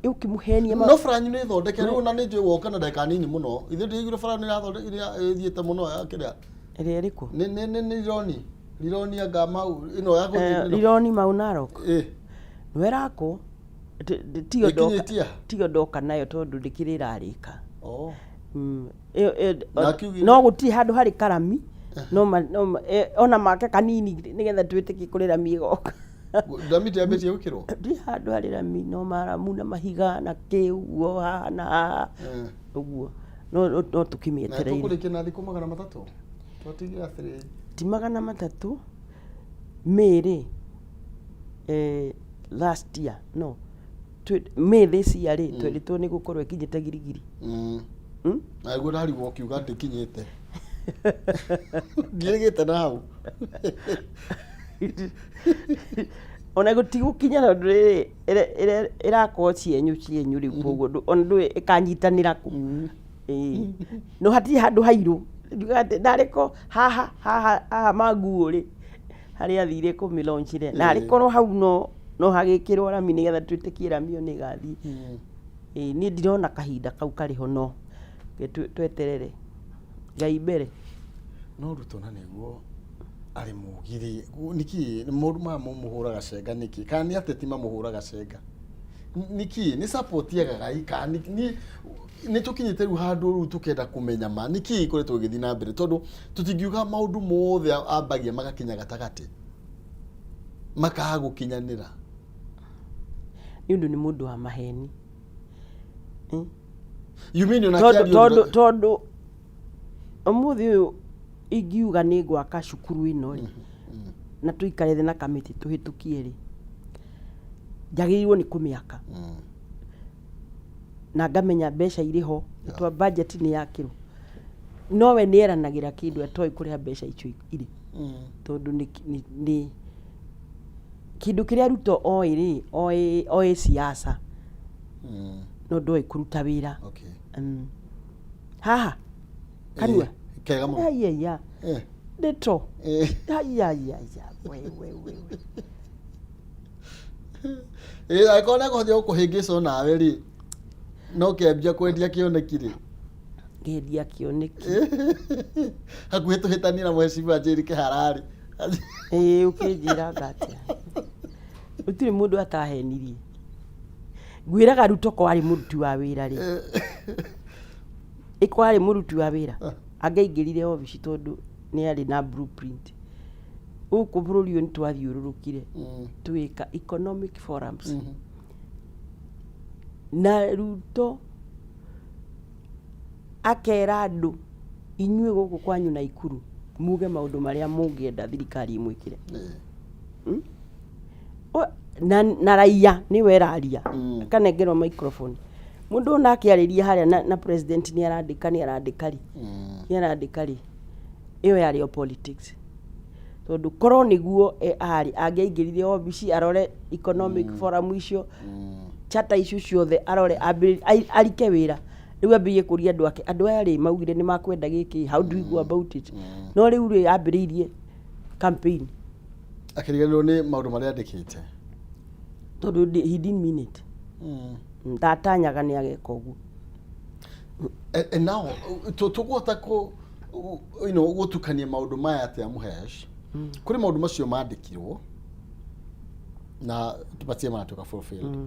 D: Ũkĩmũhenia
A: No bara yanyu nĩ thondeke rĩu ona nĩ njũĩ woka na ndagĩka nini mũno. Ithuĩ ndĩraiguire bara nĩ ĩrathiĩte mũno ya kĩrĩa.
D: Ĩrĩa ĩrĩkũ?
A: Nĩ nĩ nĩ nĩ Rironi. Rironi anga mau ĩno ya gũthiĩ.
D: Rironi mau Narok. Nĩwe ĩrakwo. Tiyo ndoka
A: Ĩkinyĩtie ha?
D: tiyo ndoka nayo tondũ ndĩkĩrĩ ĩrarĩka.
A: Oh.
D: Ĩyo
A: Na akiugire-
D: no gũtirĩ handũ harĩ karami no ma, no ma, ona make kanini nĩgetha twĩtĩkie kũrĩ rami ĩgoka.
A: Rami ndĩambĩtie gwĩkĩrwo?
D: Ndirĩ handũ harĩ rami no maramu na mahiga na kĩ ũguo haha na haha ũguo no no
A: Na
D: tũkĩmĩetereire.
A: tũkũrĩkia na thikũ 300? Twatigia atĩrĩ.
D: Ti 300 May rĩ last year no. May this year rĩ, twerĩtwo nĩ gũkorwo ĩkinyĩte Girigiri.
A: Naguo ndarigwo ũkiuga ndĩkinyĩte, ndiĩgĩte na hau.
D: Ona gũtigũkinya tondũ rĩrĩ ĩrakwo cienyũ cienyũ rĩu, koguo ona ndũĩ ĩkanyitanĩra kũ. Ĩĩ. No hatirĩ handũ hairũ. Ngiuga atĩ narĩ ko haha haha haha manguo rĩ, harĩa athire kũmĩ launch rĩ, narĩ korwo hau no hagĩkĩrwo rami nĩgetha twĩtĩkie rami ĩyo nĩ ĩgathiĩ. Ĩĩ, niĩ ndirona kahinda kau karĩ ho, no reke tweterere Ngai mbere.
A: No Ruto na nĩguo arĩ mũgiri nĩkĩ maũndũ maya mũmũhũraga cenga nĩkĩ? Kana nĩ ateti mamũhũraga cenga nĩkĩ? Nĩ support yegaga kana nĩ tũkinyĩte rĩu handũ rĩu tũkenda kũmenya ma nĩkĩ ikoretwo ĩgĩthiĩ na mbere, tondũ tũtingiuga maũndũ mothe ambagia magakinya gatagatĩ makaga gũkinyanĩra.
D: Nĩ ũndũ nĩ mũndũ wa maheni.
A: You mean ona
D: Tondũ
A: akĩaria
D: tondũ ũmũthĩ ũyũ ingiuga nĩ ngwaka cukuru ĩno rĩ, na tũikare thĩ na kamĩtĩ tũhĩtũkie rĩ, njagĩrĩirwo nĩ kũmĩaka na ngamenya mbeca irĩ ho, twa budget nĩ yakĩrwo. No we nĩ eranagĩra kĩndũ atoĩ kũrĩa mbeca icio irĩ, tondũ nĩ kĩndũ kĩrĩa Ruto oĩ rĩ, oĩ siasa, no ndoĩ kũruta wĩra. Haha kanua.
A: Kega mũno.
D: Aiya, ndeto, aiya aiya, we we we we.
A: Ĩ angĩkorwo nĩ ekũhotire gũkũhĩngĩca nawe rĩ, no kĩambia kwendia kĩoneki rĩ.
D: Ngendia kĩoneki.
A: Hakuhĩ tũhĩtanie na mheshimiwa Njeri Kĩhararĩ.
D: Ĩĩ, ũkĩnjĩraga atĩa? Gũtirĩ mũndũ atahenirie. Ngwĩraga Ruto ko arĩ mũruti wa wĩra rĩ, ĩko arĩ mũruti wa wĩra, angĩaingĩrire obici tondũ nĩ arĩ na blueprint. Gũkũ bũrũri ũyũ nĩ twathiũrũrũkire tũgĩka economic forums na Ruto akera andũ, inyuĩ gũkũ kwanyu Naikuru muge maũndũ marĩa mũngĩenda thirikari ĩmwĩkĩre. Na raia nĩwe ĩraria, akanengerwo microphone, mũndũ ũyũ nake arĩria harĩa na president nĩ arandĩka, nĩ arandĩka rĩ, nĩ arandĩka rĩ, ĩyo yarĩ o politics, tondũ korwo nĩguo arĩ angĩaingĩrire obici arore economic forum icio, charter icio ciothe arore, arike wĩra rĩu, ambĩrĩrie kũria andũ ake, andũ aya rĩ maugire nĩ makwenda gĩkĩ, how do we go about it? No rĩu rĩ, ambĩrĩirie campaign.
A: Akĩriganĩrwo nĩ maũndũ marĩa andĩkĩte.
D: Tondũ he didn't mean it. Ndatanyaga nĩ ageka ũguo.
A: And now tũkũhota kũ gũtukania maũndũ maya atĩa, Mũhesh? Kũrĩ maũndũ macio mandĩkirwo na matirĩ maratuĩka fulfilled.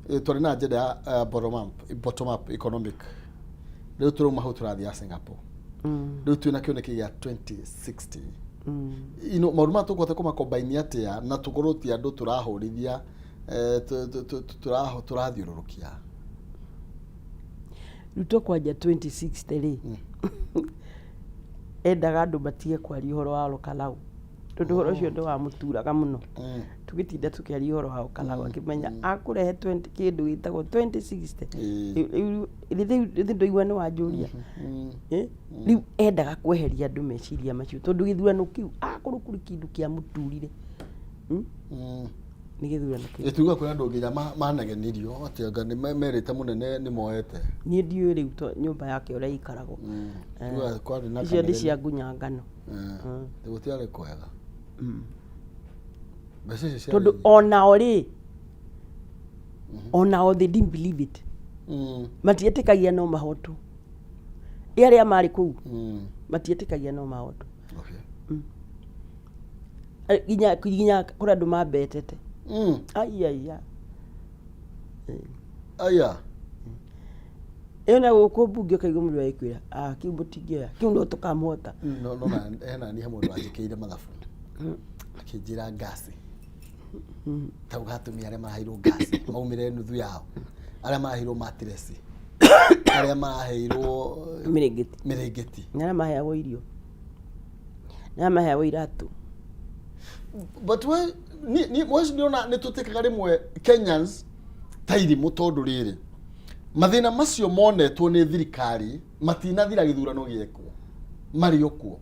A: Twarĩ na agenda ya bottom up economic, rĩu tũrauma hau tũrathiĩ ya Singapore, rĩu twĩna kĩoneki gĩa 2060. Maũndũ maya tũkũhota kũmakombaini atĩa na tũkorwo ti andũ tũrahũrithia, tũrathiũrũrũkia?
D: Ruto kwanja 2060 rĩ, endaga andũ matige kwaria ũhoro wa Olkalau, tondũ ũhoro ũcio nĩ wamũturaga mũno, tũgĩtinda tũkĩaria ũhoro wa Olkalau, akĩmenya akũrehe 20 kĩndũ gĩtagwo 2060. Rĩu rĩu ndũigua nĩ wanjũria. Eh? Rĩu endaga kweheria andũ meciria macio, tondũ gĩthurano kĩu akorwo kũrĩ kĩndũ kĩamũturire, Nĩ gĩthurano kĩu.
A: Tuga kwĩ andũ nginya manegenirio atĩ anga nĩ merĩte mũnene nĩ moete.
D: Niĩ ndiũĩ rĩu to nyũmba yake ũrĩa ĩikaragwo.
A: Tuga kwarĩ na
D: icio nĩ
A: kanegeni.
D: Cia ngunyangano.
A: Gũtiarĩ kwega. Mbeca icio ciarĩ
D: Tondũ
A: nyingĩ.
D: Onao rĩ, onao they didn't believe it. Matietĩkagia no mahotwo. Ĩ arĩa marĩ kũu matietĩkagia no mahotwo. Nginya kũrĩ andũ mambetete. Aiaiya.
A: Aya.
D: Ĩyo na gũkũ mbunge ũkaigua mũndũ agĩkwĩra, "Ah, kĩu mũtingĩoya kĩu, no tũkamũhota."
A: No na hena ni he mũndũ wanjĩkĩire mathabu akĩnjĩra ngasi ta ũgatumia arĩa maraheirwo ngasi maumĩre nuthu yao, arĩa maraheirwo matiresi, arĩa maraheirwo
D: mĩrĩngĩti.
A: Mĩrĩngĩti.
D: Na arĩa maheagwo irio, na arĩa maheagwo iratũ.
A: But we ni mweci ndĩrona nĩ tũtĩkaga rĩmwe Kenyans Ta irimũ tondũ rĩrĩ mathĩna macio monetwo nĩ thirikari matinathira gĩthurano gĩekwo marĩ o kuo.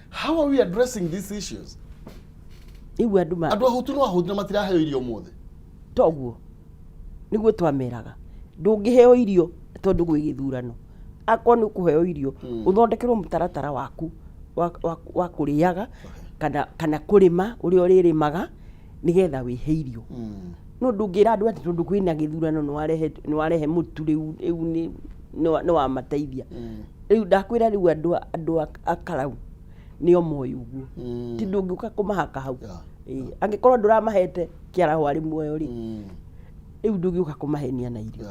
A: How are we addressing these issues?
D: Rĩu andũ ma
A: Andũ ahũtu no ahũtu na matiraheo irio ũmũthĩ.
D: Toguo nĩguo twameraga, ndũngĩheo irio tondũ gwĩ gĩthurano. Akorwo nĩ ũkũheo irio, ũthondekerwo mũtaratara waku wa kũrĩaga kana kũrĩma ũrĩa ũrĩrĩmaga nĩgetha wĩhe irio. No ndũngĩra andũ atĩ tondũ kwĩna gĩthurano nĩ warehe mũtu, rĩu nĩ wamateithia. Rĩu ndakwĩra, rĩu andũ a Karau nĩo moĩ ũguo, ti ndũngĩũka kũmahaka hau. Ĩĩ, angĩkorwo ndũramahete kĩaraho arĩ muoyo rĩ, rĩu ndũngĩũka kũmahenia na irio.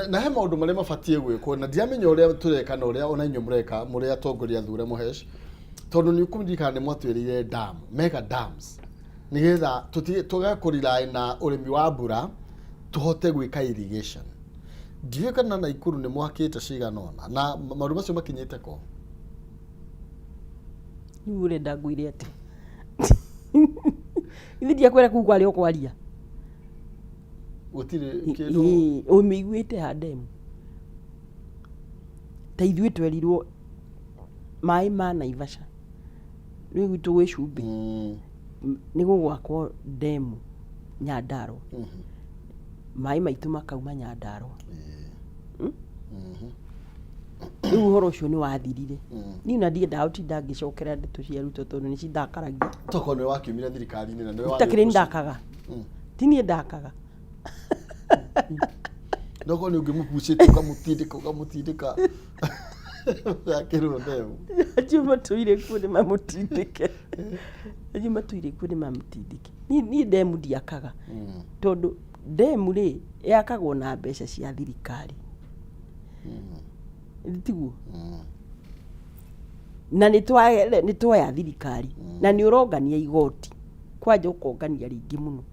A: Na he maũndũ marĩa mabatiĩ gwĩkwo na ndiramenya ũrĩa tũreka na ũrĩa ona inyuĩ mũreka mũrĩ atongoria athure mũhesh, tondũ nĩ ũkũririkana nĩ mwatwĩrĩire dam, mega dams, nĩgetha tũtige tũge kũrely na ũrĩmi wa mbura, tũhote gwĩka irrigation. Ndiũĩ kana Naikuru nĩ mwakĩte cigana ũna na maũndũ macio makinyĩte kũ?
D: Rĩu ũrenda ngwĩre atĩ ithe ndiakwĩra kũu kwarĩ o kwaria.
A: Gũtirĩ kĩndũ.
D: Ĩĩ, ũmĩiguĩte ha ndemu? Ta ithuĩ twerirwo maĩ ma Naivasha rĩu gwitũ gwĩ cumbĩ, nĩ gũgwakwo ndemu Nyandarũa, maĩ maitũ makauma Nyandarũa. Rĩu ũhoro ũcio nĩ wathirire. Niĩ na ndiendaga gũtinda ngĩcokera ndeto cia Ruto tondũ nĩ cindakaragia.
A: Tokorwo nĩwe wakiumire thirikari-inĩ na nĩwe
D: Itakĩrĩ ndakaga, ti niĩ ndakaga.
A: Ndokorwo nĩ ũngĩmũbucĩte ũkamũtindĩka ũkamũtindĩka akĩrwo ndemu.
D: Acio matũire kuo nĩ mamũtindĩke, acio matũire kuo nĩ mamũtindĩke. Niĩ ndemu ndiakaga, tondũ ndemu rĩ yakagwo na mbeca cia thirikari. Tiguo? Na nĩ twoya thirikari na nĩ ũrongania igoti, kwanja ũkongania rĩingĩ mũno.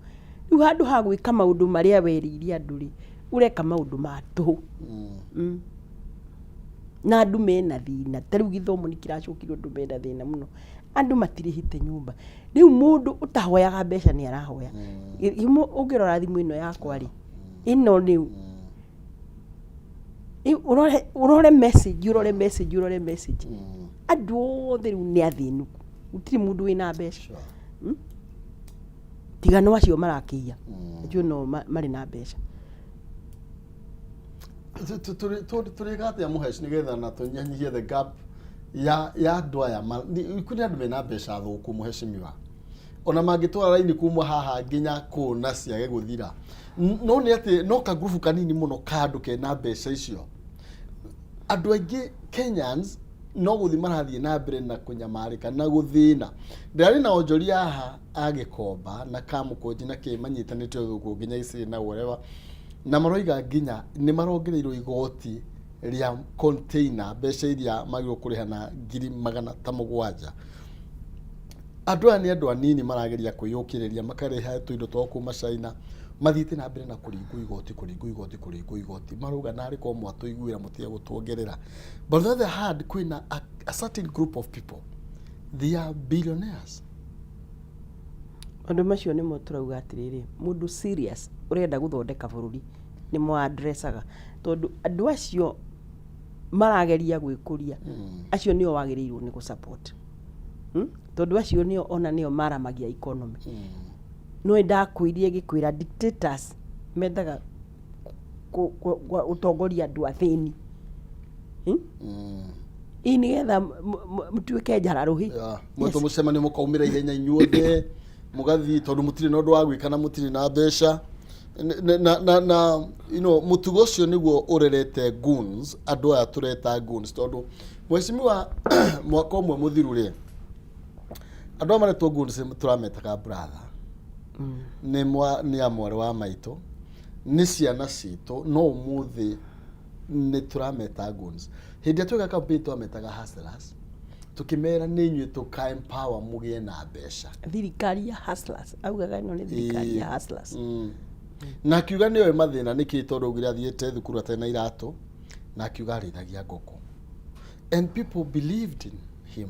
D: Rĩu handũ ha gwĩka maũndũ marĩa werĩire andũ rĩ, ũreka maũndũ ma tũhũ. Na andũ mena thĩna, ta rĩu gĩthomo nĩ kĩracokire, andũ mena thĩna mũno, andũ matirĩhĩte nyũmba. Rĩu mũndũ ũtahoyaga mbeca nĩ arahoya. Gĩthumo ũngĩrora thimũ ĩno yakwa rĩ, ĩno rĩu ũrore message, ũrore message, ũrore message, andũ othe rĩu nĩ athĩnĩku, gũtirĩ mũndũ wĩna mbeca. Tiga no acio marakĩiya, acio no marĩ na mbeca.
A: Tũrĩka atĩa mũheci nĩgetha na tũnyihanyihie the gap ya andũ aya kũrĩ andũ mena mbeca thũku, mũhecimiwa, ona mangĩtwara raini kuma haha nginya kũu na ciage gũthira? No nĩ atĩ no kagurubu kanini mũno ka andũ kena mbeca icio. Andũ aingĩ Kenyans no gũthiĩ marathiĩ na mbere na kũnyamarĩka na gũthĩna. Ndĩrarĩ na onjoria haha a Gĩkomba na Kamũkũnji na kĩ manyitanĩte gũkũ nginya Icirĩ na whatever, na maroiga nginya nĩ marongereirwo igoti rĩa container, mbeca iria magĩrĩirwo kũrĩha na 700,000. Andũ aya nĩ andũ anini marageria kwĩyũkĩrĩria, makarĩha tũindo twao kuma China, mathiĩte na mbere na kũringwo igoti, kũringwo igoti, kũringwo igoti. Marauga narĩ korwo mwatũiguĩra mũtige gũtuongerera. But on the other hand, kwĩna a certain group of people, they are billionaires.
D: Maũndũ macio nĩmo tũrauga atĩrĩrĩ, mũndũ serious ũrenda gũthondeka bũrũri nĩmo addressaga, tondũ andũ acio marageria gwĩkũria, acio nĩo wagĩrĩirwo nĩ gũ support. Tondũ acio nĩo ona nĩo maramagia economy. No nĩndakwĩrire ngĩkwĩra dictators mendaga gũtongoria andũ athĩni. Ĩ nĩgetha mũtuĩke njararũhĩ.
A: Mwetwo mũcemanio mũkaumĩra ihenya inyuothe mũgathiĩ tondũ mũtirĩ na ũndũ wa gwĩka na mũtirĩ na mbeca. Na mũtugo ũcio nĩguo ũrerete goons, andũ aya tũreta goons, tondũ mheshimiwa, mwaka ũmwe mũthiru rĩ, andũ aya maretwo goons tũrametaga brother, nĩ a mwarĩ wa maitũ, nĩ ciana citũ, no ũmũthĩ nĩ tũrameta goons. Hĩndĩ ĩrĩa tweka campaign twametaga hustlers, tukimera nĩ inyuĩ tũka empower mũgĩe na mbeca.
D: Thirikari ya hustlers, augaga ĩno nĩ thirikari ya hustlers.
A: Na akiuga nĩoĩ mathĩna nĩkĩ, tondũ augire athiĩte thukuru atarĩ na iratũ, na akiuga arĩithagia ngũkũ, and people believed in him.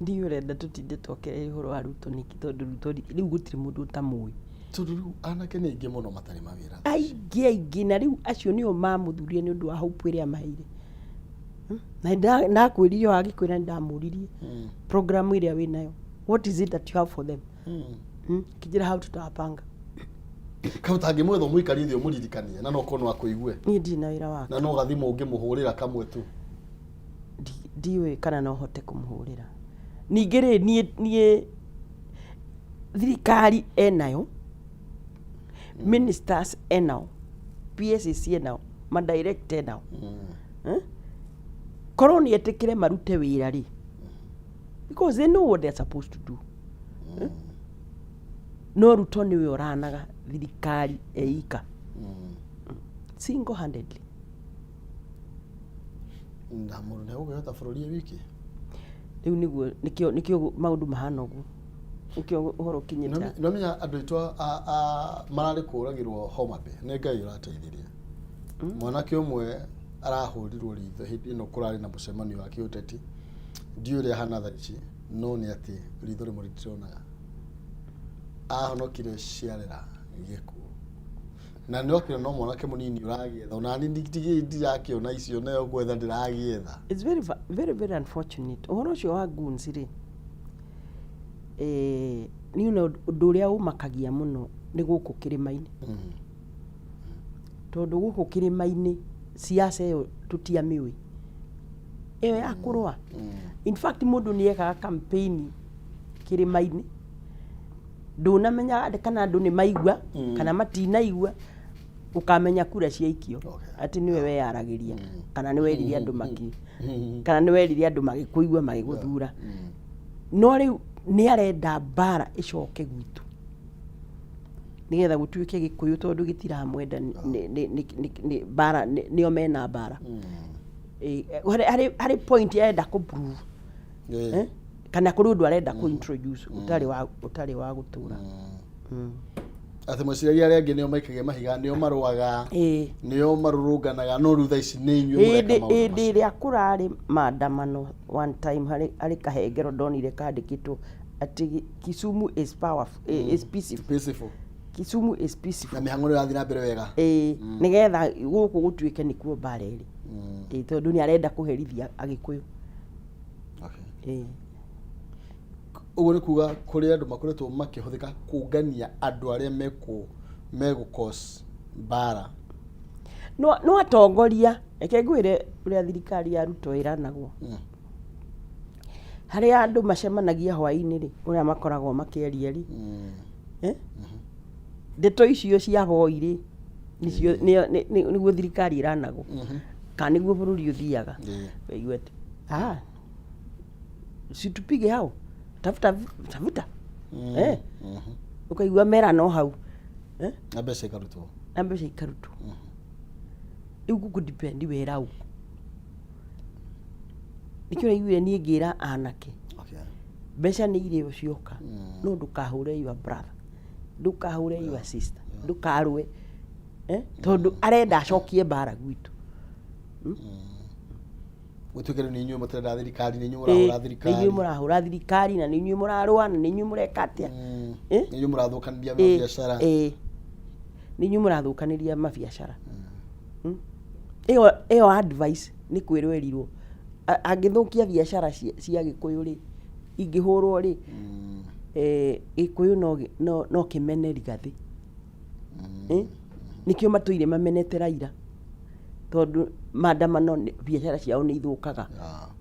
D: Ndiũĩ ũrenda tũtinde twokereire ũhoro wa Ruto nĩkĩ tondũ Ruto rĩu gũtirĩ mũndũ ũtamũĩ.
A: Tondũ rĩu anake nĩ aingĩ mũno matarĩ mawĩra.
D: Aingĩ aingĩ na rĩu acio nĩo mamũthurire nĩ ũndũ wa hope ĩrĩa amaheire. Na ndakwĩrire o agĩkwĩra nĩ ndamũririe program ĩrĩa wĩnayo what is it that you have for them? Akĩnjĩra hau tutawapanga.
A: Kau tangĩmwetha ũmũikarie thĩ ũmũririkanie na no korwo no akũigue.
D: Niĩ ndirĩ na wĩra wake.
A: Na no gathimũ ũngĩmũhũrĩra kamwe tu.
D: Ndiũĩ kana no hote kũmũhũrĩra. Ningĩ rĩ niĩ niĩ thirikari enayo, ministers enao, PSs enao, ma director enao. Eh? Korwo nĩ etĩkĩre marute wĩra rĩ, because they know what they are supposed to do. Eh? No Ruto nĩwe ũranaga thirikari eika. Single handedly.
A: Na mũndũ nĩ egũkĩhota bũrũri e wiki?
D: Rĩu nĩguo nĩkĩo nĩkĩo maũndũ mahana ũguo. Nĩkĩo ũhoro ũkinyĩte haha.
A: Nĩwamenya andũ aitũ mararĩ kũragĩrwo Homa Bay, nĩ Ngai ũrateithirie. Mwanake ũmwe arahũrirwo ritho hĩndĩ ĩno kũrarĩ na mũcemanio wa kĩũteti, ndiũĩ ũrĩa ahana thaa ici, no nĩ atĩ ritho rĩmwe rĩtironaga. Ahonokire ciarera gĩkuũ. Na nĩ wakĩona no mwanake mũnini ũragĩetha, ona niĩ ndirakĩona icio nayo gwetha ndĩragĩetha.
D: It's very, very, very unfortunate. Ũhoro ũcio wa goons rĩ, eh, niĩ ona ũndũ ũrĩa ũmakagia mũno nĩ gũkũ kĩrĩma-inĩ. Tondũ gũkũ kĩrĩma-inĩ siasa ĩyo tũtiamĩũĩ. Ĩyo ya kũrũa. In fact mũndũ nĩ ekaga campaign kĩrĩma-inĩ ndũnamenya kana andũ nĩ maigua kana matinaigua ũkamenya kura ciaikio atĩ nĩwe weyaragĩria kana nĩ werire andũ maki kana nĩ werire andũ magĩkũigua magĩgũthura no rĩu nĩ arenda mbara ĩcoke gwitũ nĩgetha gũtuĩke gĩkũyũ tondũ gĩtiramwenda nĩ mbara nĩo mena mbara. Harĩ point arenda kũ prove eh? Kana kũrĩ ũndũ arenda kũ introduce ũtarĩ wa ũtarĩ wa gũtũra.
A: Atĩ mweciragia arĩa angĩ nĩo maikagia mahiga, nĩo marũaga, nĩo marũrũnganaga, no rĩu thaa ici nĩ inyuĩ mũreka
D: hĩndĩ
A: maũndũ
D: hĩndĩ
A: macio.
D: Ĩrĩa kũrarĩ maandamano one time harĩ harĩ kahengero ndonire kandĩkĩtwo atĩ Kisumu is powerful, is peaceful.
A: Peaceful.
D: Kisumu is peaceful.
A: Na mĩhang'o nĩ ĩrathiĩ na mbere wega.
D: Ĩĩ, nĩgetha gũkũ gũtuĩke nĩkuo mbara ĩrĩ. Ĩĩ, tondũ nĩ arenda kũherithia Agĩkũyũ. Ĩĩ.
A: Ũguo nĩ kuga kũrĩ andũ makoretwo makĩhũthĩka kũngania andũ arĩa mekũ megũ cause mbara.
D: No no atongoria, reke ngwĩre ũrĩa thirikari ya Ruto ĩranagwo. Harĩa andũ macemanagia hwaĩ-inĩ rĩ, ũrĩa makoragwo makĩaria rĩ, eh? Ndeto icio cia hoi rĩ, nĩcio nĩguo thirikari ĩranagwo kana nĩguo bũrũri ũthiaga. Ũkaigua atĩ ah, situpige hao, tafuta tafuta, eh, ũkaigua mera no hau, eh?
A: Na mbeca ikarutwo.
D: Na mbeca ikarutwo. Rĩu gũkũ depend wĩra ũ. Nĩkĩo ũraiguire niĩ ngĩra anake mbeca nĩ irĩo cioka, no ndũkahũre your brother, ndũkahũre your sister, ndũkarũe, eh? Tondũ arenda acokie mbara gwitũ.
A: Gũtuĩke rĩu nĩ inyuĩ mũtirenda thirikari, nĩ inyuĩ mũrahũra thirikari.
D: Nĩ inyuĩ mũrahũra thirikari na nĩ inyuĩ mũrarũa na nĩ inyuĩ mũreka atĩa.
A: Nĩ inyuĩ mũrathũkanĩria mabiacara.
D: Ĩĩ, nĩ inyuĩ mũrathũkanĩria mabiacara. Ĩyo ĩyo advice nĩ kwĩrwo erirwo angĩthũkia biacara cia Gĩkũyũ rĩ, ingĩhũrwo rĩ, Gĩkũyũ no no kĩmene Rigathĩ. Nĩkĩo matũire mamenete Raila tondũ maandamano biacara ciao nĩ ithũkaga.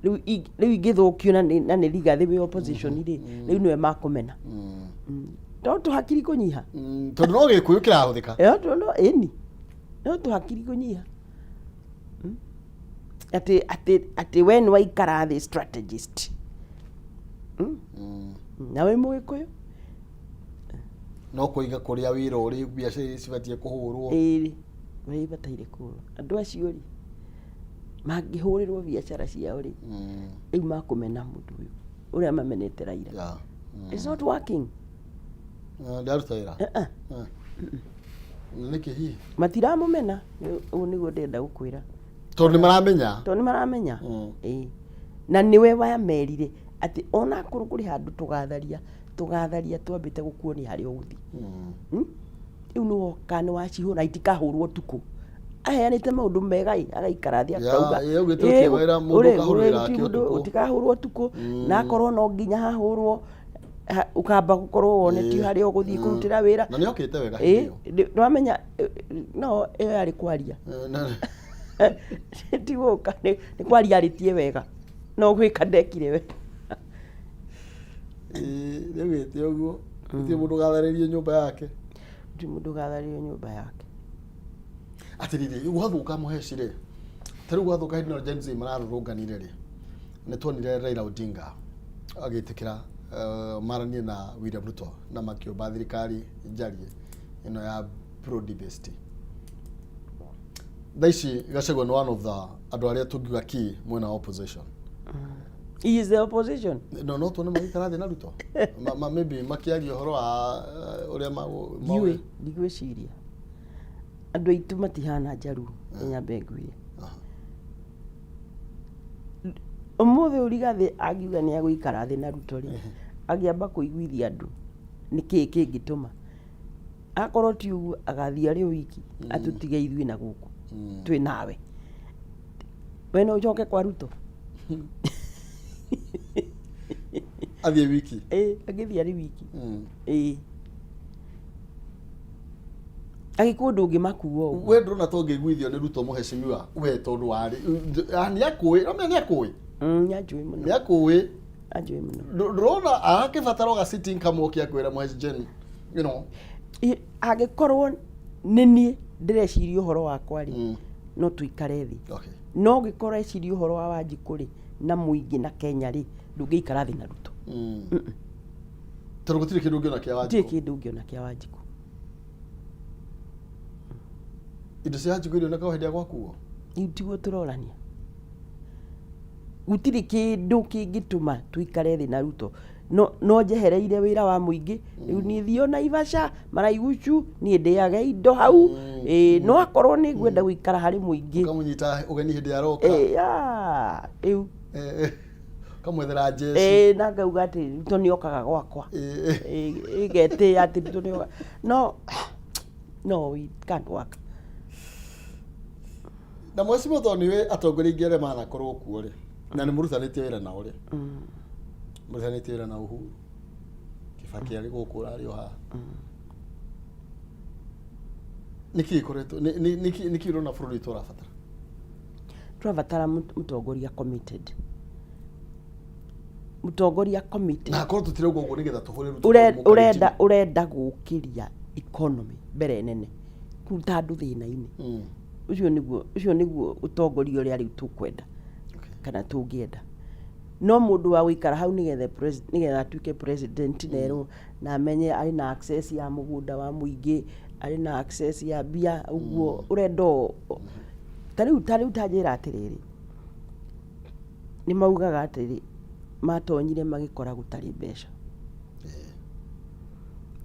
D: Rĩu rĩu ingĩthũkio na nĩ Rigathĩ wĩ opposition rĩ, rĩu nĩwe makũmena. No tũhakiri kũnyiha.
A: Tondũ no Gĩkũyũ kĩrahũthĩka.
D: No ĩni. No tũhakiri kũnyiha. Atĩ atĩ atĩ we nĩ waikara thĩ strategist. Na wĩ Mũgĩkũyũ.
A: No kũiga kũrĩa wĩra ũrĩ, biacara iria cibatiĩ kũhũrwo.
D: Ĩĩ, ũrĩa ibataire kũhũrwo. Andũ acio rĩ, mangĩhũrĩrwo biacara ciao rĩ, rĩu makũmena mũndũ ũyũ ũrĩa mamenete Raila. It's not working.
A: Ndaruta wĩra. Nĩkĩ hihi?
D: Matiramũmena, ũguo nĩguo ndĩrenda gũkwĩra.
A: Tondũ nĩ maramenya.
D: Tondũ nĩ maramenya. Ĩĩ. Na nĩwe wamerire. Atĩ ona akorwo kũrĩ handũ tũgatharia, tũgatharia twambĩte gũkuonia harĩa ũgũthiĩ. Rĩu nĩ woka nĩ wacihũra itikahũrwo ũtukũ. Aheanĩte maũndũ mega ĩ, agaikara thĩ akauga.
A: ĩ, augĩte gũtirĩ wĩra mũndũ ũkahũrwo wĩra wake ũtukũ.
D: Ũtikahũrwo ũtukũ, na akorwo no nginya hahũrwo, ũkamba gũkorwo wonetio harĩa ũgũthiĩ kũrutĩra wĩra.
A: Na nĩ okĩte wega
D: Ĩ,
A: hĩndĩ ĩyo.
D: Nĩwamenya, no ĩyo yarĩ kwaria. Ti gũka, nĩ kwaria arĩtie wega, no gwĩka ndekire wega.
A: Ĩ, nĩaugĩte ũguo. Gũtirĩ mũndũ ũgatharĩrio nyũmba yake.
D: Gũtirĩ mũndũ ũgatharĩrio nyũmba yake.
A: Atĩrĩrĩ, gwathũka mũheci rĩ, ta rĩu gwathũka hĩndĩ ĩno Gen Z mararũrũnganire rĩ, nĩ tuonire Raila Odinga agĩtĩkĩra maranie na William Ruto na makĩũmba thirikari njarie ĩno ya broad based. Thaa ici Gachagua nĩ one of the andũ arĩa tũngiuga key mwena wa opposition.
D: He is the opposition.
A: No no tuone magĩikara thĩ na Ruto. Maybe makĩaria ũhoro wa ũrĩa
D: Ndiũĩ, ndigwĩciria. Andũ aitũ matihana njaruo, nyambe ngwĩre. Ũmũthĩ ũyũ Rigathĩ angiuga nĩ egũikara thĩ na Ruto rĩ, angĩamba kũiguithia andũ nĩkĩĩ kĩngĩtũma. Akorwo ti ũguo agathiĩ arĩ o wiki atũtige ithuĩ na gũkũ twĩ nawe. We no ũcoke kwa Ruto?
A: Athiĩ wiki?
D: Ĩĩ, angĩthiĩ arĩ wiki. Ĩĩ. Agĩkũyũ ndũngĩmakua ũguo.
A: We ndũrona ta ũngĩiguithio nĩ Ruto mũhecimiwa we tondũ warĩ nĩ akũĩ, ũramenya nĩ akũĩ?
D: Nĩ anjũĩ mũno.
A: Nĩ akũĩ.
D: Anjũĩ mũno.
A: Ndũrona arakĩbatara o ga sitting kamwe oke akwĩre mũheci Jane, you know.
D: Angĩkorwo nĩ niĩ ndĩreciria ũhoro wakwa rĩ, no tũikare thĩ. No ũngĩkorwo ũreciria ũhoro wa Wanjikũ rĩ, na mũingĩ na Kenya rĩ, ndũngĩikara thĩ na Ruto.
A: Tondũ gũtirĩ kĩndũ ũngĩona kĩa Wanjikũ.
D: Gũtirĩ kĩndũ ũngĩona kĩa Wanjikũ.
A: Indo cia Wanjikũ irioneka o hĩndĩ ya gwakuo?
D: Rĩu tiguo tũrorania. Gũtirĩ kĩndũ kĩngĩtũma tũikare thĩ na Ruto. No, no njehereire wĩra wa mũingĩ, rĩu niĩ thiĩ o Naivasha, Maraigucu, niĩ ndĩage indo hau, ĩĩ, no akorwo nĩ ngwenda gũikara harĩ mũingĩ.
A: Ũkamũnyita ũgeni hĩndĩ aroka.
D: Ĩĩ, ah, rĩu.
A: Ũkamwethera njeci.
D: Ĩĩ, na ngauga atĩ Ruto nĩ okaga gwakwa. Ĩĩ, ĩgetĩĩa atĩ Ruto nĩ okaga. No, no, we can't work.
A: Na mwecibo tondũ nĩwe atongoria aingĩ arĩa manakorwo kuo rĩ, na nĩ mũrutanĩtie wĩra nao rĩ, mũrutanĩtie wĩra na Uhuru, Kibaki arĩ gũkũ ũrarĩ o haha. Nĩkĩ gĩkoretwo, nĩkĩ ũrona bũrũri witũ ũrabatara?
D: Tũrabatara mũtongoria committed. Mũtongoria committed.
A: Na akorwo tũtirauga ũguo nĩgetha tũhũre Ruto
D: Ũrenda ũrenda gũkĩria economy mbere nene, kũruta andũ thĩna-inĩ. Ũcio nĩguo, ũcio nĩguo ũtongoria ũrĩa rĩu tũkwenda kana tũngĩenda. No mũndũ wa gũikara hau nĩgetha nĩgetha atuĩke president na erwo na amenye arĩ na access ya mũgũnda wa mũingĩ, arĩ na access ya mbia ũguo ũrenda o ta rĩu ta rĩu ta njĩra atĩrĩrĩ, nĩ maugaga atĩrĩ, matonyire magĩkora gũtarĩ mbeca.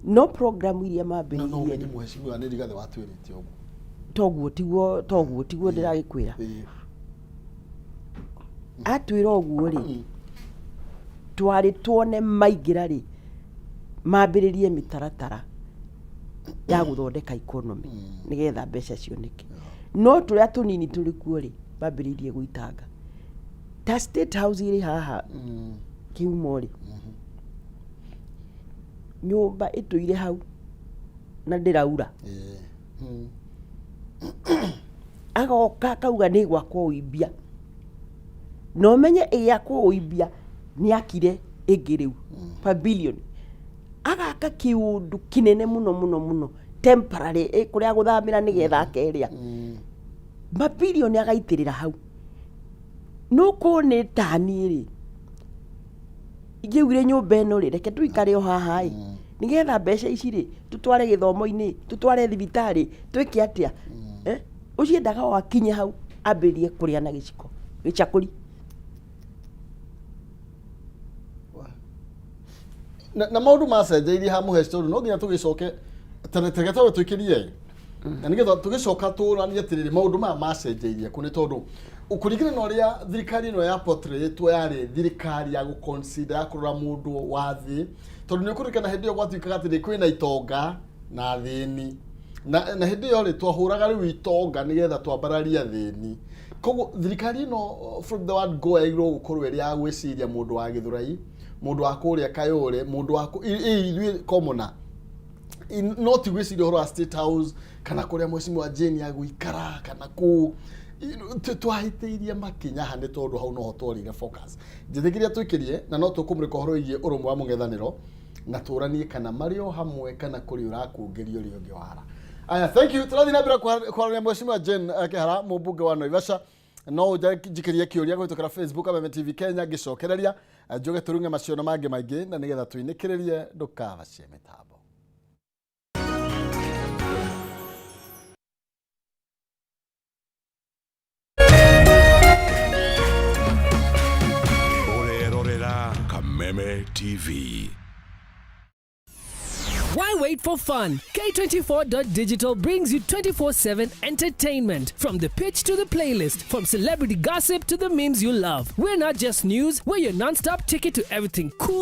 D: No program iria
A: No, no,
D: mambĩrĩirie
A: nĩ mũhecimiwa nĩ Rigathĩ watwĩrĩte ũguo.
D: Toguo tiguo, toguo tiguo ndĩragĩkwĩra. Atwĩra ũguo rĩ, twarĩ tuone maingĩra rĩ, mambĩrĩrie mĩtaratara ya gũthondeka economy nĩgetha mbeca cioneke. No tũrĩa tũnini tũrĩ kuo rĩ, mambĩrĩirie gũitanga. Ta State House ĩrĩ haha Kĩhumo rĩ, nyũmba ĩtũire hau na ndĩraura. Agoka akauga nĩ gwakwo ũimbia. Na ũmenye ĩgĩakwo ũimbia nĩ akire ĩngĩ rĩu pavilion. Agaka kĩũndũ kĩnene mũno mũno mũno temporary kũrĩa agũthamĩra nĩgetha ake ĩrĩa. Mabilioni agaitĩrĩra hau. No korwo nĩ taniĩ rĩ, ingĩaugire nyũmba ĩno rĩ, reke tũikare o haha ĩ, nĩgetha mbeca ici rĩ, tũtware gĩthomo-inĩ, tũtware thibitarĩ, twĩke atĩa. Ũcio endaga o akinye hau ambĩrĩrie kũrĩa na gĩciko, gĩcakũri.
A: Na maũndũ macenjeirie ha mũheci tondũ no nginya tũgĩcoke tene tene tondũ twĩkĩrie na nĩgetha tũgĩcoka tũranie atĩrĩrĩ maũndũ maya macenjeirie kũ nĩ tondũ Kũringana na ũrĩa thirikari ĩno ya portrayetwo, yarĩ thirikari ya gũconsider, ya kũrora mũndũ wa thĩ, tondũ nĩ ũkũririkana hĩndĩ ĩyo gwatuĩkaga atĩrĩ, kwĩna itonga na athĩni, na hĩndĩ ĩyo rĩ, twahũraga rĩu itonga nĩgetha twambararie athĩni. Koguo thirikari ĩno from the word go yagĩrĩirwo gũkorwo ĩrĩ ya gwĩciria mũndũ wa Gĩthũrai, mũndũ wa kũrĩa Kayũre, mũndũ wa ithuĩ commoner. No ti gwĩciria ũhoro wa State House kana kũrĩa Mheshimiwa Jane agũikara kana kũ. Twahĩtĩirie makinya ha? Nĩ tondũ hau noho tworĩire focus. Njĩtĩkĩria tũikĩrie na no tũkũmũrĩka ũhoro wĩgiĩ ũrũmwe wa mũng'ethanĩro na tũranie kana marĩ o hamwe kana kũrĩ ũrakungĩria ũrĩa ũngĩ wara. Aya, thank you. Tũrathiĩ na mbere kwaranĩria Mheshimiwa Jane Kĩhara, mũmbunge wa Naivasha. No njikĩrie kĩũria kũhĩtũkĩra Facebook Kameme TV Kenya, ngĩcokereria njuge tũrunge macio na mangĩ maingĩ, na nĩgetha tũinĩkĩrĩrie. Ndũkabacie mĩtambo.
S: Ũrerorera Kameme TV.
P: Why wait for fun? K24.digital brings you 24/7 entertainment. From the pitch to the playlist, from celebrity gossip to the memes you love. We're not just news, we're your non stop ticket to everything cool.